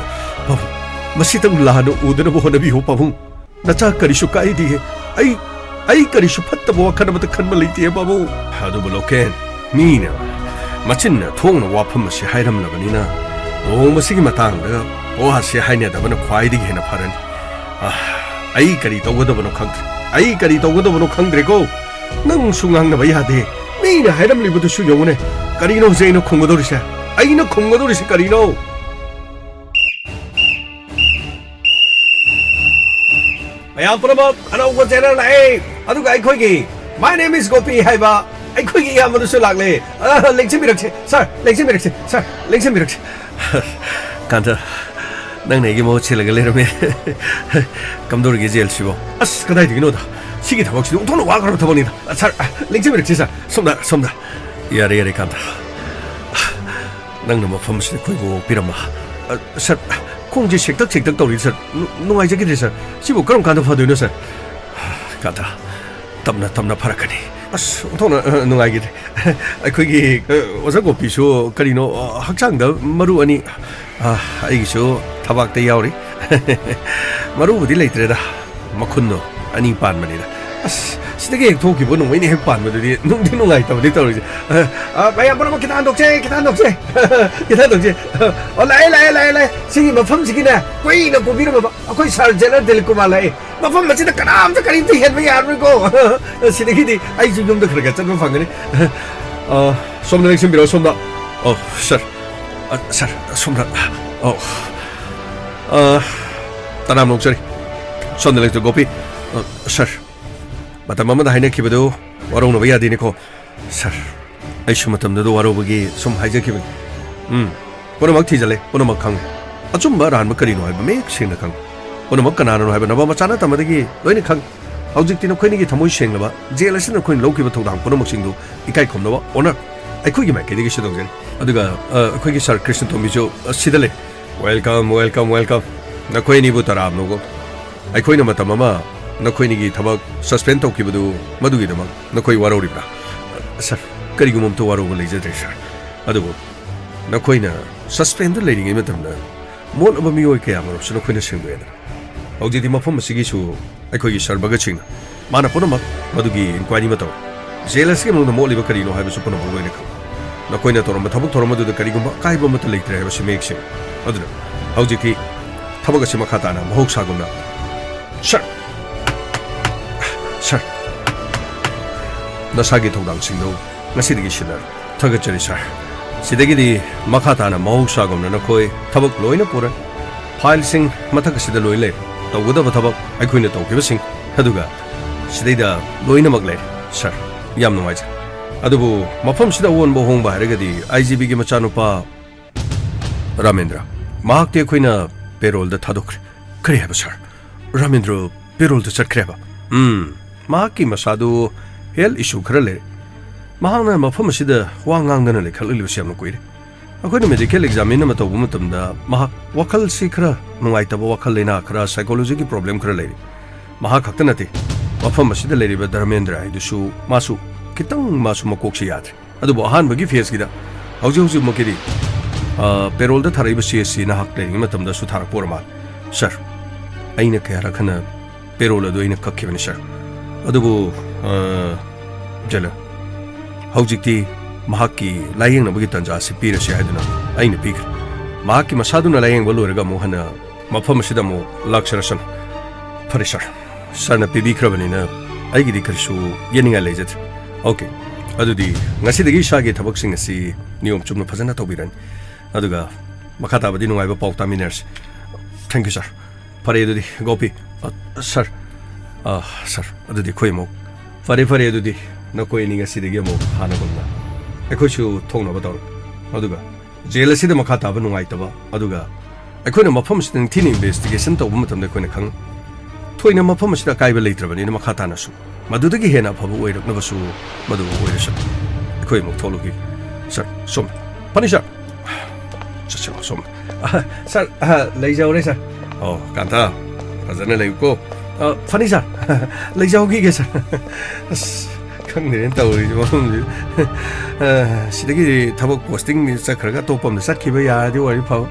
ꯄꯥꯕꯨꯡ, ꯃꯁꯤꯇꯪ ꯂꯥꯟꯅ ꯎꯗꯅꯕ ꯍꯣꯠꯅꯕꯤꯌꯨ, ꯄꯥꯕꯨꯡ꯫ ꯅꯆꯥ ꯀꯔꯤꯁꯨ ꯀꯥꯏꯗꯦ꯫ ꯑꯩ, ꯑꯩ ꯀꯔꯤꯁꯨ ꯐꯠꯇꯕ ꯋꯥꯈꯜ ꯑꯃꯠꯇ ꯈꯟꯕ ꯂꯩꯇꯦ, ꯄꯥꯕꯨꯡ꯫ ꯑꯗꯨꯕꯨ ꯂꯣꯀꯦꯟ, ꯃꯤꯅ ꯃꯆꯤꯟꯅ ꯊꯣꯡꯅ ꯋꯥꯐꯝ ꯑꯁꯤ ꯍꯥꯏꯔꯝꯂꯕꯅꯤꯅ, ꯂꯨꯍꯣꯡꯕꯁꯤꯒꯤ ꯃꯇꯥꯡꯗ ꯋꯥꯁꯤ ꯍꯥꯏꯅꯗꯕꯅ ꯈ꯭ꯋꯥꯏꯗꯒꯤ ꯍꯦꯟꯅ ꯐꯔꯅꯤ꯫ ꯑꯥ, ꯑꯩ ꯀꯔꯤ ꯇꯧꯒꯗꯕꯅꯣ ꯈꯪꯗ꯭ꯔꯦ꯫ ꯑꯩ ꯀꯔꯤ ꯇꯧꯒꯗꯕꯅꯣ ꯈꯪꯗ꯭ꯔꯦꯀꯣ꯫ ꯅꯪꯁꯨ ꯉꯥꯡꯅꯕ ꯌꯥꯗꯦ꯫ ꯃꯤꯅ ꯍꯥꯏꯔꯝꯂꯤꯕꯗꯨꯁꯨ ꯌꯦꯡꯉꯨꯅꯦ꯫ ꯀꯔꯤꯅꯣ ꯍꯧꯖꯤꯛ ꯑꯩꯅ ꯈꯨꯝꯒꯗꯧꯔꯤꯁꯦ? ꯑꯩꯅ ꯈꯨꯝꯒꯗꯧꯔꯤꯁꯦ ꯀꯔꯤꯅꯣ? ꯃꯌꯥꯝ ꯄꯨꯝꯅꯃꯛ, ꯑꯅꯧꯕ ꯆꯦꯅꯦꯜ ꯂꯥꯛꯑꯦ꯫ ꯑꯗꯨꯒ ꯑꯩꯈꯣꯏꯒꯤ My name is ꯒꯣꯄꯤ ꯍꯥꯏꯕ ꯑꯩꯈꯣꯏꯒꯤ ꯏꯌꯥꯝꯕꯗꯨꯁꯨ ꯂꯥꯛꯂꯦ꯫ ꯑ, ꯂꯦꯡꯁꯤꯟꯕꯤꯔꯛꯁꯤ, ꯁꯥꯔ, ꯂꯦꯡꯁꯤꯟꯕꯤꯔꯛꯁꯤ, ꯁꯥꯔ, ꯂꯦꯡꯁꯤꯟꯕꯤꯔꯛꯁꯤ꯫ ꯀꯥꯟꯇ, ꯅꯪꯅ ꯑꯩꯒꯤ ꯃꯍꯨꯠ ꯁꯤꯜꯂꯒ ꯂꯩꯔꯝꯃꯦ꯫ ꯀꯝꯗꯧꯔꯤꯒꯦ ꯖꯦꯜꯁꯤꯕꯣ? ꯑꯁ, ꯀꯗꯥꯏꯗꯒꯤꯅꯣꯗ꯫ ꯁꯤꯒꯤ ꯊꯕꯛꯁꯤꯗꯤ ꯑꯣꯟꯊꯣꯛꯅ ꯋꯥꯈ꯭ꯔꯕ ꯊꯕꯛꯅꯤꯗ꯫ ꯑ, ꯁꯥꯔ, ꯑ, ꯂꯦꯡꯁꯤꯟꯕꯤꯔꯛꯁꯤ, ꯁꯥꯔ꯫ ꯁꯣꯝꯗ, ꯁꯣꯝꯗ꯫ ꯌꯥꯔꯦ, ꯌꯥꯔꯦ, ꯀꯥꯟꯇ꯫ ꯅꯪꯅ ꯃꯐꯝ ꯑꯁꯤꯗ ꯑꯩꯈꯣꯏꯕꯨ ꯑꯣꯛꯄꯤꯔꯝꯕ꯫ ꯑ, ꯁꯥꯔ, ꯈꯣꯡꯁꯦ ꯁꯦꯛꯇꯛ ꯁꯦꯛꯇꯛ ꯇꯧꯔꯤ, ꯁꯥꯔ꯫ ꯅꯨ-, ꯅꯨꯡꯉꯥꯏꯖꯈꯤꯗ꯭ꯔꯦ, ꯁꯥꯔ꯫ ꯁꯤꯕꯨ ꯀꯔꯝ ꯀꯥꯟꯗ ꯐꯗꯣꯏꯅꯣ, ꯁꯥꯔ? ꯀꯥꯟꯇ, ꯇꯞꯅ ꯇꯞꯅ ꯐꯔꯛꯀꯅꯤ꯫ ꯑꯁ, ꯑꯣꯟꯊꯣꯛꯅ, ꯑ, ꯅꯨꯡꯉꯥꯏꯈꯤꯗ꯭ꯔꯦ꯫ ꯑꯩꯈꯣꯏꯒꯤ, ꯑ, ꯑꯣꯖꯥ ꯒꯣꯄꯤꯁꯨ ꯀꯔꯤꯅꯣ, ꯑ, ꯍꯛꯆꯥꯡꯗ ꯃꯔꯨ ꯑꯅꯤ, ꯑ, ꯑꯩꯒꯤꯁꯨ ꯊꯕꯥꯛꯇ ꯌꯥꯎꯔꯤ꯫ ꯃꯔꯨꯕꯨꯗꯤ ꯂꯩꯇ꯭ꯔꯦꯗ, ꯃꯈꯨꯟꯗꯣ ꯑꯅꯤ ꯄꯥꯟꯕꯅꯤꯗ꯫ ꯑꯁ, ꯁꯤꯗꯒꯤ ꯍꯦꯛ ꯊꯣꯛꯈꯤꯕ ꯅꯣꯡꯃꯩꯅ ꯍꯦꯛ ꯄꯥꯟꯕꯗꯨꯗꯤ ꯅꯨꯡꯗꯤ ꯅꯨꯡꯉꯥꯏꯇꯕꯅꯤ ꯇꯧꯔꯤꯁꯦ꯫ ꯑ, ꯑ, ꯃꯌꯥꯝ ꯄꯨꯝꯅꯃꯛ ꯈꯤꯇꯪ ꯍꯟꯗꯣꯛꯁꯦ, ꯈꯤꯇꯪ ꯍꯟꯗꯣꯛꯁꯦ꯫ ꯈꯤꯇꯪ ꯍꯟꯗꯣꯛꯁꯦ꯫ ꯑꯣ, ꯂꯥꯛꯑꯦ, ꯂꯥꯛꯑꯦ, ꯂꯥꯛꯑꯦ, ꯂꯥꯛꯑꯦ꯫ ꯁꯤꯒꯤ ꯃꯐꯝꯁꯤꯒꯤꯅꯦ, ꯀꯨꯏꯅ ꯄꯨꯕꯤꯔꯝꯃꯕ ꯑꯩꯈꯣꯏ ꯁꯥꯔ ꯖꯦꯂꯔ ꯗꯤꯂꯤꯞ ꯀꯨꯃꯥꯔ ꯂꯥꯛꯑꯦ꯫ ꯃꯐꯝ ꯑꯁꯤꯗ ꯀꯅꯥꯝꯇ ꯀꯔꯤꯝꯇ ꯍꯦꯟꯕ ꯌꯥꯔꯔꯣꯏꯀꯣ꯫ ꯁꯤꯗꯒꯤꯗꯤ ꯑꯩꯁꯨ ꯌꯨꯝꯗ ꯈꯔ ꯈꯔ ꯆꯠꯄ ꯐꯪꯒꯅꯤ꯫ ꯑ, ꯁꯣꯝꯗ ꯂꯦꯡꯁꯤꯟꯕꯤꯔꯛꯑꯣ, ꯁꯣꯝꯗ꯫ ꯑꯣ, ꯁꯥꯔ꯫ ꯑ, ꯁꯥꯔ, ꯁꯣꯝꯗ꯫ ꯑꯣ꯫ ꯑ, ꯇꯔꯥꯝꯅ ꯑꯣꯛꯆꯔꯤ꯫ ꯁꯣꯝꯗ ꯂꯦꯡꯁꯤꯟ ꯒꯣꯄꯤ꯫ ꯑ, ꯁꯥꯔ, ꯃꯇꯝ ꯑꯃꯗ ꯍꯥꯏꯅꯈꯤꯕꯗꯨ ꯋꯥꯔꯧꯅꯕ ꯌꯥꯗꯦꯅꯦꯀꯣ꯫ ꯁꯥꯔ, ꯑꯩꯁꯨ ꯃꯇꯝꯗꯨꯗ ꯋꯥꯔꯧꯕꯒꯤ ꯁꯨꯝ ꯍꯥꯏꯖꯈꯤꯕꯅꯤ꯫ ꯎꯝ, ꯄꯨꯝꯅꯃꯛ ꯊꯤꯖꯤꯜꯂꯦ, ꯄꯨꯝꯅꯃꯛ ꯈꯪꯉꯦ꯫ ꯑꯆꯨꯝꯕ ꯑꯔꯥꯟꯕ ꯀꯔꯤꯅꯣ ꯍꯥꯏꯕ ꯃꯌꯦꯛ ꯁꯦꯡꯅ ꯈꯪꯉꯦ꯫ ꯄꯨꯝꯅꯃꯛ ꯀꯅꯥꯅꯅꯣ ꯍꯥꯏꯕ ꯅꯕ ꯃꯆꯥꯅ ꯇꯝꯕꯗꯒꯤ ꯂꯣꯏꯅ ꯈꯪꯉꯦ꯫ ꯍꯧꯖꯤꯛꯇꯤ ꯅꯈꯣꯏꯅꯤꯒꯤ ꯊꯃꯣꯏ ꯁꯦꯡꯂꯕ ꯖꯦꯜ ꯑꯁꯤꯅ ꯅꯈꯣꯏꯅ ꯂꯧꯈꯤꯕ ꯊꯧꯗꯥꯡ ꯄꯨꯝꯅꯃꯛꯁꯤꯡꯗꯨ ꯏꯀꯥꯏ ꯈꯨꯝꯅꯕ ꯑꯣꯅꯔ ꯑꯩꯈꯣꯏꯒꯤ ꯃꯥꯏꯀꯩꯗꯒꯤꯁꯨ ꯇꯧꯖꯔꯤ꯫ ꯑꯗꯨꯒ, ꯑ, ꯑꯩꯈꯣꯏꯒꯤ ꯁꯥꯔ ꯀ꯭ꯔꯤꯁꯅꯇꯣꯝꯕꯤꯁꯨ, ꯑ, ꯁꯤꯗ ꯂꯩ꯫ Welcome, welcome, welcome. ꯅꯈꯣꯏ ꯑꯅꯤꯕꯨ ꯇꯔꯥꯝꯅꯧꯒꯣ꯫ ꯑꯩꯈꯣꯏꯅ ꯃꯇꯝ ꯑꯃ ꯅꯈꯣꯏ ꯑꯅꯤꯒꯤ ꯊꯕꯛ suspend ꯇꯧꯈꯤꯕꯗꯨ, ꯃꯗꯨꯒꯤꯗꯃꯛ ꯅꯈꯣꯏ ꯋꯥꯔꯧꯔꯤꯕ꯭ꯔꯥ? ꯁꯥꯔ, ꯀꯔꯤꯒꯨꯝꯕ ꯑꯃꯠꯇ ꯋꯥꯔꯧꯕ ꯂꯩꯖꯗ꯭ꯔꯦ, ꯁꯥꯔ꯫ ꯑꯗꯨꯕꯨ ꯅꯈꯣꯏꯅ suspend ꯗ ꯂꯩꯔꯤꯉꯩ ꯃꯇꯝꯗ ꯃꯣꯠꯂꯕ ꯃꯤꯑꯣꯏ ꯀꯌꯥꯃꯔꯨꯝꯁꯨ ꯅꯈꯣꯏꯅ ꯁꯦꯡꯗꯣꯛꯑꯦꯗꯅ꯫ ꯍꯧꯖꯤꯛꯇꯤ ꯃꯐꯝ ꯑꯁꯤꯒꯤꯁꯨ ꯑꯩꯈꯣꯏꯒꯤ ꯁꯥꯔ ꯚꯒꯠ ꯁꯤꯡꯅ ꯃꯥꯅ ꯄꯨꯝꯅꯃꯛ ꯃꯗꯨꯒꯤ inquiry ꯑꯃ ꯇꯧꯔꯦ꯫ ꯖꯦꯜ ꯑꯁꯤꯒꯤ ꯃꯅꯨꯡꯗ ꯃꯣꯠꯂꯤꯕ ꯀꯔꯤꯅꯣ ꯍꯥꯏꯕꯁꯨ ꯄꯨꯝꯅꯃꯛ ꯂꯣꯏꯅ ꯈꯪꯏ꯫ ꯅꯈꯣꯏꯅ ꯇꯧꯔꯝꯕ ꯊꯕꯛ ꯊꯧꯔꯝ ꯑꯗꯨꯗ ꯀꯔꯤꯒꯨꯝꯕ ꯑꯀꯥꯏꯕ ꯑꯃꯠꯇ ꯂꯩꯇ꯭ꯔꯦ ꯍꯥꯏꯕꯁꯤ ꯃꯌꯦꯛ ꯁꯦꯡꯏ꯫ ꯑꯗꯨꯅ ꯍꯧꯖꯤꯛꯇꯤ ꯊꯕꯛ ꯑꯁꯤ ꯃꯈꯥ ꯇꯥꯅ ꯃꯍꯧꯁꯥꯒꯨꯝꯅ, ꯁꯥꯔ, ꯁꯥꯔ, ꯅꯁꯥꯒꯤ ꯊꯧꯗꯥꯡꯁꯤꯡꯗꯨ ꯉꯁꯤꯗꯒꯤ ꯁꯤꯟꯅꯔꯣ꯫ ꯊꯥꯒꯠꯆꯔꯤ, ꯁꯥꯔ꯫ ꯁꯤꯗꯒꯤꯗꯤ ꯃꯈꯥ ꯇꯥꯅ ꯃꯍꯧꯁꯥꯒꯨꯝꯅ ꯅꯈꯣꯏ ꯊꯕꯛ ꯂꯣꯏꯅ ꯄꯨꯔꯦ꯫ ꯐꯥꯏꯜꯁꯤꯡ ꯃꯊꯛ ꯑꯁꯤꯗ ꯂꯣꯏ ꯂꯩ꯫ ꯇꯧꯒꯗꯕ ꯊꯕꯛ ꯑꯩꯈꯣꯏꯅ ꯇꯧꯈꯤꯕꯁꯤꯡ ꯑꯗꯨꯒ ꯁꯤꯗꯩꯗ ꯂꯣꯏꯅꯃꯛ ꯂꯩꯔꯦ, ꯁꯥꯔ꯫ ꯌꯥꯝ ꯅꯨꯡꯉꯥꯏꯖꯔꯦ꯫ ꯑꯗꯨꯕꯨ ꯃꯐꯝꯁꯤꯗ ꯑꯑꯣꯟꯕ ꯑꯍꯣꯡꯕ ꯍꯥꯏꯔꯒꯗꯤ ꯑꯥꯏ ꯖꯤ ꯕꯤꯒꯤ ꯃꯆꯥꯅꯨꯄꯥ ꯔꯥꯃꯦꯟꯗ꯭ꯔ, ꯃꯍꯥꯛꯇꯤ ꯑꯩꯈꯣꯏꯅ ꯄꯦꯔꯣꯜꯗ ꯊꯥꯗꯣꯛꯈ꯭ꯔꯦ꯫ ꯀꯔꯤ ꯍꯥꯏꯕ, ꯁꯥꯔ? ꯔꯥꯃꯦꯟꯗ꯭ꯔ ꯄꯦꯔꯣꯜꯗ ꯆꯠꯈ꯭ꯔꯦꯕ? ꯎꯝ, ꯃꯍꯥꯛꯀꯤ ꯃꯁꯥꯗꯨ health issue ꯈꯔ ꯂꯩꯔꯦ꯫ ꯃꯍꯥꯛꯅ ꯃꯐꯝ ꯑꯁꯤꯗ ꯋꯥ ꯉꯥꯡꯗꯅ ꯂꯩꯈꯠꯂꯛꯂꯤꯕꯁꯤ ꯌꯥꯝꯅ ꯀꯨꯏꯔꯦ꯫ ꯑꯩꯈꯣꯏꯅ medical examine ꯑꯃ ꯇꯧꯕ ꯃꯇꯝꯗ ꯃꯍꯥꯛ ꯋꯥꯈꯜꯁꯤ ꯈꯔ ꯅꯨꯡꯉꯥꯏꯇꯕ ꯋꯥꯈꯜ ꯂꯩꯅꯥ ꯈꯔ, psychology ꯒꯤ problem ꯈꯔ ꯂꯩꯔꯦ꯫ ꯃꯍꯥꯛ ꯈꯛꯇ ꯅꯠꯇꯦ, ꯃꯐꯝ ꯑꯁꯤꯗ ꯂꯩꯔꯤꯕ ꯙꯔꯃꯦꯟꯗ꯭ꯔ ꯍꯥꯏꯗꯨꯁꯨ ꯃꯥꯁꯨ ꯈꯤꯇꯪ, ꯃꯥꯁꯨ ꯃꯀꯣꯛꯁꯤ ꯌꯥꯗ꯭ꯔꯦ꯫ ꯑꯗꯨꯕꯨ ꯑꯍꯥꯟꯕꯒꯤ phase ꯀꯤꯗ, ꯍꯧꯖꯤꯛ ꯍꯧꯖꯤꯛꯃꯛꯀꯤꯗꯤ, ꯑ, ꯄꯦꯔꯣꯜꯗ ꯊꯥꯔꯛꯏꯕ ꯆꯦ ꯑꯁꯤ ꯅꯍꯥꯛ ꯂꯩꯔꯤꯉꯩ ꯃꯇꯝꯗꯁꯨ ꯊꯥꯔꯛꯄ ꯑꯣꯏꯔ ꯃꯥꯜꯂꯦ꯫ ꯁꯥꯔ, ꯑꯩꯅ ꯀꯌꯥꯔꯛ ꯍꯟꯅ ꯄꯦꯔꯣꯜ ꯑꯗꯨ ꯑꯩꯅ ꯀꯛꯈꯤꯕꯅꯤ, ꯁꯥꯔ꯫ ꯑꯗꯨꯕꯨ, ꯑ, ꯖꯦꯂꯔ, ꯍꯧꯖꯤꯛꯇꯤ ꯃꯍꯥꯛꯀꯤ ꯂꯥꯌꯦꯡꯅꯕꯒꯤ ꯇꯥꯟꯖꯥ ꯑꯁꯤ ꯄꯤꯔꯁꯤ ꯍꯥꯏꯗꯨꯅ ꯑꯩꯅ ꯄꯤꯈ꯭ꯔꯦ꯫ ꯃꯍꯥꯛꯀꯤ ꯃꯁꯥꯗꯨꯅ ꯂꯥꯌꯦꯡꯕ ꯂꯣꯏꯔꯒ ꯑꯃꯨꯛ ꯍꯟꯅ ꯃꯐꯝ ꯑꯁꯤꯗ ꯑꯃꯨꯛ ꯂꯥꯛꯆꯔꯁꯅꯨ꯫ ꯐꯔꯦ, ꯁꯥꯔ꯫ ꯁꯥꯔꯅ ꯄꯤꯕꯤꯈ꯭ꯔꯕꯅꯤꯅ ꯑꯩꯒꯤꯗꯤ ꯀꯔꯤꯁꯨ ꯌꯦꯠꯅꯤꯡꯉꯥꯏ ꯂꯩꯖꯗ꯭ꯔꯦ꯫ ꯑꯣꯀꯦ, ꯑꯗꯨꯗꯤ ꯉꯁꯤꯗꯒꯤ ꯏꯁꯥꯒꯤ ꯊꯕꯛꯁꯤꯡ ꯑꯁꯤ ꯅꯤꯌꯣꯝ ꯆꯨꯝꯅ ꯐꯖꯅ ꯇꯧꯕꯤꯔꯅꯤ꯫ ꯑꯗꯨꯒ ꯃꯈꯥ ꯇꯥꯕꯗꯤ ꯅꯨꯡꯉꯥꯏꯕ ꯄꯥꯎ ꯇꯥꯃꯤꯟꯅꯔꯁꯤ꯫ Thank you, ꯁꯥꯔ꯫ ꯐꯔꯦ ꯑꯗꯨꯗꯤ, ꯒꯣꯄꯤ꯫ ꯑ, ꯁꯥꯔ꯫ ꯑ, ꯁꯥꯔ, ꯑꯗꯨꯗꯤ ꯑꯩꯈꯣꯏ ꯑꯃꯨꯛ, ꯐꯔꯦ, ꯐꯔꯦ ꯑꯗꯨꯗꯤ, ꯅꯈꯣꯏ ꯑꯅꯤ ꯉꯁꯤꯗꯒꯤ ꯑꯃꯨꯛ ꯍꯥꯟꯅꯒꯨꯝꯅ ꯑꯩꯈꯣꯏꯁꯨ ꯊꯣꯛꯅꯕ ꯇꯧꯔꯣ꯫ ꯑꯗꯨꯒ ꯖꯦꯜ ꯑꯁꯤꯗ ꯃꯈꯥ ꯇꯥꯕ ꯅꯨꯡꯉꯥꯏꯇꯕ, ꯑꯗꯨꯒ ꯑꯩꯈꯣꯏꯅ ꯃꯐꯝ ꯑꯁꯤꯗ ꯅꯤꯡꯊꯤꯅ investigation ꯇꯧꯕ ꯃꯇꯝꯗ ꯑꯩꯈꯣꯏꯅ ꯈꯪꯉꯤ, ꯊꯣꯏꯅ ꯃꯐꯝ ꯑꯁꯤꯗ ꯑꯀꯥꯏꯕ ꯂꯩꯇ꯭ꯔꯕꯅꯤꯅ ꯃꯈꯥ ꯇꯥꯅꯁꯨ ꯃꯗꯨꯗꯒꯤ ꯍꯦꯟꯅ ꯑꯐꯕ ꯑꯣꯏꯔꯛꯅꯕꯁꯨ ꯃꯗꯨ ꯑꯣꯏꯔꯁꯅꯨ꯫ ꯑꯩꯈꯣꯏ ꯑꯃꯨꯛ ꯊꯣꯛꯂꯨꯈꯤ꯫ ꯁꯥꯔ, ꯁꯣꯝ꯫ ꯐꯅꯤ, ꯁꯥꯔ꯫ ꯆꯠꯁꯤꯔꯣ, ꯁꯣꯝ꯫ ꯑꯍ, ꯁꯥꯔ, ꯑꯍ, ꯂꯩꯖꯍꯧꯔꯦ, ꯁꯥꯔ꯫ ꯑꯣ, ꯀꯥꯟꯊ, ꯐꯖꯅ ꯂꯩꯌꯨꯀꯣ꯫ ꯑ, ꯐꯅꯤ ꯁꯥꯔ꯫ ꯂꯩꯖꯍꯧꯈꯤꯒꯦ ꯁꯥꯔ꯫ ꯑꯁ, ꯈꯪꯗ꯭ꯔꯦꯅ ꯇꯧꯔꯤꯁꯦ ꯃꯐꯝꯁꯤ꯫ ꯑ, ꯁꯤꯗꯒꯤꯗꯤ ꯊꯕꯛ ꯄꯣꯁꯇꯤꯡ ꯆꯠꯈ꯭ꯔꯒ ꯑꯇꯣꯞꯄ ꯑꯃꯗ ꯆꯠꯈꯤꯕ ꯌꯥꯔꯗꯤ ꯑꯣꯏꯔꯗꯤ ꯐꯕ꯫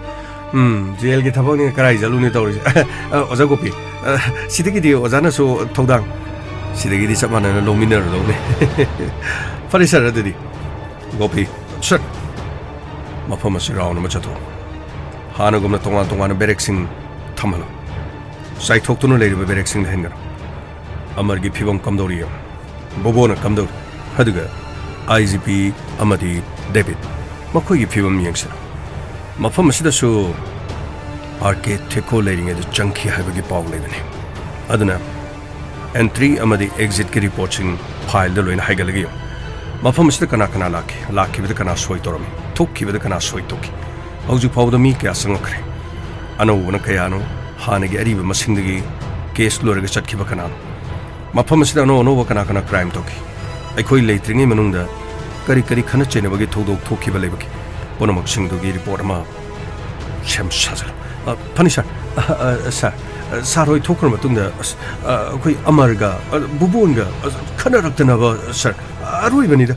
ꯎꯝ, ꯖꯦꯜꯒꯤ ꯊꯕꯛꯅꯤ, ꯀꯔꯥꯏ ꯆꯠꯂꯨꯅꯤ ꯇꯧꯔꯤꯁꯦ꯫ ꯑ, ꯑꯣꯖꯥ ꯒꯣꯄꯤ, ꯑ, ꯁꯤꯗꯒꯤꯗꯤ ꯑꯣꯖꯥꯅꯁꯨ ꯊꯧꯗꯥꯡ꯫ ꯁꯤꯗꯒꯤꯗꯤ ꯆꯞ ꯃꯥꯟꯅꯅ ꯂꯧꯃꯤꯟꯅꯔꯗꯧꯅꯤ꯫ ꯐꯔꯦ ꯁꯥꯔ, ꯑꯗꯨꯗꯤ꯫ ꯒꯣꯄꯤ꯫ ꯁꯥꯔ꯫ ꯃꯐꯝ ꯑꯁꯤ ꯔꯥꯎꯟ ꯑꯃ ꯆꯠꯊꯣꯛꯎ꯫ ꯍꯥꯟꯅꯒꯨꯝꯅ ꯇꯣꯉꯥꯟ ꯇꯣꯉꯥꯟꯕ ꯕꯦꯔꯦꯛꯁꯤꯡ ꯊꯝꯍꯜꯂꯨ꯫ ꯆꯥꯏꯊꯣꯛꯇꯨꯅ ꯂꯩꯔꯤꯕ ꯕꯦꯔꯦꯛꯁꯤꯡꯗ ꯍꯦꯟꯒꯅꯨ꯫ ꯑꯃꯔꯒꯤ ꯐꯤꯕꯝ ꯀꯝꯗꯧꯔꯤ ꯌꯦꯡꯉꯨ꯫ ꯕꯣꯕꯣꯅ ꯀꯝꯗꯧꯔꯤ? ꯑꯗꯨꯒ ꯑꯥꯏ ꯖꯤ ꯄꯤ ꯑꯃꯗꯤ ꯗꯦꯕꯤꯠ, ꯃꯈꯣꯏꯒꯤ ꯐꯤꯕꯝ ꯌꯦꯡꯁꯤꯜꯂꯨ꯫ ꯃꯐꯝ ꯑꯁꯤꯗꯁꯨ ꯑꯥꯔ ꯀꯦ ꯊꯦꯀꯣ ꯂꯩꯔꯤꯉꯩꯗ ꯆꯪꯈꯤ ꯍꯥꯏꯕꯒꯤ ꯄꯥꯎ ꯂꯩꯕꯅꯤ꯫ ꯑꯗꯨꯅ ꯑꯦꯟꯇ꯭ꯔꯤ ꯑꯃꯗꯤ ꯑꯦꯛꯖꯤꯠꯀꯤ ꯔꯤꯄꯣꯔꯠꯁꯤꯡ ꯐꯥꯏꯜꯗ ꯂꯣꯏꯅ ꯍꯥꯏꯒꯠꯂꯒ ꯌꯦꯡꯉꯨ꯫ ꯃꯐꯝ ꯑꯁꯤꯗ ꯀꯅꯥ ꯀꯅꯥ ꯂꯥꯛꯈꯤ, ꯂꯥꯛꯈꯤꯕꯗ ꯀꯅꯥ ꯁꯣꯏ ꯇꯧꯔꯝꯃꯤ, ꯊꯣꯛꯈꯤꯕꯗ ꯀꯅꯥ ꯁꯣꯏ ꯇꯧꯈꯤ? ꯍꯧꯖꯤꯛ ꯐꯥꯎꯕꯗ ꯃꯤ ꯀꯌꯥ ꯆꯪꯉꯛꯈ꯭ꯔꯦ? ꯑꯅꯧꯕꯅ ꯀꯌꯥꯅꯣ? ꯍꯥꯟꯅꯒꯤ ꯑꯔꯤꯕ ꯃꯁꯤꯡꯗꯒꯤ ꯀꯦꯁ ꯂꯣꯏꯔꯒ ꯆꯠꯈꯤꯕ ꯀꯅꯥꯅꯣ? ꯃꯐꯝ ꯑꯁꯤꯗ ꯑꯅꯧ ꯑꯅꯧꯕ ꯀꯅꯥ ꯀꯅꯥ ꯀ꯭ꯔꯥꯏꯝ ꯇꯧꯈꯤ? ꯑꯩꯈꯣꯏ ꯂꯩꯇ꯭ꯔꯤꯉꯩ ꯃꯅꯨꯡꯗ ꯀꯔꯤ ꯀꯔꯤ ꯈꯠꯅ ꯆꯩꯅꯕꯒꯤ ꯊꯧꯗꯣꯛ ꯊꯣꯛꯈꯤꯕ ꯂꯩꯕꯒꯦ? ꯄꯨꯝꯅꯃꯛꯁꯤꯡꯗꯨꯒꯤ ꯔꯤꯄꯣꯔꯠ ꯑꯃ ꯁꯦꯝ ꯁꯥꯖꯤꯜꯂꯨ꯫ ꯑ, ꯐꯅꯤ ꯁꯥꯔ꯫ ꯑ, ꯑ, ꯁꯥꯔ, ꯑ, ꯁꯥꯔ ꯍꯣꯏ ꯊꯣꯛꯈ꯭ꯔ ꯃꯇꯨꯡꯗ, ꯑꯁ, ꯑ, ꯑꯩꯈꯣꯏ ꯑꯃꯔꯒ, ꯑ, ꯕꯨꯕꯣꯟꯒ, ꯑ, ꯈꯠꯅꯔꯛꯇꯅꯕ, ꯁꯥꯔ, ꯑꯔꯣꯏꯕꯅꯤꯗ꯫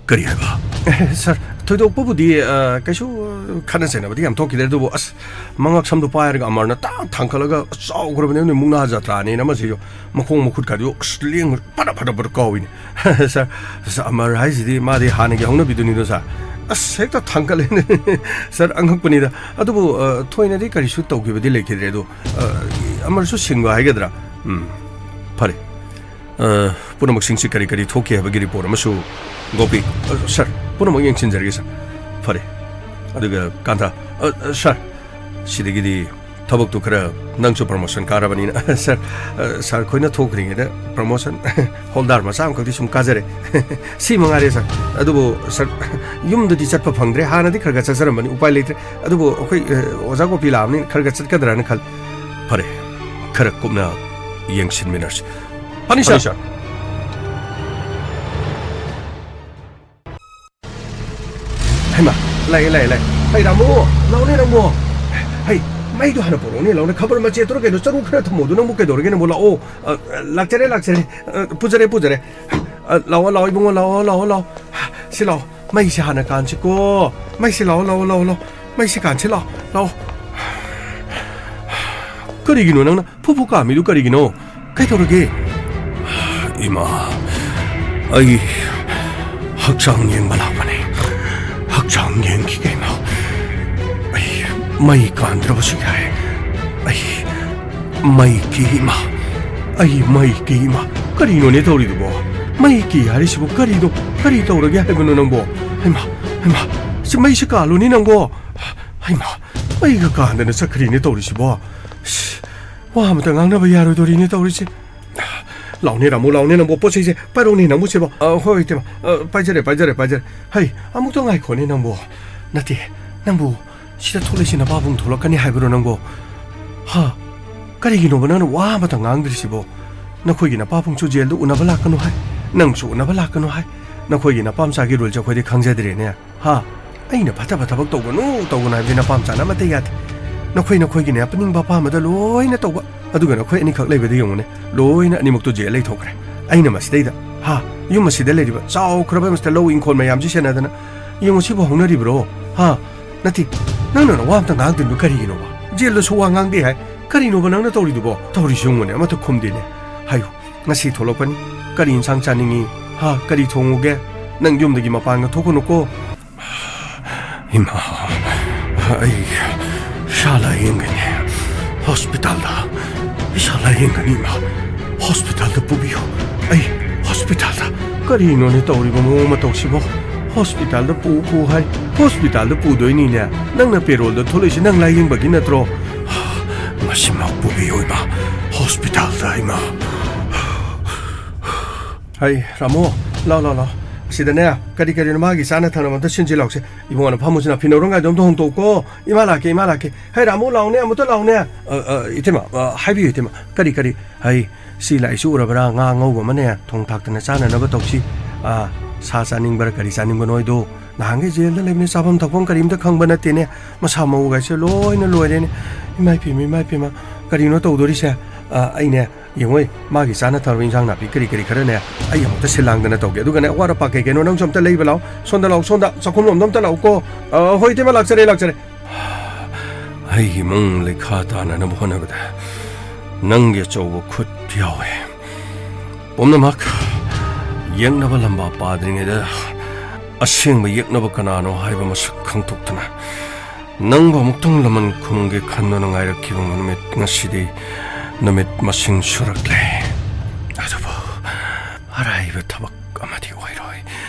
ꯀꯔꯤ ꯍꯥꯏꯕ? ꯑꯦ, ꯁꯥꯔ, ꯊꯣꯏꯗꯣꯛꯄꯕꯨꯗꯤ, ꯑ, ꯀꯩꯁꯨ, ꯑ, ꯈꯠꯅ ꯆꯩꯅꯕꯗꯤ ꯌꯥꯝ ꯊꯣꯛꯈꯤꯗ꯭ꯔꯦ, ꯑꯗꯨꯕꯨ, ꯑꯁ, ꯃꯉꯛ ꯁꯝꯗꯣ ꯄꯥꯏꯔꯒ ꯑꯃꯔꯅ ꯇꯥꯛ ꯊꯥꯡꯒꯠꯂꯒ, ꯑꯁ, ꯆꯥꯎꯈ꯭ꯔꯕꯅꯦ, ꯃꯨꯛꯅꯥ ꯖꯇ꯭ꯔꯥꯅꯦꯅ ꯑꯃꯁꯤꯁꯨ ꯃꯈꯣꯡ ꯃꯈꯨꯠꯀꯗꯨ, ꯑꯁ, ꯂꯦꯡ ꯐꯠ ꯐꯠ ꯐꯠ ꯀꯥꯎꯏꯅꯦ꯫ ꯁꯥꯔ, ꯁꯥꯔ, ꯑꯃꯔ ꯍꯥꯏꯁꯤꯗꯤ ꯃꯥꯗꯤ ꯍꯥꯟꯅꯒꯤ ꯍꯧꯅꯕꯤꯗꯨꯅꯤꯗꯣ, ꯁꯥꯔ꯫ ꯑꯁ, ꯍꯦꯛꯇ ꯊꯥꯡꯒꯠꯂꯦꯅꯦ꯫ ꯁꯥꯔ, ꯑꯉꯛꯄꯅꯤꯗ꯫ ꯑꯗꯨꯕꯨ, ꯑ, ꯊꯣꯏꯅꯗꯤ ꯀꯔꯤꯁꯨ ꯇꯧꯈꯤꯕꯗꯤ ꯂꯩꯈꯤꯗ꯭ꯔꯦ, ꯑꯗꯣ, ꯑ, ꯑꯃꯔꯁꯨ ꯁꯤꯡꯕ ꯍꯥꯏꯒꯗ꯭ꯔꯥ? ꯎꯝ, ꯐꯔꯦ꯫ ꯑ, ꯄꯨꯝꯅꯃꯛꯁꯤꯡꯁꯤ ꯀꯔꯤ ꯀꯔꯤ ꯊꯣꯛꯈꯤ ꯍꯥꯏꯕꯒꯤ ꯔꯤꯄꯣꯔꯠ ꯑꯃꯁꯨ ꯒꯣꯄꯤ꯫ ꯑ, ꯁꯥꯔ, ꯄꯨꯝꯅꯃꯛ ꯌꯦꯡꯁꯤꯟꯖꯔꯒꯦ, ꯁꯥꯔ꯫ ꯐꯔꯦ꯫ ꯑꯗꯨꯒ ꯀꯥꯟꯊ, ꯑ, ꯑ, ꯁꯥꯔ, ꯁꯤꯗꯒꯤꯗꯤ ꯊꯕꯛꯇꯨ ꯈꯔ, ꯅꯪꯁꯨ ꯄ꯭ꯔꯃꯣꯁꯟ ꯀꯥꯔꯕꯅꯤꯅ꯫ ꯁꯥꯔ, ꯑ, ꯁꯥꯔ ꯈꯣꯏꯅ ꯊꯣꯛꯈ꯭ꯔꯤꯉꯩꯗ ꯄ꯭ꯔꯃꯣꯁꯟ ꯍꯣꯜꯗꯥꯔ ꯃꯆꯥ ꯑꯃꯈꯛꯇꯤ ꯁꯨꯝ ꯀꯥꯖꯔꯦ꯫ ꯁꯤ ꯃꯉꯥꯏꯔꯦ, ꯁꯥꯔ꯫ ꯑꯗꯨꯕꯨ, ꯁꯥꯔ, ꯌꯨꯝꯗꯗꯤ ꯆꯠꯄ ꯐꯪꯗ꯭ꯔꯦ꯫ ꯍꯥꯟꯅꯗꯤ ꯈꯔ ꯈꯔ ꯆꯠꯆꯔꯝꯕꯅꯤ, ꯎꯄꯥꯏ ꯂꯩꯇ꯭ꯔꯦ꯫ ꯑꯗꯨꯕꯨ ꯑꯩꯈꯣꯏ, ꯑ, ꯑꯣꯖꯥ ꯒꯣꯄꯤ ꯂꯥꯛꯑꯕꯅꯤꯅ ꯈꯔ ꯈꯔ ꯆꯠꯀꯗ꯭ꯔꯥꯅ ꯈꯜꯂꯤ꯫ ꯐꯔꯦ, ꯈꯔ ꯀꯨꯞꯅ ꯌꯦꯡꯁꯤꯟꯃꯤꯟꯅꯔꯁꯤ꯫ ꯐꯅꯤ, ꯁꯥꯔ꯫ ꯐꯅꯤ, ꯁꯥꯔ꯫ ꯍꯩꯃꯥ, ꯂꯥꯛꯑꯦ, ꯂꯥꯛꯑꯦ, ꯂꯥꯛꯑꯦ꯫ ꯍꯩ, ꯔꯥꯃꯨ, ꯂꯥꯛꯑꯣꯅꯦ, ꯔꯥꯃꯨ꯫ ꯍꯩ, ꯃꯩꯗꯣ ꯍꯥꯟꯅ ꯄꯨꯔꯛꯎꯅꯦ, ꯂꯥꯎꯅꯦ꯫ ꯈꯕꯔ ꯃꯆꯦꯠꯇꯨꯔ ꯀꯩꯅꯣ, ꯆꯔꯨ ꯈꯔ ꯊꯝꯃꯣꯗꯣ ꯅꯪꯕꯨ ꯀꯩꯗꯧꯔꯒꯦ ꯅꯪꯕꯨ? ꯂꯥꯛꯑꯣ꯫ ꯑ, ꯂꯥꯛꯆꯔꯦ, ꯂꯥꯛꯆꯔꯦ꯫ ꯑ, ꯄꯨꯖꯔꯦ, ꯄꯨꯖꯔꯦ꯫ ꯑ, ꯂꯥꯛꯑꯣ, ꯂꯥꯛꯑꯣ, ꯏꯕꯨꯡꯉꯣ, ꯂꯥꯛꯑꯣ, ꯂꯥꯛꯑꯣ, ꯂꯥꯛꯑꯣ꯫ ꯁꯤ ꯂꯥꯛꯑꯣ꯫ ꯃꯩꯁꯦ ꯍꯥꯟꯅ ꯀꯥꯟꯁꯤꯀꯣ꯫ ꯃꯩꯁꯦ ꯂꯥꯛꯑꯣ, ꯂꯥꯛꯑꯣ, ꯂꯥꯛꯑꯣ, ꯂꯥꯛꯑꯣ꯫ ꯃꯩꯁꯦ ꯀꯥꯟꯁꯤ ꯂꯥꯛꯑꯣ, ꯂꯥꯛꯑꯣ꯫ ꯀꯔꯤꯒꯤꯅꯣ ꯅꯪꯅ ꯐꯨ ꯐꯨ ꯀꯥꯝꯃꯤꯗꯨ ꯀꯔꯤꯒꯤꯅꯣ? ꯀꯩꯗꯧꯔꯒꯦ? ꯏꯃꯥ, ꯑꯩ ꯍꯛꯆꯥꯡ ꯌꯦꯡꯕ ꯂꯥꯛꯄꯅꯦ꯫ ꯍꯛꯆꯥꯡ ꯌꯦꯡꯈꯤ ꯀꯩꯅꯣ꯫ ꯑꯩ ꯃꯩ ꯀꯥꯟꯗ꯭ꯔꯕꯁꯨ ꯌꯥꯏ꯫ ꯑꯩ ꯃꯩ ꯀꯤ, ꯏꯃꯥ꯫ ꯑꯩ ꯃꯩ ꯀꯤ, ꯏꯃꯥ꯫ ꯀꯔꯤꯅꯣꯅꯦ ꯇꯧꯔꯤꯗꯨꯕꯣ? ꯃꯩ ꯀꯤ ꯍꯥꯏꯔꯤꯁꯤꯕꯨ ꯀꯔꯤꯅꯣ? ꯀꯔꯤ ꯇꯧꯔꯒꯦ ꯍꯥꯏꯕꯅꯣ ꯅꯪꯕꯣ? ꯍꯩꯃꯥ, ꯍꯩꯃꯥ, ꯁꯤ ꯃꯩꯁꯤ ꯀꯥꯜꯂꯨꯅꯦ ꯅꯪꯕꯣ꯫ ꯍꯩꯃꯥ, ꯃꯩꯒ ꯀꯥꯟꯗꯅ ꯆꯠꯈ꯭ꯔꯤꯅꯦ ꯇꯧꯔꯤꯁꯤꯕꯣ꯫ ꯁꯤ, ꯋꯥ ꯑꯃꯇ ꯉꯥꯡꯅꯕ ꯌꯥꯔꯣꯏꯗꯧꯔꯤꯅꯦ ꯇꯧꯔꯤꯁꯦ꯫ ꯂꯥꯎꯅꯦ ꯔꯥꯃꯨ, ꯂꯥꯎꯅꯦ ꯅꯪꯕꯣ, ꯄꯣꯠ ꯆꯩꯁꯦ ꯄꯥꯏꯔꯛꯎꯅꯦ ꯅꯪꯕꯨ ꯁꯤꯕꯣ꯫ ꯑ, ꯍꯣꯏ, ꯏꯇꯩꯃ꯫ ꯑ, ꯄꯥꯏꯖꯔꯦ, ꯄꯥꯏꯖꯔꯦ, ꯄꯥꯏꯖꯔꯦ꯫ ꯍꯩ, ꯑꯃꯨꯛꯇ ꯉꯥꯏꯈꯣꯅꯦ ꯅꯪꯕꯨ꯫ ꯅꯠꯇꯦ, ꯅꯪꯕꯨ ꯁꯤꯗ ꯊꯣꯛꯂꯛꯏꯁꯤ ꯅꯄꯥꯕꯨꯡ ꯊꯣꯛꯂꯛꯀꯅꯤ ꯍꯥꯏꯕ꯭ꯔꯣ ꯅꯪꯕꯣ? ꯍꯥ? ꯀꯔꯤꯒꯤꯅꯣꯕ ꯅꯪꯅ ꯋꯥ ꯑꯃꯇ ꯉꯥꯡꯗ꯭ꯔꯤꯁꯤꯕꯣ? ꯅꯈꯣꯏꯒꯤ ꯅꯄꯥꯕꯨꯡꯁꯨ ꯖꯦꯜꯗ ꯎꯅꯕ ꯂꯥꯛꯀꯅꯨ ꯍꯥꯏ, ꯅꯪꯁꯨ ꯎꯅꯕ ꯂꯥꯛꯀꯅꯨ ꯍꯥꯏ꯫ ꯅꯈꯣꯏꯒꯤ ꯅꯄꯥꯝꯆꯥꯒꯤ ꯔꯨꯜꯁꯦ ꯑꯩꯈꯣꯏꯗꯤ ꯈꯪꯖꯗ꯭ꯔꯦꯅꯦ꯫ ꯍꯥ? ꯑꯩꯅ ꯐꯠꯇꯕ ꯊꯕꯛ ꯇꯧꯒꯅꯨ, ꯇꯧꯒꯅꯨ ꯍꯥꯏꯕꯗꯤ ꯅꯄꯥꯝꯆꯥꯅ ꯑꯃꯠꯇ ꯌꯥꯗꯦ꯫ ꯅꯈꯣꯏ, ꯅꯈꯣꯏꯒꯤꯅꯦ, ꯑꯄꯅꯤꯡꯕ ꯑꯄꯥꯝꯕꯗ ꯂꯣꯏꯅ ꯇꯧꯕ꯫ ꯑꯗꯨꯒ ꯅꯈꯣꯏ ꯑꯅꯤꯈꯛ ꯂꯩꯕꯗ ꯌꯦꯡꯉꯨꯅꯦ, ꯂꯣꯏꯅ ꯑꯅꯤꯃꯛꯇꯣ ꯖꯦꯜ ꯂꯩꯊꯣꯛꯈ꯭ꯔꯦ꯫ ꯑꯩꯅ ꯃꯁꯤꯗꯩꯗ, ꯍꯥ? ꯌꯨꯝ ꯑꯁꯤꯗ ꯂꯩꯔꯤꯕ ꯆꯥꯎꯈ꯭ꯔꯕ ꯃꯁꯤꯗ ꯂꯧ ꯏꯪꯈꯣꯜ ꯃꯌꯥꯝꯁꯤ ꯁꯦꯟꯅꯗꯅ, ꯌꯦꯡꯉꯨ, ꯁꯤꯕꯨ ꯍꯧꯅꯔꯤꯕ꯭ꯔꯣ? ꯍꯥ? ꯅꯠꯇꯦ, ꯅꯪꯅ ꯋꯥ ꯑꯝꯇ ꯉꯥꯡꯗ꯭ꯔꯤꯗꯨ ꯀꯔꯤꯒꯤꯅꯣꯕ? ꯖꯦꯜꯗꯁꯨ ꯋꯥ ꯉꯥꯡꯗꯦ ꯍꯥꯏ꯫ ꯀꯔꯤꯅꯣꯕ ꯅꯪꯅ ꯇꯧꯔꯤꯗꯨꯕꯣ? ꯇꯧꯔꯤꯁꯤ ꯌꯦꯡꯉꯨꯅꯦ, ꯑꯃꯠꯇ ꯈꯨꯝꯗꯦꯅꯦ꯫ ꯍꯥꯏꯌꯨ, ꯉꯁꯤ ꯊꯣꯛꯂꯛꯄꯅꯤ꯫ ꯀꯔꯤ ꯏꯟꯁꯥꯡ ꯆꯥꯅꯤꯡꯉꯤ? ꯍꯥ? ꯀꯔꯤ ꯊꯣꯡꯉꯨꯒꯦ? ꯅꯪ ꯌꯨꯝꯗꯒꯤ ꯃꯄꯥꯟꯒ ꯊꯣꯛꯀꯅꯨꯀꯣ꯫ ꯏꯃꯥ, ꯑꯩ ꯏꯁꯥ ꯂꯥꯌꯦꯡꯒꯅꯤ꯫ ꯍꯣꯁꯄꯤꯇꯥꯜꯗ ꯏꯁꯥ ꯂꯥꯌꯦꯡꯒꯅꯤ, ꯏꯃꯥ꯫ ꯍꯣꯁꯄꯤꯇꯥꯜꯗ ꯄꯨꯕꯤꯌꯨ꯫ ꯑꯩ ꯍꯣꯁꯄꯤꯇꯥꯜꯗ꯫ ꯀꯔꯤꯅꯣꯅꯦ ꯇꯧꯔꯤꯕ ꯃꯑꯣꯡ ꯃꯇꯧꯁꯤꯕꯣ? ꯍꯣꯁꯄꯤꯇꯥꯜꯗ ꯄꯨ, ꯄꯨ ꯍꯥꯏ꯫ ꯍꯣꯁꯄꯤꯇꯥꯜꯗ ꯄꯨꯗꯣꯏꯅꯤꯅꯦ꯫ ꯅꯪꯅ ꯄꯦꯔꯣꯜꯗ ꯊꯣꯛꯂꯛꯏꯁꯤ ꯅꯪ ꯂꯥꯌꯦꯡꯕꯒꯤ ꯅꯠꯇ꯭ꯔꯣ? ꯃꯁꯤꯃꯛ ꯄꯨꯕꯤꯌꯨ, ꯏꯃꯥ꯫ ꯍꯣꯁꯄꯤꯇꯥꯜꯗ, ꯏꯃꯥ꯫ ꯍꯩ, ꯔꯥꯃꯨ, ꯂꯥꯎ, ꯂꯥꯎ, ꯂꯥꯎ꯫ ꯑꯁꯤꯗꯅꯦ, ꯀꯔꯤ ꯀꯔꯤꯅꯣ ꯃꯥꯒꯤ ꯆꯥꯅ ꯊꯛꯅꯕ ꯑꯝꯇ ꯁꯤꯟꯁꯤ ꯂꯥꯎꯁꯦ꯫ ꯏꯕꯨꯡꯉꯣꯅ ꯐꯝꯃꯨꯁꯤꯅ ꯐꯤꯅꯧꯔꯪ ꯀꯥꯏꯗꯣ ꯑꯝꯇ ꯍꯣꯡꯇꯣꯛꯎꯀꯣ꯫ ꯏꯃꯥ ꯂꯥꯛꯀꯦ, ꯏꯃꯥ ꯂꯥꯛꯀꯦ꯫ ꯍꯩ, ꯔꯥꯃꯨ, ꯂꯥꯎꯅꯦ, ꯑꯃꯨꯛꯇ ꯂꯥꯎꯅꯦ꯫ ꯑ, ꯑ, ꯏꯇꯩꯃ, ꯑ, ꯍꯥꯏꯕꯤꯌꯨ, ꯏꯇꯩꯃ꯫ ꯀꯔꯤ, ꯀꯔꯤ? ꯍꯩ, ꯁꯤ ꯂꯥꯛꯏꯁꯤ ꯎꯔꯕ꯭ꯔꯥ? ꯉꯥ ꯑꯉꯧꯕ ꯑꯃꯅꯦ, ꯊꯣꯡ ꯊꯥꯛꯇꯅ ꯆꯥꯅꯅꯕ ꯇꯧꯁꯤ꯫ ꯑ, ꯁꯥ ꯆꯥꯅꯤꯡꯕ꯭ꯔꯥ, ꯀꯔꯤ ꯆꯥꯅꯤꯡꯕꯅꯣ ꯍꯥꯏꯗꯣ꯫ ꯅꯍꯥꯟꯈꯩ ꯖꯦꯜꯗ ꯂꯩꯕꯅꯤ, ꯆꯥꯐꯝ ꯊꯛꯐꯝ ꯀꯔꯤꯝꯇ ꯈꯪꯕ ꯅꯠꯇꯦꯅꯦ꯫ ꯃꯁꯥ ꯃꯎꯒꯥꯏꯁꯦ ꯂꯣꯏꯅ ꯂꯣꯏꯔꯦꯅꯦ꯫ ꯏꯃꯥꯏ ꯄꯦꯝꯃ, ꯏꯃꯥꯏ ꯄꯦꯝꯃ, ꯀꯔꯤꯅꯣ ꯇꯧꯗꯣꯔꯤꯁꯦ? ꯑ, ꯑꯩꯅꯦ, ꯌꯦꯡꯉꯣꯏ, ꯃꯥꯒꯤ ꯆꯥꯅ ꯊꯛꯅꯕ ꯏꯟꯁꯥꯡ ꯅꯥꯄꯤ ꯀꯔꯤ ꯀꯔꯤ ꯈꯔꯅꯦ, ꯑꯩ ꯑꯃꯨꯛꯇ ꯁꯤꯜ ꯂꯥꯡꯗꯅ ꯇꯧꯒꯦ꯫ ꯑꯗꯨꯒꯅꯦ, ꯑꯋꯥꯠ ꯑꯄꯥ ꯀꯩ ꯀꯩꯅꯣ ꯅꯪꯁꯨ ꯑꯝꯇ ꯂꯩꯕ ꯂꯥꯛꯑꯣ꯫ ꯁꯣꯝꯗ ꯂꯥꯛꯑꯣ, ꯁꯣꯝꯗ, ꯆꯥꯛꯈꯨꯝ ꯂꯣꯝꯗ ꯑꯝꯇ ꯂꯥꯛꯎꯀꯣ꯫ ꯑ, ꯍꯣꯏ, ꯏꯇꯩꯃ, ꯂꯥꯛꯆꯔꯦ, ꯂꯥꯛꯆꯔꯦ꯫ ꯑꯩꯒꯤ ꯏꯃꯨꯡ ꯂꯩꯈꯥ ꯇꯥꯅꯅꯕ ꯍꯣꯠꯅꯕꯗ ꯅꯪꯒꯤ ꯑꯆꯧꯕ ꯈꯨꯠ ꯌꯥꯎꯋꯦ꯫ ꯄꯨꯝꯅꯃꯛ ꯌꯦꯛꯅꯕ ꯂꯝꯕꯥ ꯄꯥꯗ꯭ꯔꯤꯉꯩꯗ ꯑꯁꯦꯡꯕ ꯌꯦꯛꯅꯕ ꯀꯅꯥꯅꯣ ꯍꯥꯏꯕ ꯃꯁꯛ ꯈꯪꯗꯣꯛꯇꯅ ꯅꯪꯕꯨ ꯑꯃꯨꯛꯇꯪ ꯂꯃꯟ ꯈꯨꯝꯒꯦ ꯈꯟꯗꯨꯅ ꯉꯥꯏꯔꯛꯈꯤꯕ ꯅꯨꯃꯤꯠ ꯉꯁꯤꯗꯤ ꯅꯨꯃꯤꯠ ꯃꯁꯤꯡ ꯁꯨꯔꯛꯂꯦ꯫ ꯑꯗꯨꯕꯨ ꯑꯔꯥꯏꯕ ꯊꯕꯛ ꯑꯃꯗꯤ ꯑꯣꯏꯔꯣꯏ꯫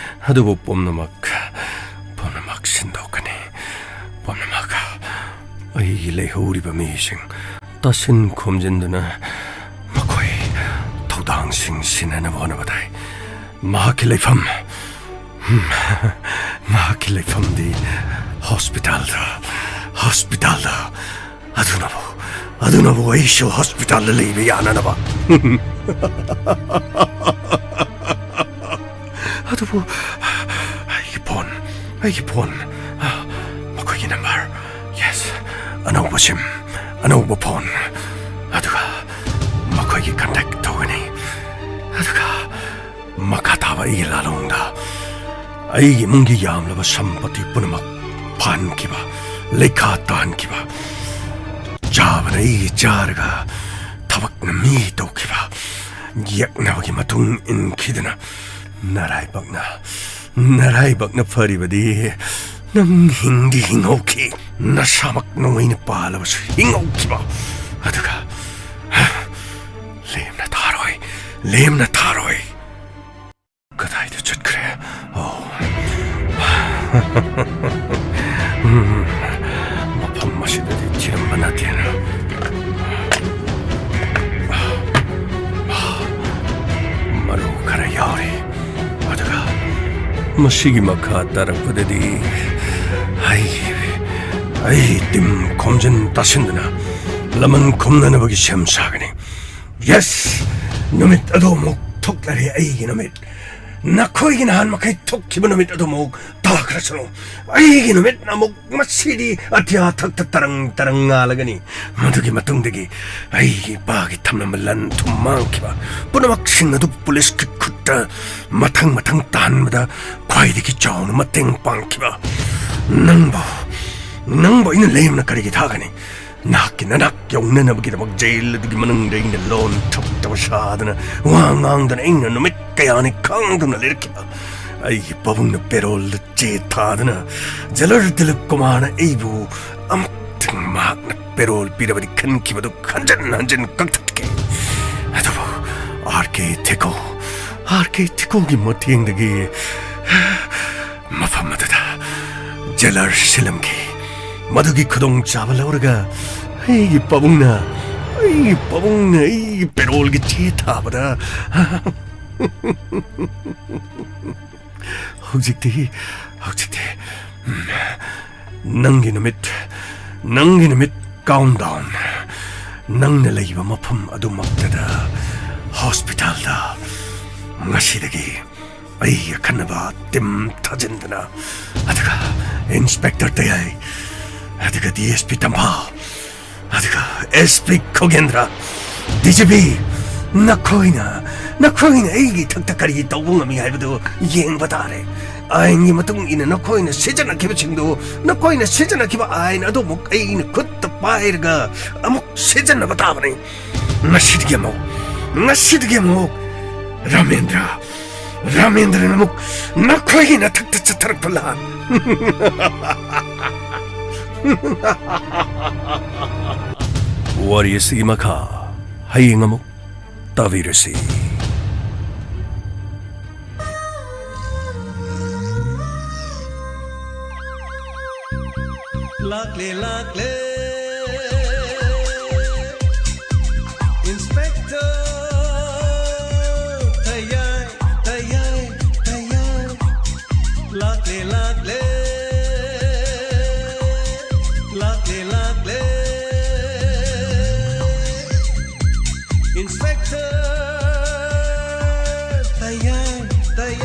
ꯑꯗꯨꯕꯨ ꯄꯨꯝꯅꯃꯛ, ꯄꯨꯝꯅꯃꯛ ꯁꯤꯟꯗꯣꯛꯀꯅꯤ꯫ ꯄꯨꯝꯅꯃꯛ꯫ ꯑꯩꯒꯤ ꯂꯩꯍꯧꯔꯤꯕ ꯃꯤꯁꯤꯡ ꯇꯥꯁꯤꯟ ꯈꯣꯝꯖꯤꯟꯗꯨꯅ ꯃꯈꯣꯏ ꯊꯧꯗꯥꯡꯁꯤꯡ ꯁꯤꯟꯅꯅꯕ ꯍꯣꯠꯅꯕ ꯇꯥꯏ꯫ ꯃꯍꯥꯛꯀꯤ ꯂꯩꯐꯝ, ꯃꯍꯥꯛꯀꯤ ꯂꯩꯐꯝꯗꯤ ꯍꯣꯁꯄꯤꯇꯥꯜꯗ, ꯍꯣꯁꯄꯤꯇꯥꯜꯗ꯫ ꯑꯗꯨꯅꯕꯨ, ꯑꯗꯨꯅꯕꯨ ꯑꯩꯁꯨ ꯍꯣꯁꯄꯤꯇꯥꯜꯗ ꯂꯩꯕ ꯌꯥꯅꯅꯕ꯫ ꯑꯗꯨꯕꯨ ꯑꯩꯒꯤ ꯐꯣꯟ, ꯑꯩꯒꯤ ꯐꯣꯟ, ꯃꯈꯣꯏꯒꯤ ꯅꯝꯕꯔ, ꯌꯦꯁ, ꯑꯅꯧꯕ ꯁꯤꯝ, ꯑꯅꯧꯕ ꯐꯣꯟ, ꯑꯗꯨꯒ ꯃꯈꯣꯏꯒꯤ ꯀꯟꯇꯦꯛ ꯇꯧꯒꯅꯤ꯫ ꯑꯗꯨꯒ ꯃꯈꯥ ꯇꯥꯕ ꯑꯩꯒꯤ ꯂꯥꯂꯣꯡꯗ ꯑꯩꯒꯤ ꯏꯃꯨꯡꯒꯤ ꯌꯥꯝꯂꯕ ꯁꯝꯄꯇꯤ ꯄꯨꯝꯅꯃꯛ ꯐꯥꯟꯈꯤꯕ, ꯂꯩꯈꯥ ꯇꯥꯍꯟꯈꯤꯕ, ꯆꯥꯕꯅ ꯑꯩꯒꯤ ꯆꯥꯔꯒ ꯊꯕꯛꯅ ꯃꯤ ꯇꯧꯈꯤꯕ, ꯌꯦꯛꯅꯕꯒꯤ ꯃꯇꯨꯡ ꯏꯟꯈꯤꯗꯅ ꯅꯔꯥꯏꯕꯛꯅ, ꯅꯔꯥꯏꯕꯛꯅ ꯐꯔꯤꯕꯗꯤ ꯅꯪ ꯍꯤꯡꯗꯤ ꯍꯤꯡꯍꯧꯈꯤ, ꯅꯁꯥꯃꯛ ꯅꯣꯡꯃꯩꯅ ꯄꯥꯜꯂꯕꯁꯨ ꯍꯤꯡꯍꯧꯈꯤꯕ, ꯑꯗꯨꯒ ꯂꯦꯝꯅ ꯊꯥꯔꯣꯏ, ꯂꯦꯝꯅ ꯊꯥꯔꯣꯏ꯫ ꯀꯗꯥꯏꯗ ꯆꯠꯈ꯭ꯔꯦ? ꯑꯣ꯫ ꯎꯝ, ꯃꯐꯝ ꯑꯁꯤꯗꯗꯤ ꯊꯤꯔꯝꯕ ꯅꯠꯇꯦꯅ꯫ ꯃꯔꯨ ꯈꯔ ꯌꯥꯎꯔꯤ꯫ ꯑꯗꯨꯒ ꯃꯁꯤꯒꯤ ꯃꯈꯥ ꯇꯥꯔꯛꯄꯗꯗꯤ ꯑꯩ, ꯑꯩ ꯇꯤꯝ ꯈꯣꯝꯖꯤꯟ ꯇꯥꯁꯤꯟꯗꯨꯅ ꯂꯃꯟ ꯈꯨꯝꯅꯅꯕꯒꯤ ꯁꯦꯝ ꯁꯥꯒꯅꯤ꯫ ꯌꯦꯁ! ꯅꯨꯃꯤꯠ ꯑꯗꯨ ꯑꯃꯨꯛ ꯊꯣꯛꯂꯔꯦ, ꯑꯩꯒꯤ ꯅꯨꯃꯤꯠ꯫ ꯅꯈꯣꯏꯒꯤ ꯅꯍꯥꯟ ꯃꯈꯩ ꯊꯣꯛꯈꯤꯕ ꯅꯨꯃꯤꯠ ꯑꯗꯨꯃꯨꯛ ꯇꯥꯈ꯭ꯔꯁꯅꯨ꯫ ꯑꯩꯒꯤ ꯅꯨꯃꯤꯠꯅ ꯑꯃꯨꯛ ꯃꯁꯤꯗꯤ ꯑꯇꯤꯌꯥ ꯊꯛꯇ ꯇꯔꯪ ꯇꯔꯪ ꯉꯥꯜꯂꯒꯅꯤ꯫ ꯃꯗꯨꯒꯤ ꯃꯇꯨꯡꯗꯒꯤ ꯑꯩꯒꯤ ꯏꯄꯥꯒꯤ ꯊꯝꯂꯝꯕ ꯂꯟ ꯊꯨꯝ ꯃꯥꯡꯈꯤꯕ ꯄꯨꯝꯅꯃꯛꯁꯤꯡ ꯑꯗꯨ ꯄꯨꯂꯤꯁꯀꯤ ꯈꯨꯠꯇ ꯃꯊꯪ ꯃꯊꯪ ꯇꯥꯍꯟꯕꯗ ꯈ꯭ꯋꯥꯏꯗꯒꯤ ꯆꯥꯎꯅ ꯃꯇꯦꯡ ꯄꯥꯡꯈꯤꯕ ꯅꯪꯕꯨ, ꯅꯪꯕꯨ ꯑꯩꯅ ꯂꯦꯝꯅ ꯀꯔꯤꯒꯤ ꯊꯥꯒꯅꯤ? ꯅꯍꯥꯛꯀꯤ ꯅꯅꯥꯛ ꯌꯧꯅꯅꯕꯒꯤꯗꯃꯛ ꯖꯦꯜ ꯑꯗꯨꯒꯤ ꯃꯅꯨꯡꯗ ꯑꯩꯅ ꯂꯣꯟ ꯊꯣꯛꯇꯕ ꯁꯥꯗꯅ, ꯋꯥ ꯉꯥꯡꯗꯅ ꯑꯩꯅ ꯅꯨꯃꯤꯠ ꯀꯌꯥꯅꯤ ꯈꯥꯡꯗꯨꯅ ꯂꯩꯔꯛꯈꯤꯕ ꯑꯩꯒꯤ ꯄꯥꯕꯨꯡꯅ ꯄꯦꯔꯣꯜꯗ ꯆꯦ ꯊꯥꯗꯨꯅ ꯖꯦꯂꯔ ꯗꯤꯂꯤꯞ ꯀꯨꯃꯥꯔꯅ ꯑꯩꯕꯨ ꯑꯃꯨꯛꯇꯪ ꯃꯍꯥꯛꯅ ꯄꯦꯔꯣꯜ ꯄꯤꯔꯕꯗꯤ ꯈꯟꯈꯤꯕꯗꯨ ꯍꯟꯖꯟ ꯍꯟꯖꯟ ꯀꯛꯊꯠꯈꯤ꯫ ꯑꯗꯨꯕꯨ ꯑꯥꯔ ꯀꯦ ꯊꯦꯀꯣ, ꯑꯥꯔ ꯀꯦ ꯊꯦꯀꯣꯒꯤ ꯃꯇꯦꯡꯗꯒꯤ ꯃꯐꯝ ꯑꯗꯨꯗ ꯖꯦꯂꯔ ꯁꯤꯜꯂꯝꯈꯤ꯫ ꯃꯗꯨꯒꯤ ꯈꯨꯗꯣꯡꯆꯥꯕ ꯂꯧꯔꯒ ꯑꯩꯒꯤ ꯄꯥꯕꯨꯡꯅ, ꯑꯩꯒꯤ ꯄꯥꯕꯨꯡꯅ ꯑꯩꯒꯤ ꯄꯦꯔꯣꯜꯒꯤ ꯆꯦ ꯊꯥꯕꯗ ꯍꯧꯖꯤꯛꯇꯤ, ꯍꯧꯖꯤꯛꯇꯤ, ꯎꯝ, ꯅꯪꯒꯤ ꯅꯨꯃꯤꯠ, ꯅꯪꯒꯤ ꯅꯨꯃꯤꯠ countdown꯫ ꯅꯪꯅ ꯂꯩꯕ ꯃꯐꯝ ꯑꯗꯨꯃꯛꯇꯗ ꯍꯣꯁꯄꯤꯇꯥꯜꯗ ꯉꯁꯤꯗꯒꯤ ꯑꯩꯒꯤ ꯑꯈꯟꯅꯕ ꯇꯤꯝ ꯊꯥꯖꯤꯟꯗꯅ, ꯑꯗꯨꯒ ꯏꯟꯁꯄꯦꯛꯇꯔ ꯇꯌꯥꯏ, ꯑꯗꯨꯒ ꯗꯤ ꯑꯦꯁ ꯄꯤ ꯇꯝꯐꯥ, ꯑꯗꯨꯒ S P ꯈꯣꯒꯦꯟꯗ꯭ꯔ, D G P, ꯅꯈꯣꯏꯅ, ꯅꯈꯣꯏꯅ ꯑꯩꯒꯤ ꯏꯊꯛꯇ ꯀꯔꯤ ꯇꯧꯕ ꯉꯝꯃꯤ ꯍꯥꯏꯕꯗꯨ ꯌꯦꯡꯕ ꯇꯥꯔꯦ꯫ ꯑꯥꯏꯟꯒꯤ ꯃꯇꯨꯡ ꯏꯟꯅ ꯅꯈꯣꯏꯅ ꯁꯤꯖꯤꯟꯅꯈꯤꯕꯁꯤꯡꯗꯨ, ꯅꯈꯣꯏꯅ ꯁꯤꯖꯤꯟꯅꯈꯤꯕ ꯑꯥꯏꯟ ꯑꯗꯨꯃꯨꯛ ꯑꯩꯅ ꯈꯨꯠꯇ ꯄꯥꯏꯔꯒ ꯑꯃꯨꯛ ꯁꯤꯖꯤꯟꯅꯕ ꯇꯥꯕꯅꯤ꯫ ꯉꯁꯤꯗꯒꯤ ꯑꯃꯨꯛ, ꯉꯁꯤꯗꯒꯤ ꯑꯃꯨꯛ ꯔꯥꯃꯦꯟꯗ꯭ꯔ, ꯔꯥꯃꯦꯟꯗ꯭ꯔꯅ ꯑꯃꯨꯛ ꯅꯈꯣꯏꯒꯤ ꯅꯊꯛꯇ ꯆꯠꯊꯔꯛꯄ ꯂꯥꯟ꯫ ꯋꯥꯔꯤ ꯑꯁꯤꯒꯤ ꯃꯈꯥ ꯍꯌꯦꯡ ꯑꯃꯨꯛ ꯇꯥꯕꯤꯔꯁꯤ꯫ ꯂꯥꯛꯂꯦ, ꯂꯥꯛꯂꯦ, ꯏꯟꯁꯄꯦꯛꯇꯔ ꯇꯌꯥꯏ, ꯇꯌꯥꯏ, ꯇꯌꯥꯏ꯫ ꯂꯥꯛꯂꯦ, ꯂꯥꯛꯂꯦ, ꯂꯥꯛꯂꯦ, ꯂꯥꯛꯂꯦ, ꯏꯟꯁꯄꯦꯛꯇꯔ ꯇꯌꯥꯏ, ꯇꯌꯥꯏ꯫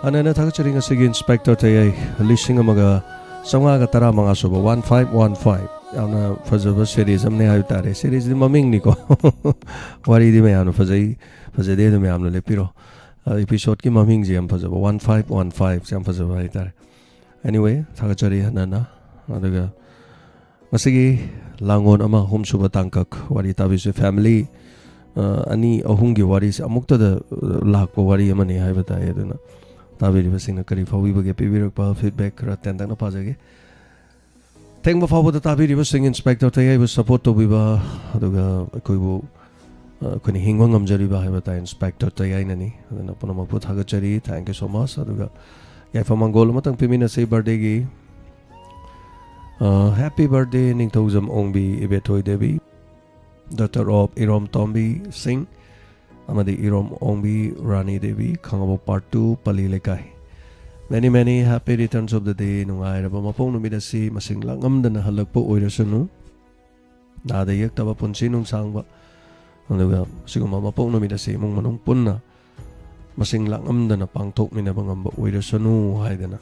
ꯍꯥꯟꯅ ꯊꯥꯒꯠꯆꯔꯤ ꯉꯁꯤꯒꯤ ꯏꯟꯁꯄꯦꯛꯇꯔ ꯇꯌꯥꯏ, ꯂꯤꯁꯤꯡ ꯑꯃꯒ ꯆꯥꯝꯃꯉꯥꯒ ꯇꯔꯥꯃꯉꯥ ꯁꯨꯕ, ꯋꯥꯟ ꯐꯥꯏꯚ ꯋꯥꯟ ꯐꯥꯏꯚ꯫ ꯌꯥꯝꯅ ꯐꯖꯕ ꯁꯦꯔꯤꯁ ꯑꯃꯅꯦ ꯍꯥꯏꯕ ꯇꯥꯔꯦ꯫ ꯁꯦꯔꯤꯁꯇꯤ ꯃꯃꯤꯡꯅꯤꯀꯣ꯫ ꯋꯥꯔꯤꯗꯤ ꯃꯌꯥꯝꯅ ꯐꯖꯩ, ꯐꯖꯗꯦ ꯑꯗꯨ ꯃꯌꯥꯝꯅ ꯂꯦꯞꯄꯤꯔꯣ꯫ ꯑ, ꯏꯄꯤꯁꯣꯗꯀꯤ ꯃꯃꯤꯡꯁꯦ ꯌꯥꯝ ꯐꯖꯕ, ꯋꯥꯟ ꯐꯥꯏꯚ ꯋꯥꯟ ꯐꯥꯏꯚꯁꯦ ꯌꯥꯝ ꯐꯖꯕ ꯍꯥꯏꯇꯥꯔꯦ꯫ Anyway, ꯊꯥꯒꯠꯆꯔꯤ ꯍꯟꯅ ꯍꯟꯅ꯫ ꯑꯗꯨꯒ ꯉꯁꯤꯒꯤ ꯂꯥꯡꯒꯣꯜ ꯑꯃ ꯑꯍꯨꯝ ꯁꯨꯕ ꯇꯥꯡꯀꯛ ꯋꯥꯔꯤ ꯇꯥꯕꯤꯁꯦ꯫ ꯐꯦꯃꯤꯂꯤ, ꯑ, ꯑꯅꯤ ꯑꯍꯨꯝꯒꯤ ꯋꯥꯔꯤꯁꯦ ꯑꯃꯨꯛꯇꯗ, ꯑ, ꯂꯥꯛꯄ ꯋꯥꯔꯤ ꯑꯃꯅꯤ ꯍꯥꯏꯕ ꯇꯥꯏ꯫ ꯑꯗꯨꯅ ꯇꯥꯕꯤꯔꯤꯕꯁꯤꯡꯅ ꯀꯔꯤ ꯐꯥꯎꯕꯤꯕꯒꯦ? ꯄꯤꯕꯤꯔꯛꯄ ꯐꯤꯗꯕꯦꯛ ꯈꯔ ꯇꯦꯟꯇꯛꯅ ꯄꯥꯖꯒꯦ꯫ ꯊꯦꯡꯕ ꯐꯥꯎꯕꯗ ꯇꯥꯕꯤꯔꯤꯕꯁꯤꯡ, ꯏꯟꯁꯄꯦꯛꯇꯔ ꯇꯌꯥꯏꯕꯨ ꯁꯄꯣꯔꯠ ꯇꯧꯕꯤꯕ, ꯑꯗꯨꯒ ꯑꯩꯈꯣꯏꯕꯨ, ꯑ, ꯑꯩꯈꯣꯏꯅ ꯍꯤꯡꯕ ꯉꯝꯖꯔꯤꯕ ꯍꯥꯏꯕ ꯇꯥꯏ, ꯏꯟꯁꯄꯦꯛꯇꯔ ꯇꯌꯥꯏꯅꯅꯤ꯫ ꯑꯗꯨꯅ ꯄꯨꯝꯅꯃꯛꯄꯨ ꯊꯥꯒꯠꯆꯔꯤ꯫ Thank you so much꯫ ꯑꯗꯨꯒ ꯌꯥꯏꯐ ꯃꯪꯒꯣꯜ ꯑꯃꯇꯪ ꯄꯤꯃꯤꯟꯅꯁꯤ ꯕꯥꯔꯗꯦꯒꯤ꯫ ꯑ, Happy birthday Ningthoujam Ongbi Ibethoi Devi, daughter of ꯏꯔꯣꯝ ꯇꯣꯝꯕꯤ ꯁꯤꯡ, ꯑꯃꯗꯤ ꯏꯔꯣꯝ ꯑꯣꯡꯕꯤ ꯔꯥꯅꯤ ꯗꯦꯕꯤ, ꯈꯥꯉꯕꯣꯛ Part two, ꯄꯂꯤ ꯂꯩꯀꯥꯏ꯫ Many, many happy returns of the day꯫ ꯅꯨꯡꯉꯥꯏꯔꯕ ꯃꯄꯣꯛ ꯅꯨꯃꯤꯠ ꯑꯁꯤ ꯃꯁꯤꯡ ꯂꯥꯛꯉꯝꯗꯅ ꯍꯜꯂꯛꯄ ꯑꯣꯏꯔꯁꯅꯨ, ꯅꯥꯗ ꯌꯦꯛꯇꯕ ꯄꯨꯟꯁꯤ ꯅꯨꯡꯁꯥꯡꯕ, ꯑꯗꯨꯒ ꯁꯤꯒꯨꯝꯕ ꯃꯄꯣꯛ ꯅꯨꯃꯤꯠ ꯑꯁꯤ ꯏꯃꯨꯡ ꯃꯅꯨꯡ ꯄꯨꯟꯅ ꯃꯁꯤꯡ ꯂꯥꯛꯉꯝꯗꯅ ꯄꯥꯡꯊꯣꯛꯃꯤꯟꯅꯕ ꯉꯝꯕ ꯑꯣꯏꯔꯁꯅꯨ ꯍꯥꯏꯗꯅ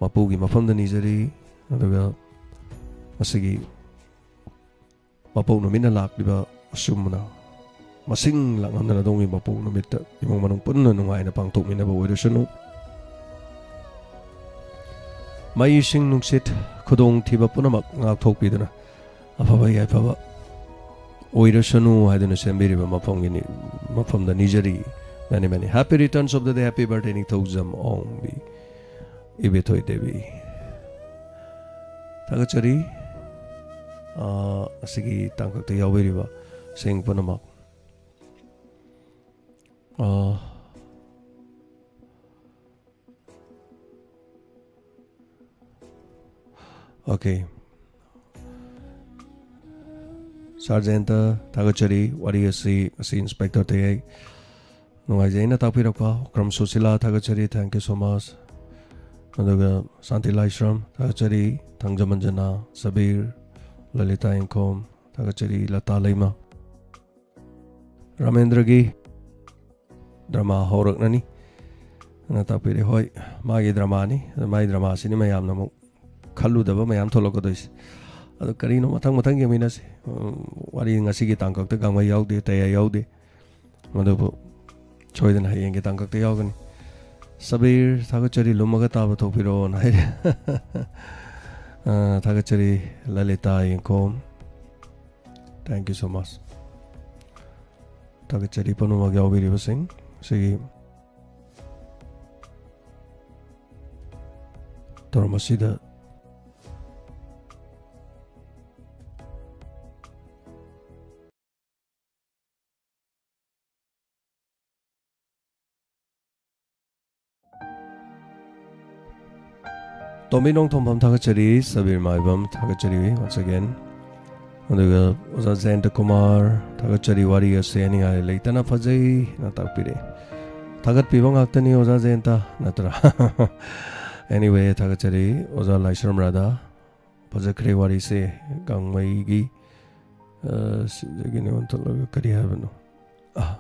ꯃꯄꯨꯒꯤ ꯃꯐꯝꯗ ꯅꯤꯖꯔꯤ꯫ ꯑꯗꯨꯒ ꯃꯁꯤꯒꯤ ꯃꯄꯣꯛ ꯅꯨꯃꯤꯠꯅ ꯂꯥꯛꯂꯤꯕ ꯑꯁꯨꯝꯅ ꯃꯁꯤꯡ ꯂꯥꯛꯉꯝꯗꯅ ꯑꯗꯣꯝꯒꯤ ꯃꯄꯣꯛ ꯅꯨꯃꯤꯠꯇ ꯏꯃꯨꯡ ꯃꯅꯨꯡ ꯄꯨꯟꯅ ꯅꯨꯡꯉꯥꯏꯅ ꯄꯥꯡꯊꯣꯛꯃꯤꯟꯅꯕ ꯑꯣꯏꯔꯁꯅꯨ꯫ ꯃꯩ, ꯏꯁꯤꯡ, ꯅꯨꯡꯁꯤꯠ, ꯈꯨꯗꯣꯡꯊꯤꯕ ꯄꯨꯝꯅꯃꯛ ꯉꯥꯛꯊꯣꯛꯄꯤꯗꯨꯅ ꯑꯐꯕ ꯌꯥꯏꯐꯕ ꯑꯣꯏꯔꯁꯅꯨ ꯍꯥꯏꯗꯨꯅ ꯁꯦꯝꯕꯤꯔꯤꯕ ꯃꯐꯝꯒꯤ ꯅꯤ-, ꯃꯐꯝꯗ ꯅꯤꯖꯔꯤ꯫ Many, many happy returns of the day, happy birthday ꯅꯤꯡꯊꯧꯖꯝ ꯑꯣꯡꯕꯤ ꯏꯕꯦꯊꯣꯏ ꯗꯦꯕꯤ꯫ ꯊꯥꯒꯠꯆꯔꯤ꯫ ꯑꯥ, ꯑꯁꯤꯒꯤ ꯇꯥꯡꯀꯛꯇ ꯌꯥꯎꯕꯤꯔꯤꯕ ꯁꯤꯡ ꯄꯨꯝꯅꯃꯛ꯫ ꯑꯥ, okay꯫ ꯁꯥꯔ ꯖꯌꯟꯇ, ꯊꯥꯒꯠꯆꯔꯤ꯫ ꯋꯥꯔꯤ ꯑꯁꯤ, ꯑꯁꯤ ꯏꯟꯁꯄꯦꯛꯇꯔ ꯇꯌꯥꯏ ꯅꯨꯡꯉꯥꯏꯖꯩꯅ ꯇꯥꯛꯄꯤꯔꯛꯄ꯫ ꯎꯈ꯭ꯔꯝ ꯁꯨꯁꯤꯂꯥ, ꯊꯥꯒꯠꯆꯔꯤ, thank you so much꯫ ꯑꯗꯨꯒ ꯁꯥꯟꯇꯤ ꯂꯥꯏꯁ꯭ꯔꯝ, ꯊꯥꯒꯠꯆꯔꯤ꯫ ꯊꯥꯡꯖꯃꯟꯖꯅꯥ, ꯁꯕꯤꯔ, ꯂꯂꯤꯇꯥ ꯌꯦꯡꯈꯣꯝ, ꯊꯥꯒꯠꯆꯔꯤ꯫ ꯂꯇꯥ ꯂꯩꯃ, ꯔꯥꯃꯦꯟꯗ꯭ꯔꯒꯤ ꯗ꯭ꯔꯃꯥ ꯍꯧꯔꯛꯅꯅꯤ ꯅ ꯇꯥꯛꯄꯤꯔꯦ꯫ ꯍꯣꯏ, ꯃꯥꯒꯤ ꯗ꯭ꯔꯃꯥꯅꯤ꯫ ꯑꯗ ꯃꯥꯒꯤ ꯗ꯭ꯔꯃꯥꯁꯤꯅꯤ ꯃꯌꯥꯝꯅ ꯑꯃꯨꯛ ꯈꯜꯂꯨꯗꯕ ꯃꯌꯥꯝ ꯊꯣꯛꯂꯛꯀꯗꯣꯏꯁꯦ꯫ ꯑꯗꯣ ꯀꯔꯤꯅꯣ, ꯃꯊꯪ ꯃꯊꯪ ꯌꯦꯡꯃꯤꯟꯅꯁꯤ꯫ ꯎꯝ, ꯋꯥꯔꯤ ꯉꯁꯤꯒꯤ ꯇꯥꯡꯀꯛꯇ ꯒꯥꯡꯃꯩ ꯌꯥꯎꯗꯦ, ꯇꯌꯥ ꯌꯥꯎꯗꯦ꯫ ꯑꯗꯨꯕꯨ ꯁꯣꯏꯗꯅ ꯍꯌꯦꯡꯒꯤ ꯇꯥꯡꯀꯛꯇ ꯌꯥꯎꯒꯅꯤ꯫ ꯁꯕꯤꯔ, ꯊꯥꯒꯠꯆꯔꯤ, ꯂꯨꯝꯃꯒ ꯇꯥꯕ ꯊꯣꯛꯄꯤꯔꯛꯑꯣꯅ ꯍꯥꯏꯔꯦ꯫ ꯑ, ꯊꯥꯒꯠꯆꯔꯤ꯫ ꯂꯂꯤꯇꯥ ꯌꯦꯡꯈꯣꯝ, thank you so much꯫ ꯊꯥꯒꯠꯆꯔꯤ ꯄꯨꯝꯅꯃꯛ ꯌꯥꯎꯕꯤꯔꯤꯕꯁꯤꯡ꯫ ꯁꯤꯒꯤ ꯊꯧꯔꯝ ꯑꯁꯤꯗ ꯇꯣꯝꯕꯤ ꯅꯣꯡꯊꯣꯝꯕꯝ, ꯊꯥꯒꯠꯆꯔꯤ꯫ ꯁꯕꯤꯔ ꯃꯥꯏꯕꯝ, ꯊꯥꯒꯠꯆꯔꯤ once again꯫ ꯑꯗꯨꯒ ꯑꯣꯖꯥ ꯖꯌꯟꯇ ꯀꯨꯃꯥꯔ, ꯊꯥꯒꯠꯆꯔꯤ, ꯋꯥꯔꯤ ꯑꯁꯤ ꯍꯥꯏꯅꯤꯡꯉꯥꯏ ꯂꯩꯇꯅ ꯐꯖꯩꯅ ꯇꯥꯛꯄꯤꯔꯛꯑꯦ꯫ ꯊꯥꯒꯠꯄꯤꯕ ꯉꯥꯛꯇꯅꯤ ꯑꯣꯖꯥ ꯖꯌꯟꯇ, ꯅꯠꯇ꯭ꯔꯥ? Anyway, ꯊꯥꯒꯠꯆꯔꯤ ꯑꯣꯖꯥ ꯂꯥꯏꯁ꯭ꯔꯝ ꯔꯥꯙꯥ꯫ ꯐꯖꯈ꯭ꯔꯦ ꯋꯥꯔꯤꯁꯦ꯫ ꯒꯥꯡꯃꯩꯒꯤ, ꯑ, ꯁꯤꯖꯒꯦꯅ ꯑꯣꯟꯊꯣꯛꯂꯒ ꯀꯔꯤ ꯍꯥꯏꯕꯅꯣ? ꯑ,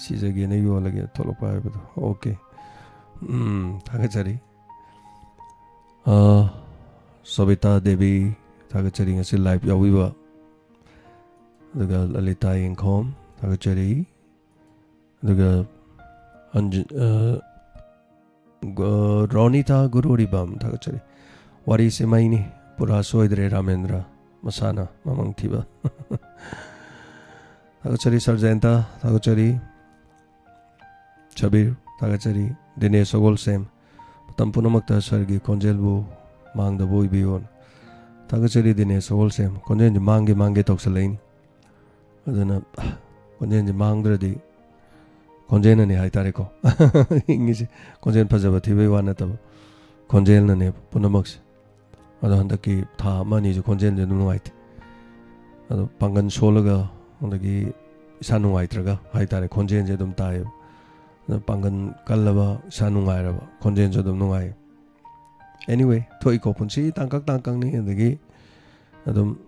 ꯁꯤꯖꯒꯦꯅ ꯌꯣꯜꯂꯒꯦ ꯊꯣꯛꯂꯛꯄ ꯍꯥꯏꯕꯗꯣ꯫ Okay꯫ ꯎꯝ, ꯊꯥꯒꯠꯆꯔꯤ꯫ ꯑ, ꯁꯣꯕꯤꯇꯥ ꯗꯦꯕꯤ, ꯊꯥꯒꯠꯆꯔꯤ ꯉꯁꯤ live ꯌꯥꯎꯕꯤꯕ꯫ ꯑꯗꯨꯒ ꯂꯂꯤꯇꯥ ꯌꯦꯡꯈꯣꯝ, ꯊꯥꯒꯠꯆꯔꯤ꯫ ꯑꯗꯨꯒ ꯑꯟꯖ-, ꯑ, ꯒ-, ꯔꯣꯅꯤꯇꯥ ꯒꯨꯔꯨꯔꯤꯕꯝ, ꯊꯥꯒꯠꯆꯔꯤ꯫ ꯋꯥꯔꯤꯁꯦ ꯃꯩꯅꯤ, ꯄꯨꯔꯥ ꯁꯣꯏꯗ꯭ꯔꯦ ꯔꯥꯃꯦꯟꯗ꯭ꯔ, ꯃꯁꯥꯅ ꯃꯃꯪ ꯊꯤꯕ꯫ ꯊꯥꯒꯠꯆꯔꯤ ꯁꯥꯔ ꯖꯌꯟꯇ, ꯊꯥꯒꯠꯆꯔꯤ꯫ ꯁꯕꯤꯔ, ꯊꯥꯒꯠꯆꯔꯤ꯫ ꯗꯤꯅꯦꯁ ꯁꯒꯣꯜꯁꯦꯝ, ꯃꯇꯝ ꯄꯨꯝꯅꯃꯛꯇ ꯁꯥꯔꯒꯤ ꯈꯣꯟꯖꯦꯜꯕꯨ ꯃꯥꯡꯗꯕ ꯑꯣꯏꯕꯤꯌꯣꯅ꯫ ꯊꯥꯒꯠꯆꯔꯤ ꯗꯤꯅꯦꯁ ꯁꯒꯣꯜꯁꯦꯝ, ꯈꯣꯟꯖꯦꯜꯁꯦ ꯃꯥꯡꯒꯦ ꯃꯥꯡꯒꯦ ꯇꯧꯁꯜꯂꯛꯏꯅꯤ꯫ ꯑꯗꯨꯅ ꯈꯣꯟꯖꯦꯜꯁꯦ ꯃꯥꯡꯗ꯭ꯔꯗꯤ, ꯈꯣꯟꯖꯦꯜꯅꯅꯦ ꯍꯥꯏꯇꯥꯔꯦꯀꯣ꯫ ꯍꯤꯡꯉꯤꯁꯦ ꯈꯣꯟꯖꯦꯜ ꯐꯖꯕ ꯊꯤꯕꯩ ꯋꯥ ꯅꯠꯇꯕ, ꯈꯣꯟꯖꯦꯜꯅꯅꯦ ꯄꯨꯝꯅꯃꯛꯁꯦ꯫ ꯑꯗꯣ ꯍꯟꯗꯛꯀꯤ ꯊꯥ ꯑꯃ ꯑꯅꯤꯁꯦ ꯈꯣꯟꯖꯦꯜꯁꯦ ꯑꯗꯨꯝ ꯅꯨꯡꯉꯥꯏꯇꯦ꯫ ꯑꯗꯣ ꯄꯥꯡꯒꯜ ꯁꯣꯜꯂꯒ, ꯑꯗꯒꯤ ꯏꯁꯥ ꯅꯨꯡꯉꯥꯏꯇ꯭ꯔꯒ ꯍꯥꯏꯇꯥꯔꯦ, ꯈꯣꯟꯖꯦꯜꯁꯦ ꯑꯗꯨꯝ ꯇꯥꯏꯌꯦꯕ꯫ ꯑꯗꯣ ꯄꯥꯡꯒꯜ ꯀꯜꯂꯕ, ꯏꯁꯥ ꯅꯨꯡꯉꯥꯏꯔꯕ, ꯈꯣꯟꯖꯦꯜꯁꯨ ꯑꯗꯨꯝ ꯅꯨꯡꯉꯥꯏ꯫ Anyway, ꯊꯣꯛꯏꯀꯣ, ꯄꯨꯟꯁꯤ ꯇꯥꯡꯀꯛ ꯇꯥꯡꯀꯛꯅꯤ꯫ ꯑꯗꯒꯤ ꯑꯗꯨꯝ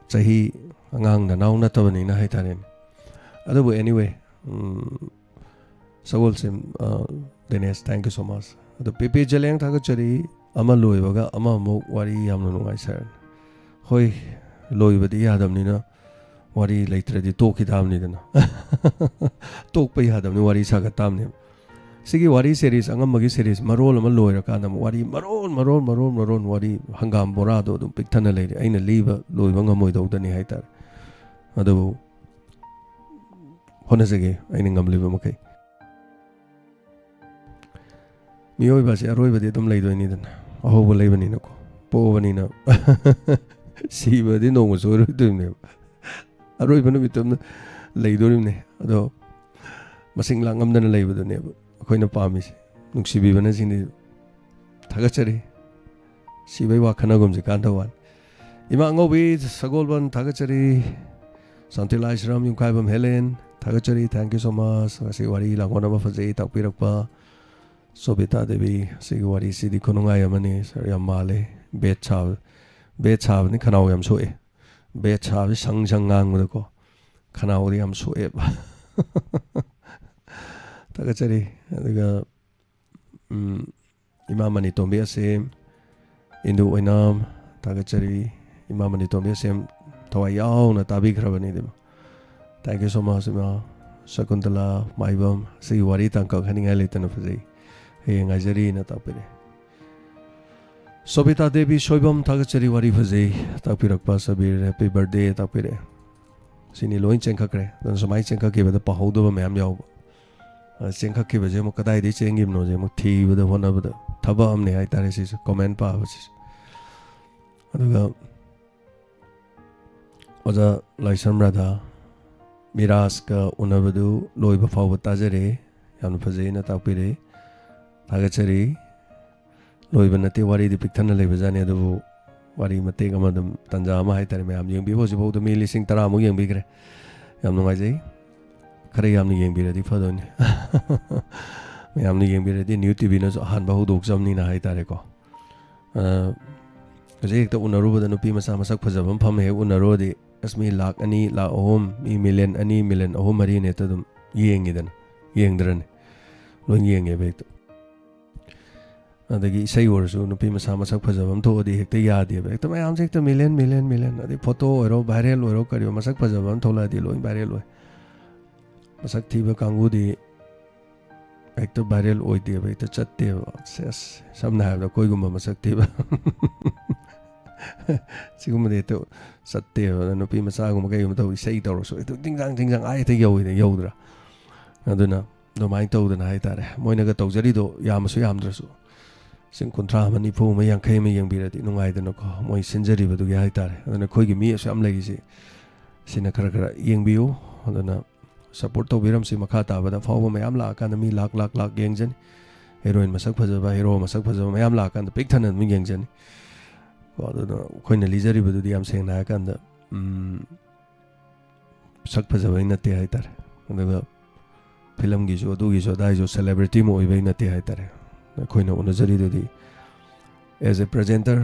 ꯆꯍꯤ ꯑꯉꯥꯡ ꯅꯅꯥꯎ ꯅꯠꯇꯕꯅꯤꯅ ꯍꯥꯏꯇꯥꯔꯦꯅꯦ꯫ ꯑꯗꯨꯕꯨ anyway, ꯎꯝ, ꯁꯒꯣꯜꯁꯦꯝ, ꯑ, ꯗꯦꯅꯦꯁ, thank you so much꯫ ꯑꯗꯣ ꯄꯦ ꯄꯦ ꯖꯂꯦꯡ, ꯊꯥꯒꯠꯆꯔꯤ꯫ ꯑꯃ ꯂꯣꯏꯕꯒ ꯑꯃꯃꯨꯛ ꯋꯥꯔꯤ ꯌꯥꯝꯅ ꯅꯨꯡꯉꯥꯏ ꯁꯥꯔꯅꯤ꯫ ꯍꯣꯏ, ꯂꯣꯏꯕꯗꯤ ꯌꯥꯗꯕꯅꯤꯅ ꯋꯥꯔꯤ ꯂꯩꯇ꯭ꯔꯗꯤ ꯇꯣꯛꯈꯤ ꯇꯥꯕꯅꯤꯗꯅ꯫ ꯇꯣꯛꯄ ꯌꯥꯗꯕꯅꯤ, ꯋꯥꯔꯤ ꯁꯥꯒꯠ ꯇꯥꯕꯅꯦꯕ꯫ ꯁꯤꯒꯤ ꯋꯥꯔꯤ series, ꯑꯉꯝꯕꯒꯤ series ꯃꯔꯣꯜ ꯑꯃ ꯂꯣꯏꯔꯀꯥꯟꯗ ꯑꯃꯨꯛ ꯋꯥꯔꯤ ꯃꯔꯣꯜ, ꯃꯔꯣꯜ, ꯃꯔꯣꯜ, ꯃꯔꯣꯜ, ꯋꯥꯔꯤ ꯍꯪꯒꯥꯝ ꯕꯣꯔꯥꯗꯣ ꯑꯗꯨꯝ ꯄꯤꯛ ꯊꯟꯅ ꯂꯩꯔꯤ꯫ ꯑꯩꯅ ꯂꯤꯕ ꯂꯣꯏꯕ ꯉꯝꯃꯣꯏꯗꯧꯗꯅꯤ ꯍꯥꯏꯇꯥꯔꯦ꯫ ꯑꯗꯨꯕꯨ ꯍꯣꯠꯅꯖꯒꯦ ꯑꯩꯅ ꯉꯝꯂꯤꯕ ꯃꯈꯩ꯫ ꯃꯤꯑꯣꯏꯕꯁꯦ ꯑꯔꯣꯏꯕꯗꯤ ꯑꯗꯨꯝ ꯂꯩꯗꯣꯏꯅꯤꯗꯅ, ꯑꯍꯧꯕ ꯂꯩꯕꯅꯤꯅꯀꯣ, ꯄꯣꯛꯑꯕꯅꯤꯅ꯫ ꯁꯤꯕꯗꯤ ꯅꯣꯡꯃ ꯁꯣꯏꯔꯣꯏꯗꯣꯏꯅꯦꯕ, ꯑꯔꯣꯏꯕ ꯅꯨꯃꯤꯠꯇ ꯑꯗꯨꯝ ꯂꯩꯗꯣꯔꯤꯕꯅꯦ꯫ ꯑꯗꯣ ꯃꯁꯤꯡ ꯂꯥꯡ ꯉꯝꯗꯅ ꯂꯩꯕꯗꯨꯅꯦꯕ ꯑꯩꯈꯣꯏꯅ ꯄꯥꯝꯃꯤꯁꯦ꯫ ꯅꯨꯡꯁꯤꯕꯤꯕꯅ ꯁꯤꯅꯤ꯫ ꯊꯥꯒꯠꯆꯔꯤ꯫ ꯁꯤꯕꯩ ꯋꯥ ꯈꯟꯅꯒꯨꯝꯁꯤ ꯀꯥꯟꯗ ꯋꯥꯅꯤ꯫ ꯏꯃꯥ ꯑꯉꯧꯕꯤ ꯁꯒꯣꯜꯕꯟ, ꯊꯥꯒꯠꯆꯔꯤ꯫ ꯁꯥꯟꯇꯤꯂꯥꯏ ꯁꯤꯔꯥꯝ, ꯌꯨꯝꯈꯥꯏꯕꯝ ꯍꯦꯂꯦꯟ, ꯊꯥꯒꯠꯆꯔꯤ, thank you so much꯫ ꯉꯁꯤ ꯋꯥꯔꯤ ꯂꯥꯡꯒꯣꯟ ꯑꯃ ꯐꯖꯩ ꯇꯥꯛꯄꯤꯔꯛꯄ꯫ ꯁꯣꯕꯤꯇꯥ ꯗꯦꯕꯤ, ꯁꯤꯒꯤ ꯋꯥꯔꯤꯁꯤꯗꯤ ꯈꯨꯅꯨꯡꯉꯥꯏ ꯑꯃꯅꯤ꯫ ꯌꯥꯝ ꯃꯥꯜꯂꯦ꯫ ꯕꯦꯠ ꯁꯥꯕ, ꯕꯦꯠ ꯁꯥꯕꯅꯤ ꯈꯅꯥꯎ ꯌꯥꯝ ꯁꯣꯛꯑꯦ꯫ ꯕꯦꯠ ꯁꯥꯕꯁꯤ ꯁꯪ ꯁꯪ ꯉꯥꯡꯕꯗꯀꯣ ꯈꯅꯥꯎꯗꯤ ꯌꯥꯝ ꯁꯣꯛꯑꯦꯕ꯫ ꯊꯥꯒꯠꯆꯔꯤ꯫ ꯑꯗꯨꯒ, ꯎꯝ, ꯏꯃꯥ ꯃꯅꯤꯇꯣꯝꯕꯤ ꯑꯁꯦꯝ, ꯏꯟꯗꯨ ꯑꯣꯏꯅꯥꯝ, ꯊꯥꯒꯠꯆꯔꯤ꯫ ꯏꯃꯥ ꯃꯅꯤꯇꯣꯝꯕꯤ ꯑꯁꯦꯝ ꯊꯋꯥꯏ ꯌꯥꯎꯅ ꯇꯥꯕꯤꯈ꯭ꯔꯕꯅꯤ, ꯏꯕꯦꯝꯃ꯫ Thank you so much, ꯏꯃꯥ꯫ ꯁꯀꯨꯟꯇꯂꯥ ꯃꯥꯏꯕꯝ, ꯁꯤꯒꯤ ꯋꯥꯔꯤ ꯇꯥꯡꯀꯛ ꯍꯥꯏꯅꯤꯡꯉꯥꯏ ꯂꯩꯇꯅ ꯐꯖꯩ꯫ ꯍꯌꯦꯡ ꯉꯥꯏꯖꯔꯤꯅ ꯇꯥꯛꯄꯤꯔꯛꯑꯦ꯫ ꯁꯣꯕꯤꯇꯥ ꯗꯦꯕꯤ ꯁꯣꯏꯕꯝ, ꯊꯥꯒꯠꯆꯔꯤ, ꯋꯥꯔꯤ ꯐꯖꯩ ꯇꯥꯛꯄꯤꯔꯛꯄ꯫ Sabir, happy birthday ꯇꯥꯛꯄꯤꯔꯛꯑꯦ꯫ ꯁꯤꯅꯤ ꯂꯣꯏ ꯆꯦꯟꯈꯠꯈ꯭ꯔꯦ꯫ ꯑꯗꯨꯅ ꯁꯨꯃꯥꯏꯅ ꯆꯦꯟꯈꯠꯈꯤꯕꯗ ꯄꯥꯍꯧꯗꯕ ꯃꯌꯥꯝ ꯌꯥꯎꯕ꯫ ꯑ, ꯆꯦꯟꯈꯠꯈꯤꯕꯁꯦ ꯑꯃꯨꯛ ꯀꯗꯥꯏꯗꯒꯤ ꯆꯦꯟꯈꯤꯕꯅꯣꯁꯦ ꯑꯃꯨꯛ ꯊꯤꯕꯗ ꯍꯣꯠꯅꯕꯗ ꯊꯕꯛ ꯑꯃꯅꯦ ꯍꯥꯏꯇꯥꯔꯦ ꯁꯤꯁꯨ, comment ꯄꯥꯕꯁꯤꯁꯨ꯫ ꯑꯗꯨꯒ ꯑꯣꯖꯥ ꯂꯥꯏꯁ꯭ꯔꯝ ꯔꯥꯙꯥ, ꯃꯤꯔꯥꯖꯀ ꯎꯅꯕꯗꯨ ꯂꯣꯏꯕ ꯐꯥꯎꯕ ꯇꯥꯖꯔꯦ꯫ ꯌꯥꯝꯅ ꯐꯖꯩꯅ ꯇꯥꯛꯄꯤꯔꯦ꯫ ꯊꯥꯒꯠꯆꯔꯤ꯫ ꯂꯣꯏꯕ ꯅꯠꯇꯦ, ꯋꯥꯔꯤꯗꯤ ꯄꯤꯛ ꯊꯟꯅ ꯂꯩꯕꯖꯥꯠꯅꯤ, ꯑꯗꯨꯕꯨ ꯋꯥꯔꯤ ꯃꯇꯦꯛ ꯑꯃ ꯑꯗꯨꯝ, ꯇꯥꯟꯖꯥ ꯑꯃ ꯍꯥꯏꯇꯥꯔꯦ, ꯃꯌꯥꯝ ꯌꯦꯡꯕꯤꯕ꯫ ꯍꯧꯖꯤꯛꯐꯥꯎꯗ ꯃꯤ ꯂꯤꯁꯤꯡ ꯇꯔꯥꯃꯨꯛ ꯌꯦꯡꯕꯤꯈ꯭ꯔꯦ꯫ ꯌꯥꯝ ꯅꯨꯡꯉꯥꯏꯖꯩ꯫ ꯈꯔ ꯌꯥꯝꯅ ꯌꯦꯡꯕꯤꯔꯗꯤ ꯐꯗꯣꯏꯅꯤ꯫ ꯃꯌꯥꯝꯅ ꯌꯦꯡꯕꯤꯔꯗꯤ ꯅ꯭ꯌꯨ ꯇꯤꯚꯤꯅꯁꯨ ꯑꯍꯥꯟꯕ ꯍꯧꯗꯣꯛꯆꯕꯅꯤꯅ ꯍꯥꯏꯇꯥꯔꯦꯀꯣ꯫ ꯑ, ꯍꯧꯖꯤꯛ ꯍꯦꯛꯇ ꯎꯅꯔꯨꯕꯗ ꯅꯨꯄꯤ ꯃꯆꯥ ꯃꯁꯛ ꯐꯖꯕ ꯑꯃ ꯐꯝꯃꯦ ꯍꯦꯛ ꯎꯅꯔꯨꯔꯗꯤ, ꯑꯁ, ꯃꯤ ꯂꯥꯛ ꯑꯅꯤ, ꯂꯥꯛ ꯑꯍꯨꯝ, ꯃꯤ ꯃꯤꯂꯤꯌꯟ ꯑꯅꯤ, ꯃꯤꯂꯤꯌꯟ ꯑꯍꯨꯝ, ꯃꯔꯤꯅ ꯍꯦꯛꯇ ꯑꯗꯨꯝ ꯌꯦꯡꯉꯤꯗꯅ, ꯌꯦꯡꯗ꯭ꯔꯅꯦ? ꯂꯣꯏ ꯌꯦꯡꯉꯦꯕ ꯍꯦꯛꯇ꯫ ꯑꯗꯒꯤ ꯏꯁꯩ ꯑꯣꯏꯔꯁꯨ ꯅꯨꯄꯤ ꯃꯁꯥ ꯃꯁꯛ ꯐꯖꯕ ꯑꯃ ꯊꯣꯛꯑꯗꯤ ꯍꯦꯛꯇ ꯌꯥꯗꯦꯕ꯫ ꯍꯦꯛꯇ ꯃꯌꯥꯝꯁꯦ ꯍꯦꯛꯇ ꯃꯤꯂꯤꯌꯟ, ꯃꯤꯂꯤꯌꯟ, ꯃꯤꯂꯤꯌꯟ꯫ ꯑꯗꯩ ꯐꯣꯇꯣ ꯑꯣꯏꯔꯣ, ꯚꯥꯏꯔꯦꯜ ꯑꯣꯏꯔꯣ, ꯀꯔꯤꯑꯣꯏꯔꯣ, ꯃꯁꯛ ꯐꯖꯕ ꯑꯃ ꯊꯣꯛꯂꯛꯑꯗꯤ ꯂꯣꯏ ꯚꯥꯏꯔꯦꯜ ꯑꯣꯏ꯫ ꯃꯁꯛ ꯊꯤꯕ ꯀꯥꯡꯕꯨꯗꯤ ꯍꯦꯛꯇ ꯚꯥꯏꯔꯦꯜ ꯑꯣꯏꯗꯦꯕ, ꯍꯦꯛꯇ ꯆꯠꯇꯦꯕ꯫ ꯁꯦꯁ, ꯁꯝꯅ ꯍꯥꯏꯔꯕꯗ ꯑꯩꯈꯣꯏꯒꯨꯝꯕ ꯃꯁꯛ ꯊꯤꯕ ꯁꯤꯒꯨꯝꯕꯗꯤ ꯍꯦꯛꯇ ꯆꯠꯇꯦꯕ꯫ ꯑꯗ ꯅꯨꯄꯤ ꯃꯆꯥꯒꯨꯝꯕ ꯀꯩꯒꯨꯝꯕ ꯇꯧ, ꯏꯁꯩ ꯇꯧꯔꯁꯨ ꯍꯦꯛꯇ ꯇꯤꯡꯖꯥꯡ ꯇꯤꯡꯖꯥꯡ ꯑꯥ ꯍꯦꯛꯇ ꯌꯧꯋꯤꯗ, ꯌꯧꯗ꯭ꯔꯥ? ꯑꯗꯨꯅ ꯑꯗꯨꯃꯥꯏꯅ ꯇꯧꯗꯅ ꯍꯥꯏꯇꯥꯔꯦ, ꯃꯣꯏꯅꯒ ꯇꯧꯖꯔꯤꯗꯣ ꯌꯥꯝꯃꯁꯨ ꯌꯥꯝꯗ꯭ꯔꯁꯨ, ꯂꯤꯁꯤꯡ ꯀꯨꯟꯊ꯭ꯔꯥ ꯑꯃ, ꯅꯤꯐꯨ ꯑꯃ, ꯌꯥꯡꯈꯩ ꯑꯃ ꯌꯦꯡꯕꯤꯔꯗꯤ ꯅꯨꯡꯉꯥꯏꯗꯅꯀꯣ, ꯃꯣꯏ ꯁꯤꯟꯖꯔꯤꯕꯗꯨꯒꯤ ꯍꯥꯏꯇꯥꯔꯦ꯫ ꯑꯗꯨꯅ ꯑꯩꯈꯣꯏꯒꯤ ꯃꯤ ꯑꯁꯨꯛ ꯌꯥꯝ ꯂꯩꯔꯤꯁꯤ, ꯁꯤꯅ ꯈꯔ ꯈꯔ ꯌꯦꯡꯕꯤꯌꯨ꯫ ꯑꯗꯨꯅ ꯁꯞꯄꯣꯔꯠ ꯇꯧꯕꯤꯔꯝꯁꯤ꯫ ꯃꯈꯥ ꯇꯥꯕꯗ ꯑꯐꯥꯎꯕ ꯃꯌꯥꯝ ꯂꯥꯛꯑꯀꯥꯟꯗ ꯃꯤ ꯂꯥꯛ, ꯂꯥꯛ, ꯂꯥꯛ ꯌꯦꯡꯖꯅꯤ꯫ ꯍꯦꯔꯣꯏꯟ ꯃꯁꯛ ꯐꯖꯕ, ꯍꯦꯔꯣ ꯃꯁꯛ ꯐꯖꯕ ꯃꯌꯥꯝ ꯂꯥꯛꯑꯀꯥꯟꯗ ꯄꯤꯛ ꯊꯟꯅ ꯑꯗꯨꯝ ꯌꯦꯡꯖꯅꯤ꯫ ꯀꯣ, ꯑꯗꯨꯅ ꯑꯩꯈꯣꯏꯅ ꯂꯤꯖꯔꯤꯕꯗꯨꯗꯤ ꯌꯥꯝ ꯁꯦꯡꯅ ꯍꯥꯏꯔꯀꯥꯟꯗ, ꯎꯝ, ꯁꯛ ꯐꯖꯕꯩ ꯅꯠꯇꯦ ꯍꯥꯏꯇꯥꯔꯦ꯫ ꯑꯗꯨꯒ ꯐꯤꯂꯝꯒꯤꯁꯨ, ꯑꯗꯨꯒꯤꯁꯨ, ꯑꯗꯥꯏꯁꯨ ꯁꯦꯂꯦꯕ꯭ꯔꯤꯇꯤ ꯑꯃ ꯑꯣꯏꯕꯩ ꯅꯠꯇꯦ ꯍꯥꯏꯇꯥꯔꯦ꯫ ꯑꯩꯈꯣꯏꯅ ꯎꯅꯖꯔꯤꯗꯨꯗꯤ as a presenter,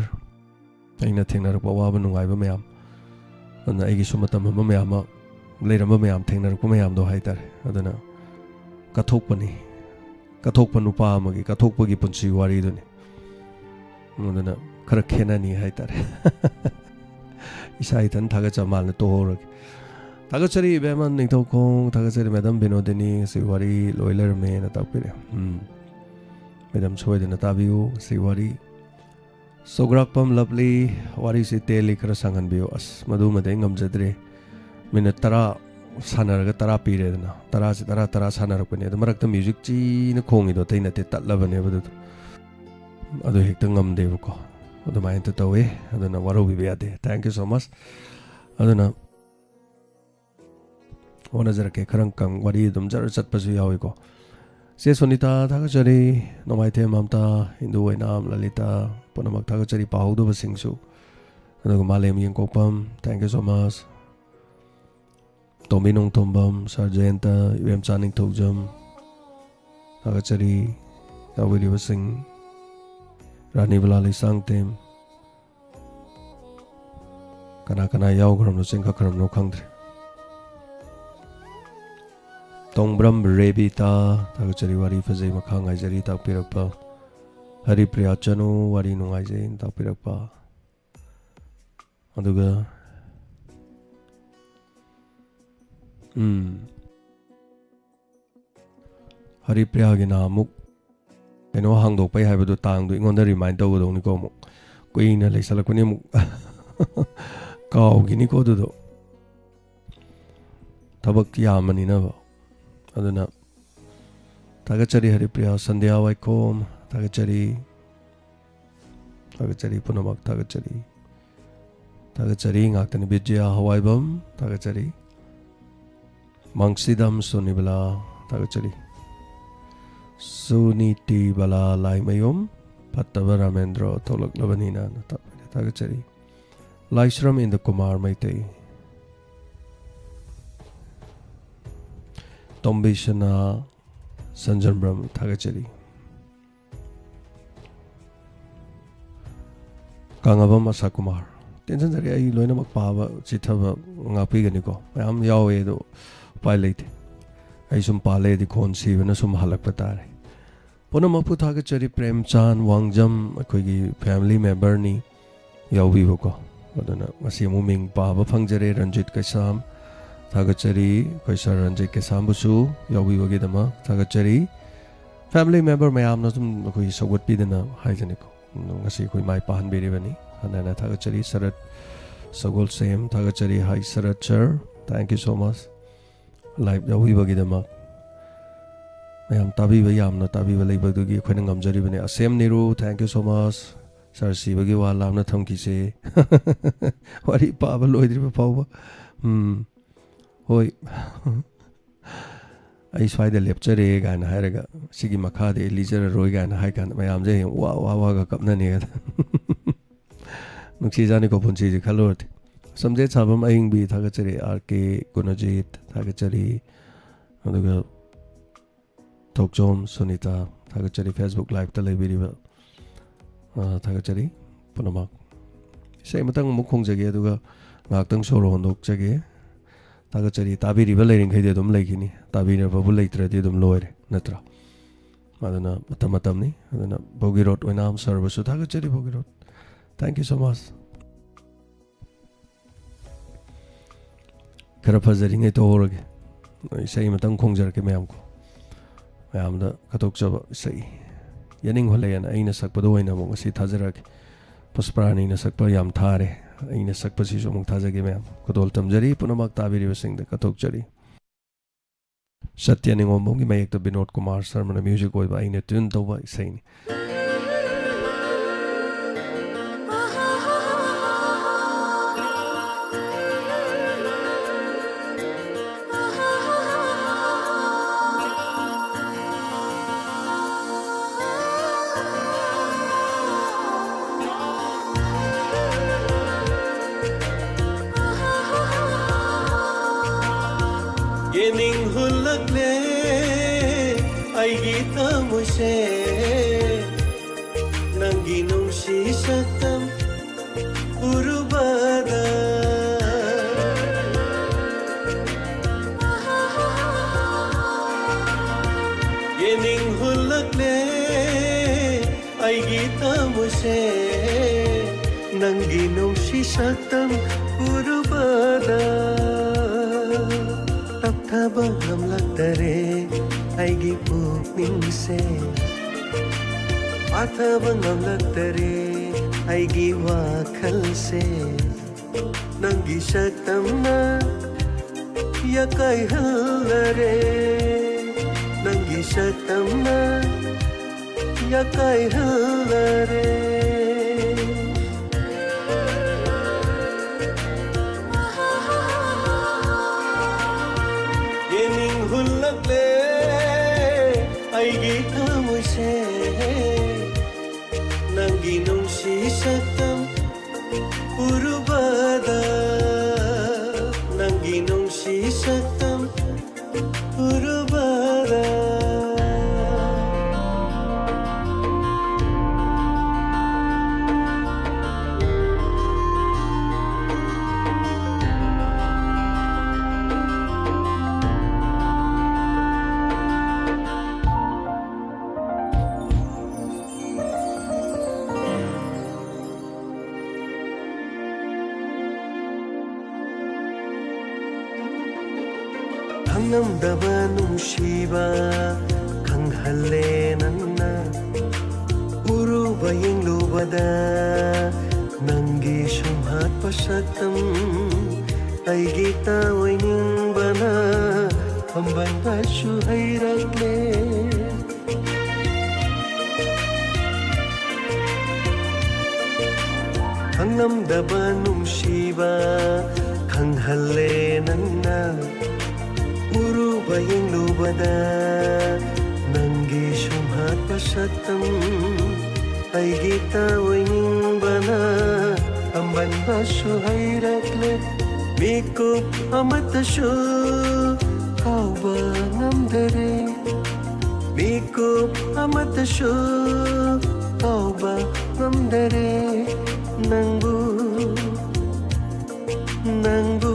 ꯑꯩꯅ ꯊꯦꯡꯅꯔꯛꯄ ꯑꯋꯥꯕ ꯅꯨꯡꯉꯥꯏꯕ ꯃꯌꯥꯝ, ꯑꯗꯨꯅ ꯑꯩꯒꯤꯁꯨ ꯃꯇꯝ ꯑꯃ ꯃꯌꯥꯝ ꯑꯃ ꯂꯩꯔꯝꯕ ꯃꯌꯥꯝ, ꯊꯦꯡꯅꯔꯛꯄ ꯃꯌꯥꯝꯗꯣ ꯍꯥꯏꯇꯥꯔꯦ꯫ ꯑꯗꯨꯅ ꯀꯠꯊꯣꯛꯄꯅꯤ, ꯀꯠꯊꯣꯛꯄ ꯅꯨꯄꯥ ꯑꯃꯒꯤ ꯀꯠꯊꯣꯛꯄꯒꯤ ꯄꯨꯟꯁꯤ ꯋꯥꯔꯤꯗꯨꯅꯤ꯫ ꯑꯗꯨꯅ ꯈꯔ ꯈꯦꯠꯅꯅꯤ ꯍꯥꯏꯇꯥꯔꯦ꯫ ꯏꯁꯥ ꯏꯊꯟ ꯊꯥꯒꯠꯆ ꯃꯥꯜꯂꯦ, ꯇꯣꯛꯍꯧꯔꯒꯦ꯫ ꯊꯥꯒꯠꯆꯔꯤ ꯏꯕꯦꯝꯃ ꯅꯤꯡꯊꯧꯈꯣꯡ, ꯊꯥꯒꯠꯆꯔꯤ ꯃꯦꯗꯥꯝ ꯕꯤꯅꯣꯗꯤꯅꯤ, ꯉꯁꯤ ꯋꯥꯔꯤ ꯂꯣꯏ ꯂꯩꯔꯝꯃꯦꯅ ꯇꯥꯛꯄꯤꯔꯦ꯫ ꯎꯝ꯫ ꯃꯦꯗꯥꯝ ꯁꯣꯏꯗꯅ ꯇꯥꯕꯤꯌꯨ ꯉꯁꯤ ꯋꯥꯔꯤ꯫ ꯁꯧꯒ꯭ꯔꯥꯛꯄꯝ ꯂꯞꯂꯤ, ꯋꯥꯔꯤꯁꯤ ꯇꯦꯜꯂꯤ, ꯈꯔ ꯁꯥꯡꯍꯟꯕꯤꯌꯨ꯫ ꯑꯁ, ꯃꯗꯨꯃꯗꯤ ꯑꯩ ꯉꯝꯖꯗ꯭ꯔꯦ꯫ ꯃꯤꯅꯠ ꯇꯔꯥ ꯁꯥꯟꯅꯔꯒ ꯇꯔꯥ ꯄꯤꯔꯦꯗꯅ, ꯇꯔꯥꯁꯤ ꯇꯔꯥ, ꯇꯔꯥ ꯁꯥꯟꯅꯔꯛꯄꯅꯦ꯫ ꯑꯗꯣ ꯃꯔꯛꯇ ꯃ꯭ꯌꯨꯖꯤꯛ ꯆꯤꯅ ꯈꯣꯡꯉꯤꯗꯣ ꯑꯇꯩ ꯅꯠꯇꯦ, ꯇꯠꯂꯕꯅꯦꯕ ꯑꯗꯨꯗꯣ꯫ ꯑꯗꯨ ꯍꯦꯛꯇ ꯉꯝꯗꯦꯕꯀꯣ꯫ ꯑꯗꯨꯃꯥꯏꯅ ꯍꯦꯛꯇ ꯇꯧꯋꯦ꯫ ꯑꯗꯨꯅ ꯋꯥꯔꯧꯕꯤꯕ ꯌꯥꯗꯦ꯫ Thank you so much꯫ ꯑꯗꯨꯅ ꯍꯣꯠꯅꯖꯔꯛꯀꯦ꯫ ꯈꯔ ꯀꯪ-, ꯋꯥꯔꯤ ꯑꯗꯨꯝ ꯖꯔ ꯆꯠꯄꯁꯨ ꯌꯥꯎꯏꯀꯣ꯫ ꯆꯦ ꯁꯣꯅꯤꯇꯥ ꯊꯥꯒꯠꯆꯔꯤ, ꯅꯣꯡꯃꯥꯏꯊꯦꯝ ꯃꯝꯇꯥ, ꯏꯟꯗꯨ ꯑꯣꯏꯅꯥꯝ ꯂꯂꯤꯇꯥ, ꯄꯨꯝꯅꯃꯛ ꯊꯥꯒꯠꯆꯔꯤ꯫ ꯄꯥꯍꯧꯗꯕꯁꯤꯡꯁꯨ ꯑꯗꯨꯒ ꯃꯥꯂꯦꯝ ꯌꯦꯡꯀꯣꯛꯄꯝ, thank you so much. ꯇꯣꯝꯕꯤ ꯅꯣꯡꯊꯣꯝꯕꯝ, ꯁꯥꯔ ꯖꯌꯟꯇ, ꯏꯕꯦꯝꯆꯥ ꯅꯤꯡꯊꯧꯖꯝ, ꯊꯥꯒꯠꯆꯔꯤ꯫ ꯌꯥꯎꯕꯤꯔꯤꯕꯁꯤꯡ, ꯔꯥꯅꯤꯕꯂꯥ ꯂꯩꯁꯥꯡꯊꯦꯝ, ꯀꯅꯥ ꯀꯅꯥ ꯌꯥꯎꯈ꯭ꯔꯕꯅꯣ, ꯆꯦꯟꯈꯠꯈ꯭ꯔꯕꯅꯣ ꯈꯪꯗ꯭ꯔꯦ꯫ ꯇꯣꯡꯕ꯭ꯔꯝ ꯔꯦꯕꯤꯇꯥ, ꯊꯥꯒꯠꯆꯔꯤ, ꯋꯥꯔꯤ ꯐꯖꯩ, ꯃꯈꯥ ꯉꯥꯏꯖꯔꯤ ꯇꯥꯛꯄꯤꯔꯛꯄ꯫ ꯍꯔꯤꯄ꯭ꯔꯤꯌꯥ ꯆꯅꯨ, ꯋꯥꯔꯤ ꯅꯨꯡꯉꯥꯏꯖꯩ ꯇꯥꯛꯄꯤꯔꯛꯄ꯫ ꯑꯗꯨꯒ, ꯎꯝ, ꯍꯔꯤꯄ꯭ꯔꯤꯌꯥꯒꯤ ꯅꯍꯥꯟꯃꯨꯛ ꯀꯩꯅꯣ ꯍꯥꯡꯗꯣꯛꯄꯩ ꯍꯥꯏꯕꯗꯣ, ꯇꯥꯡꯗꯣ ꯑꯩꯉꯣꯟꯗ remind ꯇꯧꯒꯗꯧꯅꯤꯀꯣ꯫ ꯑꯃꯨꯛ ꯀꯨꯏꯅ ꯂꯩꯁꯜꯂꯛꯄꯅꯤ, ꯑꯃꯨꯛ ꯀꯥꯎꯈꯤꯅꯤꯀꯣ ꯑꯗꯨꯗꯣ꯫ ꯊꯕꯛ ꯌꯥꯝꯕꯅꯤꯅꯕ꯫ ꯑꯗꯨꯅ ꯊꯥꯒꯠꯆꯔꯤ ꯍꯔꯤꯄ꯭ꯔꯤꯌꯥ, ꯁꯟꯙ꯭ꯌꯥ ꯋꯥꯏꯈꯣꯝ, ꯊꯥꯒꯠꯆꯔꯤ꯫ ꯊꯥꯒꯠꯆꯔꯤ ꯄꯨꯝꯅꯃꯛ, ꯊꯥꯒꯠꯆꯔꯤ꯫ ꯊꯥꯒꯠꯆꯔꯤ ꯉꯥꯛꯇꯅꯤ꯫ ꯕꯤꯖꯌꯥ ꯍꯋꯥꯏꯕꯝ, ꯊꯥꯒꯠꯆꯔꯤ꯫ ꯃꯪꯁꯤꯗꯝ ꯁꯨꯅꯤꯕꯂꯥ, ꯊꯥꯒꯠꯆꯔꯤ꯫ ꯁꯨꯅꯤꯇꯤꯕꯂꯥ ꯂꯥꯏꯃꯌꯨꯝ, ꯐꯠꯇꯕ ꯔꯥꯃꯦꯟꯗ꯭ꯔꯣ ꯊꯣꯛꯂꯛꯂꯕꯅꯤꯅ ꯊꯥꯒꯠꯆꯔꯤ꯫ ꯂꯥꯏꯁ꯭ꯔꯝ ꯏꯟꯗꯀꯨꯃꯥꯔ ꯃꯩꯇꯩ, ꯇꯣꯝꯕꯤꯁꯅꯥ ꯁꯟꯖꯟꯕ꯭ꯔꯝ, ꯊꯥꯒꯠꯆꯔꯤ꯫ ꯀꯪꯉꯕꯝ ꯑꯁꯥ ꯀꯨꯃꯥꯔ, ꯇꯦꯟꯁꯤꯟꯖꯔꯤ꯫ ꯑꯩ ꯂꯣꯏꯅꯃꯛ ꯄꯥꯕ ꯆꯤꯊꯕ ꯉꯥꯛꯄꯤꯒꯅꯤꯀꯣ꯫ ꯃꯌꯥꯝ ꯌꯥꯎꯋꯦ, ꯑꯗꯣ ꯎꯄꯥꯏ ꯂꯩꯇꯦ꯫ ꯑꯩ ꯁꯨꯝ ꯄꯥ ꯂꯩꯔꯗꯤ ꯈꯣꯟ ꯁꯤꯕꯅ ꯁꯨꯝ ꯍꯜꯂꯛꯄ ꯇꯥꯔꯦ꯫ ꯄꯨꯝꯅꯃꯛꯄꯨ ꯊꯥꯒꯠꯆꯔꯤ꯫ ꯄ꯭ꯔꯦꯝꯆꯥꯟ ꯋꯥꯡꯖꯝ ꯑꯩꯈꯣꯏꯒꯤ family memberꯅꯤ ꯌꯥꯎꯕꯤꯕꯀꯣ꯫ ꯑꯗꯨꯅ ꯉꯁꯤ ꯑꯃꯨꯛ ꯃꯤꯡ ꯄꯥꯕ ꯐꯪꯖꯔꯦ꯫ ꯔꯟꯖꯤꯠ ꯀꯩꯁꯥꯝ, ꯊꯥꯒꯠꯆꯔꯤ꯫ ꯑꯩꯈꯣꯏ ꯁꯥꯔ ꯔꯟꯖꯤꯠ ꯀꯩꯁꯥꯝꯕꯨꯁꯨ ꯌꯥꯎꯕꯤꯕꯒꯤꯗꯃꯛ ꯊꯥꯒꯠꯆꯔꯤ꯫ Family member ꯃꯌꯥꯝꯅ ꯑꯗꯨꯝ ꯑꯩꯈꯣꯏꯒꯤ ꯁꯧꯒꯠꯄꯤꯗꯅ ꯍꯥꯏꯖꯅꯤꯀꯣ꯫ ꯉꯁꯤ ꯑꯩꯈꯣꯏ ꯃꯥꯏ ꯄꯥꯍꯟꯕꯤꯔꯤꯕꯅꯤ꯫ ꯍꯟꯅ ꯍꯟꯅ ꯊꯥꯒꯠꯆꯔꯤ꯫ ꯁꯔꯠ ꯁꯒꯣꯜꯁꯦꯝ, ꯊꯥꯒꯠꯆꯔꯤ꯫ Hi shirt sir, thank you so much꯫ Live ꯌꯥꯎꯕꯤꯕꯒꯤꯗꯃꯛ꯫ ꯃꯌꯥꯝ ꯇꯥꯕꯤꯕ, ꯌꯥꯝꯅ ꯇꯥꯕꯤꯕ ꯂꯩꯕꯗꯨꯒꯤ ꯑꯩꯈꯣꯏꯅ ꯉꯝꯖꯔꯤꯕꯅꯤ꯫ ꯑꯁꯦꯝ ꯅꯤꯔꯨ, thank you so much꯫ ꯁꯥꯔ ꯁꯤꯕꯒꯤ ꯋꯥ ꯂꯥꯞꯅ ꯊꯝꯈꯤꯁꯦ꯫ ꯋꯥꯔꯤ ꯄꯥꯕ ꯂꯣꯏꯗ꯭ꯔꯤꯕ ꯐꯥꯎꯕ꯫ ꯎꯝ, ꯍꯣꯏ꯫ "ꯑꯩ ꯁ꯭ꯋꯥꯏꯗ ꯂꯦꯞꯆꯔꯦ" ꯀꯥꯏꯅ ꯍꯥꯏꯔꯒ, "ꯁꯤꯒꯤ ꯃꯈꯥꯗꯤ ꯑꯩ ꯂꯤꯖꯔꯔꯣꯏ" ꯀꯥꯏꯅ ꯍꯥꯏ ꯀꯥꯟꯗ, ꯃꯌꯥꯝꯁꯦ ꯍꯌꯦꯡ ꯋꯥ ꯋꯥ ꯋꯥꯒ ꯀꯞꯅꯅꯤ꯫ ꯅꯨꯡꯁꯤꯖꯥꯅꯤꯀꯣ ꯄꯨꯟꯁꯤꯁꯦ ꯈꯜꯂꯨꯔꯗꯤ꯫ ꯁꯝꯖꯦꯠ ꯁꯥꯕꯝ ꯑꯌꯤꯡꯕꯤ ꯊꯥꯒꯠꯆꯔꯤ, ꯑꯥꯔ ꯀꯦ ꯒꯨꯅꯖꯤꯠ ꯊꯥꯒꯠꯆꯔꯤ, ꯑꯗꯨꯒ ꯊꯣꯛꯆꯣꯝ ꯁꯨꯅꯤꯇꯥ ꯊꯥꯒꯠꯆꯔꯤ, Facebook live ꯇ ꯂꯩꯕꯤꯔꯤꯕ, ꯑ, ꯊꯥꯒꯠꯆꯔꯤ ꯄꯨꯝꯅꯃꯛ꯫ ꯏꯁꯩ ꯑꯃꯇꯪ ꯑꯃꯨꯛ ꯈꯣꯡꯖꯒꯦ, ꯑꯗꯨꯒ ꯉꯥꯏꯍꯥꯛꯇꯪ ꯁꯣꯔ ꯍꯣꯟꯗꯣꯛꯆꯒꯦ꯫ ꯊꯥꯒꯠꯆꯔꯤ, ꯇꯥꯕꯤꯔꯤꯕ ꯂꯩꯔꯤꯡꯈꯩꯗꯤ ꯑꯗꯨꯝ ꯂꯩꯈꯤꯅꯤ, ꯇꯥꯕꯤꯔꯕꯕꯨ ꯂꯩꯇ꯭ꯔꯗꯤ ꯑꯗꯨꯝ ꯂꯣꯏꯔꯦ, ꯅꯠꯇ꯭ꯔꯥ? ꯑꯗꯨꯅ ꯃꯇꯝ ꯃꯇꯝꯅꯤ꯫ ꯑꯗꯨꯅ ꯕꯣꯒꯤꯔꯣꯠ ꯑꯣꯏꯅꯥꯝ ꯁꯔꯕꯁꯨ ꯊꯥꯒꯠꯆꯔꯤ, ꯕꯣꯒꯤꯔꯣꯠ꯫ Thank you so much. ꯈꯔ ꯐꯖꯔꯤꯉꯩ ꯇꯧꯍꯧꯔꯒꯦ꯫ ꯏꯁꯩ ꯑꯃꯇꯪ ꯈꯣꯡꯖꯔꯛꯀꯦ ꯃꯌꯥꯝ ꯀꯣ꯫ ꯃꯌꯥꯝꯗ ꯀꯠꯊꯣꯛꯆꯕ ꯏꯁꯩ, ꯌꯦꯅꯤꯡ ꯍꯨꯜꯂꯛꯑꯦꯅ ꯑꯩꯅ ꯁꯛꯄꯗ ꯑꯣꯏꯅ ꯑꯃꯨꯛ ꯉꯁꯤ ꯊꯥꯖꯔꯛꯑꯒꯦ꯫ ꯄꯨꯁꯄꯔꯥꯅꯤꯅ ꯁꯛꯄ ꯌꯥꯝ ꯊꯥꯔꯦ, ꯑꯩꯅ ꯁꯛꯄꯁꯤꯁꯨ ꯑꯃꯨꯛ ꯊꯥꯖꯒꯦ ꯃꯌꯥꯝ꯫ ꯈꯨꯗꯣꯜ ꯇꯝꯖꯔꯤ ꯄꯨꯝꯅꯃꯛ ꯇꯥꯕꯤꯔꯤꯕꯁꯤꯡꯗ ꯀꯠꯊꯣꯛꯆꯔꯤ꯫ ꯁꯇ꯭ꯌ ꯅꯤꯉꯣꯝꯕꯝꯒꯤ ꯃꯌꯦꯛꯇ ꯕꯤꯅꯣꯗ ꯀꯨꯃꯥꯔ ꯁꯔꯃꯅ ꯃ꯭ꯌꯨꯖꯤꯛ ꯑꯣꯏꯕ, ꯑꯩꯅ ꯇ꯭ꯌꯨꯟ ꯇꯧꯕ ꯏꯁꯩꯅꯤ꯫ ꯌꯦꯅꯤꯡ ꯍꯨꯜꯂꯛꯂꯦ ꯑꯩꯒꯤ ꯊꯃꯣꯏꯁꯦ, ꯅꯪꯒꯤ ꯅꯨꯡꯁꯤ ꯁꯛꯇꯝ ꯎꯔꯨꯕꯗ꯫ ꯌꯦꯅꯤꯡ ꯍꯨꯜꯂꯛꯂꯦ ꯑꯩꯒꯤ ꯊꯃꯣꯏꯁꯦ, ꯅꯪꯒꯤ ꯅꯨꯡꯁꯤ ꯁꯛꯇꯝ ꯎꯔꯨꯕꯗ꯫ ꯇꯞꯊꯕ ꯉꯝꯂꯛꯇꯔꯦ ꯑꯩꯒꯤ ꯄꯨꯛꯅꯤꯡꯁꯦ, ꯄꯥꯊꯕ ꯉꯝꯂꯛꯇꯔꯦ ꯑꯩꯒꯤ ꯋꯥꯈꯜꯁꯦ꯫ ꯅꯪꯒꯤ ꯁꯛꯇꯝꯅ ꯌꯥꯀꯥꯏꯍꯜꯂꯔꯦ, ꯅꯪꯒꯤ ꯁꯛꯇꯝꯅ ꯌꯥꯀꯥꯏꯍꯜꯂꯔꯦ꯫ ꯌꯦꯅꯤꯡ ꯍꯨꯜꯂꯛꯂꯦ ꯑꯩꯒꯤ ꯊꯃꯣꯏꯁꯦ, ꯅꯪꯒꯤ ꯅꯨꯡꯁꯤ ꯁꯛꯇꯝ ꯈꯪꯂꯝꯗꯕ ꯅꯨꯡꯁꯤꯕ ꯈꯪꯍꯜꯂꯦ ꯅꯪꯅ꯫ ꯎꯔꯨꯕ ꯌꯦꯡꯂꯨꯕꯗ ꯅꯪꯒꯤ ꯁꯨꯝꯍꯠꯄ ꯁꯛꯇꯝ ꯑꯩꯒꯤ ꯇꯥꯑꯣꯏꯅꯤꯡꯕꯅ ꯐꯝꯕꯟꯕꯁꯨ ꯍꯩꯔꯛꯂꯦ꯫ ꯈꯪꯂꯝꯗꯕ ꯅꯨꯡꯁꯤꯕ ꯈꯪꯍꯜꯂꯦ ꯅꯪꯅ꯫ ꯎꯔꯨꯕ ꯌꯦꯡꯂꯨꯕꯗ ꯅꯪꯒꯤ ꯁꯨꯝꯍꯠꯄ ꯁꯛꯇꯝ ꯑꯩꯒꯤ ꯇꯥꯑꯣꯏꯅꯤꯡꯕꯅ ꯐꯝꯕꯟꯕꯁꯨ ꯍꯩꯔꯛꯂꯦ꯫ ꯃꯤꯀꯨꯞ ꯑꯃꯠꯇꯁꯨ ꯐꯥꯎꯕ ꯉꯝꯗꯔꯦ꯫ ꯃꯤꯀꯨꯞ ꯑꯃꯠꯇꯁꯨ ꯐꯥꯎꯕ ꯉꯝꯗꯔꯦ ꯅꯪꯕꯨ, ꯅꯪꯕꯨ꯫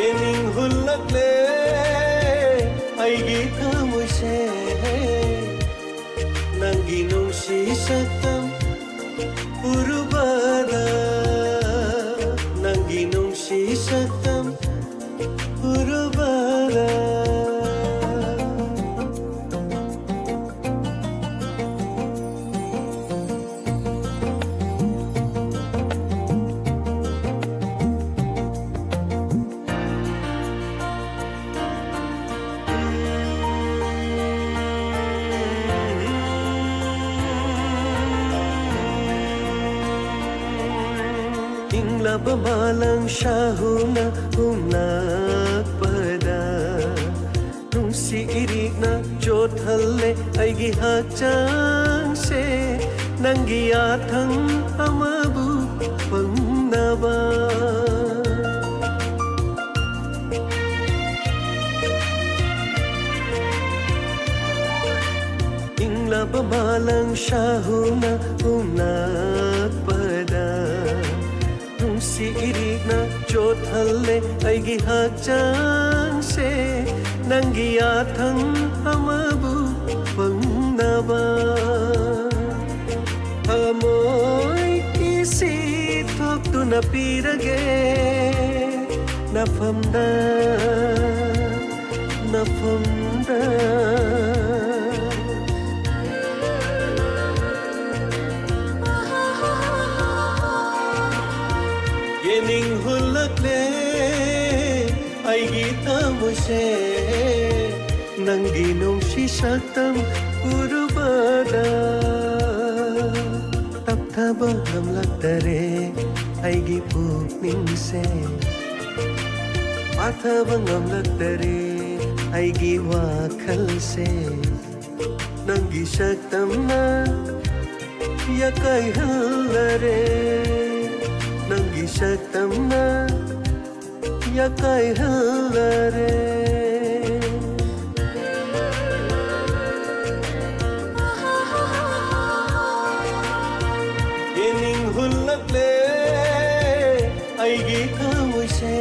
ꯌꯦꯡꯅꯤꯡ ꯍꯨꯜꯂꯛꯂꯦ ꯑꯩꯒꯤ ꯊꯃꯣꯏꯁꯦ꯫ ꯅꯪꯒꯤ ꯅꯨꯡꯁꯤ ꯁꯛꯇꯝ ꯎꯔꯨꯕꯗ, ꯅꯪꯒꯤ ꯅꯨꯡꯁꯤ ꯁꯛꯇꯝ ꯎꯔꯨꯕꯗ꯫ ꯏꯪꯂꯕ ꯃꯥꯂꯪ ꯁꯥꯍꯨꯅ ꯍꯨꯝꯂꯛꯄꯗ, ꯅꯨꯡꯁꯤ ꯏꯔꯤꯛꯅ ꯆꯣꯠꯍꯜꯂꯦ ꯑꯩꯒꯤ ꯍꯛꯆꯥꯡꯁꯦ꯫ ꯅꯪꯒꯤ ꯌꯥꯊꯪ ꯑꯃꯕꯨ ꯐꯪꯅꯕ꯫ ꯏꯪꯂꯕ ꯃꯥꯂꯪ ꯁꯥꯍꯨꯅ ꯍꯨꯝꯂꯛꯄꯗ, ꯅꯨꯡꯁꯤ ꯏꯔꯤꯛꯅ ꯆꯣꯠꯍꯜꯂꯦ ꯑꯩꯒꯤ ꯍꯛꯆꯥꯡꯁꯦ꯫ ꯅꯪꯒꯤ ꯌꯥꯊꯪ ꯑꯃꯕꯨ ꯐꯪꯅꯕ꯫ ꯄꯤꯔꯒꯦ ꯅꯐꯝꯗ, ꯅꯐꯝꯗ꯫ ꯌꯦꯅꯤꯡ ꯍꯨꯜꯂꯛꯂꯦ ꯑꯩꯒꯤ ꯊꯃꯣꯏꯁꯦ, ꯅꯪꯒꯤ ꯅꯨꯡꯁꯤ ꯁꯛꯇꯝ ꯎꯔꯨꯕꯗ꯫ ꯇꯞꯊꯕ ꯉꯝꯂꯛꯇꯔꯦ ꯑꯩꯒꯤ ꯄꯨꯛꯅꯤꯡꯁꯦ, ꯄꯥꯊꯕ ꯉꯝꯂꯛꯇꯔꯦ ꯑꯩꯒꯤ ꯋꯥꯈꯜꯁꯦ꯫ ꯅꯪꯒꯤ ꯁꯛꯇꯝꯅ ꯌꯥꯀꯥꯏꯍꯜꯂꯔꯦ, ꯅꯪꯒꯤ ꯁꯛꯇꯝꯅ ꯌꯥꯀꯥꯏꯍꯜꯂꯔꯦ꯫ ꯌꯦꯅꯤꯡ ꯍꯨꯜꯂꯛꯂꯦ ꯑꯩꯒꯤ ꯊꯃꯣꯏꯁꯦ,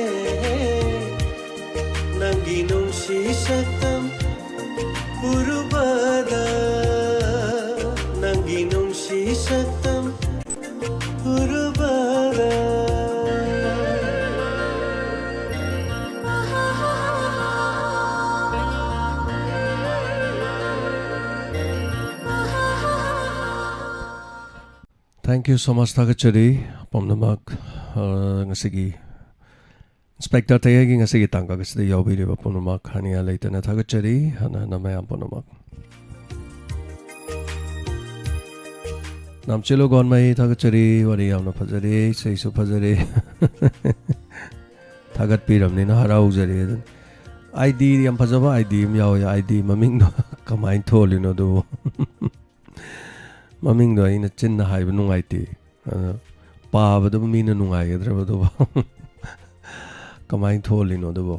ꯅꯪꯒꯤ ꯅꯨꯡꯁꯤ ꯁꯛꯇꯝ ꯎꯔꯨꯕꯗ, ꯅꯪꯒꯤ ꯅꯨꯡꯁꯤ ꯁꯛꯇꯝ ꯎꯔꯨꯕꯗ꯫ Thank you so much, ꯊꯥꯒꯠꯆꯔꯤ ꯄꯨꯝꯅꯃꯛ꯫ ꯑ, ꯉꯁꯤꯒꯤ ꯏꯟꯁꯄꯦꯛꯇꯔ ꯇꯌꯥꯏꯒꯤ ꯉꯁꯤꯒꯤ ꯇꯥꯡꯀꯛ ꯑꯁꯤꯗ ꯌꯥꯎꯕꯤꯔꯤꯕ ꯄꯨꯝꯅꯃꯛ ꯍꯥꯏꯅꯤꯡꯉꯥꯏ ꯂꯩꯇꯅ ꯊꯥꯒꯠꯆꯔꯤ꯫ ꯍꯟꯅ ꯍꯟꯅ ꯃꯌꯥꯝ ꯄꯨꯝꯅꯃꯛ꯫ ꯅꯥꯝꯆꯦꯂꯨ ꯒꯣꯟꯃꯩ ꯊꯥꯒꯠꯆꯔꯤ, ꯋꯥꯔꯤ ꯌꯥꯝꯅ ꯐꯖꯔꯦ, ꯏꯁꯩꯁꯨ ꯐꯖꯔꯦ꯫ ꯊꯥꯒꯠꯄꯤꯔꯕꯅꯤꯅ ꯍꯔꯥꯎꯖꯔꯦ꯫ ꯑꯗꯨꯅ ꯑꯥꯏ ꯗꯤ ꯌꯥꯝ ꯐꯖꯕ ꯑꯥꯏ ꯗꯤ ꯑꯃ ꯌꯥꯎꯋꯦ꯫ ꯑꯥꯏ ꯗꯤ ꯃꯃꯤꯡꯗꯣ ꯀꯃꯥꯏꯅ ꯊꯣꯜꯂꯤꯅꯣ ꯑꯗꯨꯕꯨ? ꯃꯃꯤꯡꯗꯣ ꯑꯩꯅ ꯆꯤꯟꯅ ꯍꯥꯏꯕ ꯅꯨꯡꯉꯥꯏꯇꯦ꯫ ꯑꯗꯣ ꯄꯥꯕꯗꯕꯨ ꯃꯤꯅ ꯅꯨꯡꯉꯥꯏꯒꯗ꯭ꯔꯕ ꯑꯗꯨꯕꯨ? ꯀꯃꯥꯏꯅ ꯊꯣꯜꯂꯤꯅꯣ ꯑꯗꯨꯕꯨ?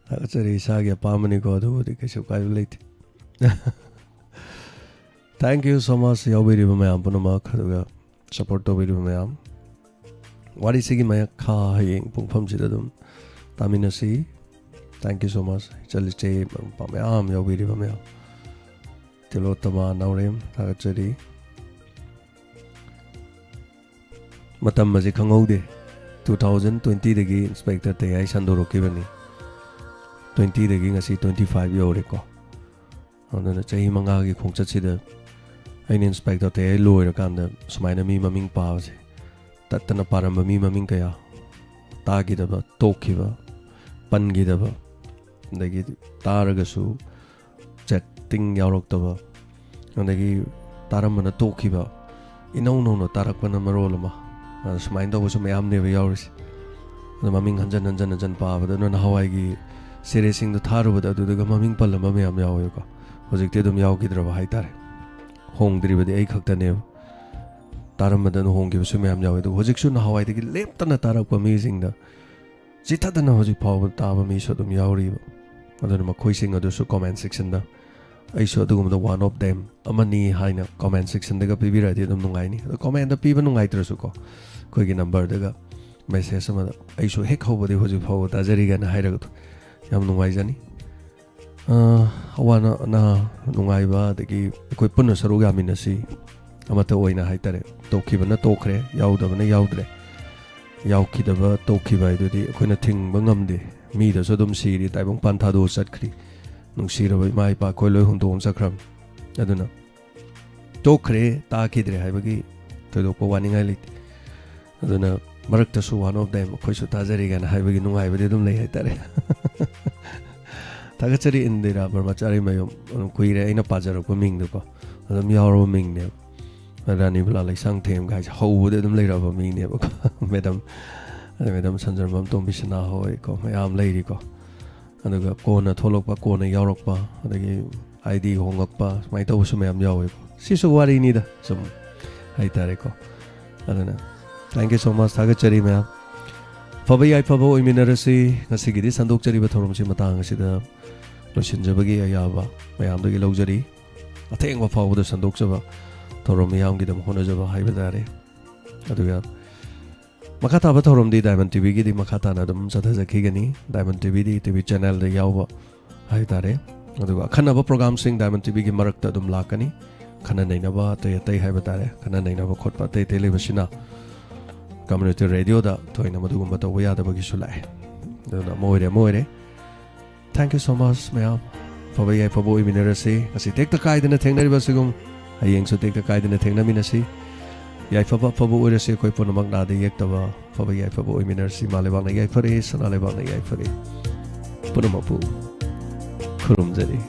ꯊꯥꯒꯠꯆꯔꯤ, ꯏꯁꯥꯒꯤ ꯑꯄꯥꯝꯕꯅꯤꯀꯣ, ꯑꯗꯨꯕꯨꯗꯤ ꯀꯩꯁꯨ ꯀꯥꯏꯕ ꯂꯩꯇꯦ꯫ Thank you so much, ꯌꯥꯎꯕꯤꯔꯤꯕ ꯃꯌꯥꯝ ꯄꯨꯝꯅꯃꯛ, ꯑꯗꯨꯒ support ꯇꯧꯕꯤꯔꯤꯕ ꯃꯌꯥꯝ꯫ ꯋꯥꯔꯤꯁꯤꯒꯤ ꯃꯈꯥ ꯍꯌꯦꯡ ꯄꯨꯡꯐꯝꯁꯤꯗ ꯑꯗꯨꯝ ꯇꯥꯃꯤꯟꯅꯁꯤ꯫ Thank you so much, ꯏꯆꯜ ꯏꯆꯦ ꯃꯔꯨꯞ ꯃꯄꯥꯡ ꯃꯌꯥꯝ ꯌꯥꯎꯕꯤꯔꯤꯕ ꯃꯌꯥꯝ꯫ ꯇꯤꯂꯣꯠꯇꯃ ꯅꯥꯎꯔꯦꯝ ꯊꯥꯒꯠꯆꯔꯤ꯫ ꯃꯇꯝ ꯑꯁꯤ ꯈꯪꯍꯧꯗꯦ꯫ Two thousand twenty ꯗꯒꯤ ꯏꯟꯁꯄꯦꯛꯇꯔ ꯇꯌꯥꯏ ꯁꯟꯗꯣꯔꯛꯈꯤꯕꯅꯤ꯫ Twenty ꯗꯒꯤ ꯉꯁꯤ twenty five ꯌꯧꯔꯦꯀꯣ꯫ ꯑꯗꯨꯅ ꯆꯍꯤ ꯃꯉꯥꯒꯤ ꯈꯣꯡꯆꯠꯁꯤꯗ ꯑꯩꯅ ꯏꯟꯁꯄꯦꯛꯇꯔ ꯇꯌꯥꯏ ꯂꯣꯏꯔꯀꯥꯟꯗ ꯁꯨꯃꯥꯏꯅ ꯃꯤ ꯃꯃꯤꯡ ꯄꯥꯕꯁꯦ, ꯇꯠꯇꯅ ꯄꯥꯔꯝꯕ ꯃꯤ ꯃꯃꯤꯡ ꯀꯌꯥ, ꯇꯥꯈꯤꯗꯕ, ꯇꯣꯛꯈꯤꯕ, ꯄꯟꯈꯤꯗꯕ, ꯑꯗꯒꯤ ꯇꯥꯔꯒꯁꯨ ꯆꯦꯇꯤꯡ ꯌꯥꯎꯔꯛꯇꯕ, ꯑꯗꯒꯤ ꯇꯥꯔꯝꯕꯅ ꯇꯣꯛꯈꯤꯕ, ꯏꯅꯧ ꯅꯧꯅ ꯇꯥꯔꯛꯄꯅ ꯃꯔꯣꯜ ꯑꯃ꯫ ꯑꯗ ꯁꯨꯃꯥꯏꯅ ꯇꯧꯕꯁꯨ ꯃꯌꯥꯝꯅꯦꯕ ꯌꯥꯎꯔꯤꯁꯦ꯫ ꯑꯗꯣ ꯃꯃꯤꯡ ꯍꯟꯖꯟ ꯍꯟꯖꯟ ꯍꯟꯖꯟ ꯄꯥꯕꯗ, ꯑꯗꯨꯅ ꯅꯍꯥꯟꯋꯥꯏꯒꯤ ꯁꯤꯔꯦꯁꯤꯡꯗꯣ ꯊꯥꯔꯨꯕꯗ ꯑꯗꯨꯗꯒ ꯃꯃꯤꯡ ꯄꯜꯂꯝꯕ ꯃꯌꯥꯝ ꯌꯥꯎꯋꯦꯕꯀꯣ꯫ ꯍꯧꯖꯤꯛꯇꯤ ꯑꯗꯨꯝ ꯌꯥꯎꯈꯤꯗ꯭ꯔꯕ ꯍꯥꯏꯇꯥꯔꯦ꯫ ꯍꯣꯡꯗ꯭ꯔꯤꯕꯗꯤ ꯑꯩ ꯈꯛꯇꯅꯦꯕ꯫ ꯇꯥꯔꯝꯕꯗ ꯑꯗꯨꯝ ꯍꯣꯡꯈꯤꯕꯁꯨ ꯃꯌꯥꯝ ꯌꯥꯎꯋꯦ꯫ ꯑꯗꯨꯕꯨ ꯍꯧꯖꯤꯛꯁꯨ ꯅꯍꯥꯟꯋꯥꯏꯗꯒꯤ ꯂꯦꯞꯇꯅ ꯇꯥꯔꯛꯄ ꯃꯤꯁꯤꯡꯗ ꯆꯤꯊꯗꯅ ꯍꯧꯖꯤꯛ ꯐꯥꯎꯕ ꯇꯥꯕ ꯃꯤꯁꯨ ꯑꯗꯨꯝ ꯌꯥꯎꯔꯤꯕ꯫ ꯑꯗꯨꯅ ꯃꯈꯣꯏꯁꯤꯡ ꯑꯗꯨꯁꯨ comment section ꯗ, "ꯑꯩꯁꯨ ꯑꯗꯨꯒꯨꯝꯕꯗ one of them ꯑꯃꯅꯤ" ꯍꯥꯏꯅ comment section ꯗꯒ ꯄꯤꯕꯤꯔꯛꯑꯗꯤ ꯑꯗꯨꯝ ꯅꯨꯡꯉꯥꯏꯅꯤ꯫ ꯑꯗꯣ comment ꯇ ꯄꯤꯕ ꯅꯨꯡꯉꯥꯏꯇ꯭ꯔꯁꯨꯀꯣ, ꯑꯩꯈꯣꯏꯒꯤ number ꯗꯒ message ꯑꯃꯗ, "ꯑꯩꯁꯨ ꯍꯦꯛ ꯍꯧꯕꯗꯤ ꯍꯧꯖꯤꯛ ꯐꯥꯎꯕ ꯇꯥꯖꯔꯤ" ꯀꯥꯏꯅ ꯍꯥꯏꯔꯒꯗꯣ ꯌꯥꯝ ꯅꯨꯡꯉꯥꯏꯖꯅꯤ꯫ ꯑ, ꯑꯋꯥ ꯑꯅꯥ, ꯅꯨꯡꯉꯥꯏꯕ, ꯑꯗꯒꯤ ꯑꯩꯈꯣꯏ ꯄꯨꯟꯅ ꯁꯔꯨꯛ ꯌꯥꯃꯤꯟꯅꯁꯤ꯫ ꯑꯃꯠꯇ ꯑꯣꯏꯅ ꯍꯥꯏꯇꯥꯔꯦ꯫ ꯇꯣꯛꯈꯤꯕꯅ ꯇꯣꯛꯈ꯭ꯔꯦ, ꯌꯥꯎꯗꯕꯅ ꯌꯥꯎꯗ꯭ꯔꯦ꯫ ꯌꯥꯎꯈꯤꯗꯕ, ꯇꯣꯛꯈꯤꯕ ꯍꯥꯏꯗꯨꯗꯤ ꯑꯩꯈꯣꯏꯅ ꯊꯤꯡꯕ ꯉꯝꯗꯦ꯫ ꯃꯤꯗꯁꯨ ꯑꯗꯨꯝ ꯁꯤꯔꯤ, ꯇꯥꯏꯕꯪ ꯄꯥꯟ ꯊꯥꯗꯣꯛꯑ ꯆꯠꯈ꯭ꯔꯤ꯫ ꯅꯨꯡꯁꯤꯔꯕ ꯏꯃꯥ ꯏꯄꯥ ꯑꯩꯈꯣꯏ ꯂꯣꯏ ꯍꯨꯟꯗꯣꯛꯑ ꯆꯠꯈ꯭ꯔꯕꯅꯤ꯫ ꯑꯗꯨꯅ ꯇꯣꯛꯈ꯭ꯔꯦ, ꯇꯥꯈꯤꯗ꯭ꯔꯦ ꯍꯥꯏꯕꯒꯤ ꯊꯣꯏꯗꯣꯛꯄ ꯋꯥꯅꯤꯡꯉꯥꯏ ꯂꯩꯇꯦ꯫ ꯑꯗꯨꯅ ꯃꯔꯛꯇꯁꯨ one of them ꯑꯩꯈꯣꯏꯁꯨ ꯇꯥꯖꯔꯤ ꯀꯥꯏꯅ ꯍꯥꯏꯕꯒꯤ ꯅꯨꯡꯉꯥꯏꯕꯗꯤ ꯑꯗꯨꯝ ꯂꯩ ꯍꯥꯏꯇꯥꯔꯦ꯫ ꯊꯥꯒꯠꯆꯔꯤ ꯏꯟꯗꯤꯔꯥ ꯕ꯭ꯔꯍꯃꯆꯥꯔꯤ ꯃꯌꯨꯝ꯫ ꯑꯗꯨꯝ ꯀꯨꯏꯔꯦ ꯑꯩꯅ ꯄꯥꯖꯔꯛꯄ ꯃꯤꯡꯗꯨꯀꯣ꯫ ꯑꯗꯨꯝ ꯌꯥꯎꯔꯕ ꯃꯤꯡꯅꯦꯕ꯫ ꯔꯥꯅꯤ ꯕꯂꯥ ꯂꯩꯁꯥꯡꯊꯦꯝ ꯍꯥꯏꯁꯦ ꯍꯧꯕꯗꯤ ꯑꯗꯨꯝ ꯂꯩꯔꯕ ꯃꯤꯅꯦꯕꯀꯣ꯫ ꯃꯦꯗꯝ, ꯑꯗꯩ ꯃꯦꯗꯝ ꯁꯟꯖꯔꯃꯝ ꯇꯣꯝꯕꯤ ꯁꯅꯥ ꯍꯣꯏꯀꯣ, ꯃꯌꯥꯝ ꯂꯩꯔꯤꯀꯣ꯫ ꯑꯗꯨꯒ ꯀꯣꯟꯅ ꯊꯣꯛꯂꯛꯄ, ꯀꯣꯟꯅ ꯌꯥꯎꯔꯛꯄ, ꯑꯗꯒꯤ ID ꯍꯣꯡꯉꯛꯄ, ꯁꯨꯃꯥꯏꯅ ꯇꯧꯕꯁꯨ ꯃꯌꯥꯝ ꯌꯥꯎꯋꯦꯀꯣ꯫ ꯁꯤꯁꯨ ꯋꯥꯔꯤꯅꯤꯗ ꯁꯨꯝ ꯍꯥꯏꯇꯥꯔꯦꯀꯣ꯫ ꯑꯗꯨꯅ thank you so much, ꯊꯥꯒꯠꯆꯔꯤ ꯃꯌꯥꯝ꯫ ꯐꯕ ꯌꯥꯏꯐꯕ ꯑꯣꯏꯃꯤꯟꯅꯔꯁꯤ꯫ ꯉꯁꯤꯒꯤꯗꯤ ꯁꯟꯗꯣꯛꯆꯔꯤꯕ ꯊꯧꯔꯝꯁꯤ ꯃꯇꯥꯡ ꯑꯁꯤꯗ ꯂꯣꯏꯁꯤꯟꯖꯕꯒꯤ ꯑꯌꯥꯕ ꯃꯌꯥꯝꯗꯒꯤ ꯂꯧꯖꯔꯤ꯫ ꯑꯊꯦꯡꯕ ꯐꯥꯎꯕꯗ ꯁꯟꯗꯣꯛꯆꯕ, ꯊꯧꯔꯝ ꯃꯤꯌꯥꯝꯒꯤꯗꯃꯛ ꯍꯣꯠꯅꯖꯕ ꯍꯥꯏꯕ ꯇꯥꯔꯦ꯫ ꯑꯗꯨꯒ ꯃꯈꯥ ꯇꯥꯕ ꯊꯧꯔꯝꯗꯤ Diamond TV ꯒꯤꯗꯤ ꯃꯈꯥ ꯇꯥꯅ ꯑꯗꯨꯝ ꯆꯠꯊꯖꯈꯤꯒꯅꯤ꯫ Diamond TV ꯗꯤ TV channel ꯗ ꯌꯥꯎꯕ ꯍꯥꯏꯕ ꯇꯥꯔꯦ꯫ ꯑꯗꯨꯒ ꯑꯈꯟꯅꯕ program ꯁꯤꯡ Diamond TV ꯒꯤ ꯃꯔꯛꯇ ꯑꯗꯨꯝ ꯂꯥꯛꯀꯅꯤ꯫ ꯈꯟꯅ ꯅꯩꯅꯕ ꯑꯇꯩ ꯑꯇꯩ ꯍꯥꯏꯕ ꯇꯥꯔꯦ, ꯈꯟꯅ ꯅꯩꯅꯕ ꯈꯣꯠꯄ ꯑꯇꯩ ꯑꯇꯩ ꯂꯩꯕꯁꯤꯅ ꯀꯝꯃ꯭ꯌꯨꯅꯤꯇꯤ ꯔꯦꯗꯤꯑꯣꯗ ꯊꯣꯏꯅ ꯃꯗꯨꯒꯨꯝꯕ ꯇꯧꯕ ꯌꯥꯗꯕꯒꯤꯁꯨ ꯂꯥꯛꯑꯦ꯫ ꯑꯗꯨꯅ ꯑꯃ ꯑꯣꯏꯔꯦ, ꯑꯃ ꯑꯣꯏꯔꯦ꯫ Thank you so much, ꯃꯌꯥꯝ꯫ ꯐꯕ ꯌꯥꯏꯐꯕ ꯑꯣꯏꯃꯤꯟꯅꯔꯁꯤ꯫ ꯉꯁꯤ ꯇꯦꯛꯇ ꯀꯥꯏꯗꯅ ꯊꯦꯡꯅꯔꯤꯕ ꯑꯁꯤꯒꯨꯝ ꯍꯌꯦꯡꯁꯨ ꯇꯦꯛꯇ ꯀꯥꯏꯗꯅ ꯊꯦꯡꯅꯃꯤꯟꯅꯁꯤ꯫ ꯌꯥꯏꯐꯕ ꯑꯐꯕ ꯑꯣꯏꯔꯁꯤ, ꯑꯩꯈꯣꯏ ꯄꯨꯝꯅꯃꯛ ꯅꯥꯗ ꯌꯦꯛꯇꯕ ꯐꯕ ꯌꯥꯏꯐꯕ ꯑꯣꯏꯃꯤꯟꯅꯔꯁꯤ꯫ ꯏꯃꯥ ꯂꯩꯕꯥꯛꯅ ꯌꯥꯏꯐꯔꯦ, ꯁꯅꯥ ꯂꯩꯕꯥꯛꯅ ꯌꯥꯏꯐꯔꯦ꯫ ꯄꯨꯝꯅꯃꯛꯄꯨ ꯈꯨꯔꯨꯝꯖꯔꯤ꯫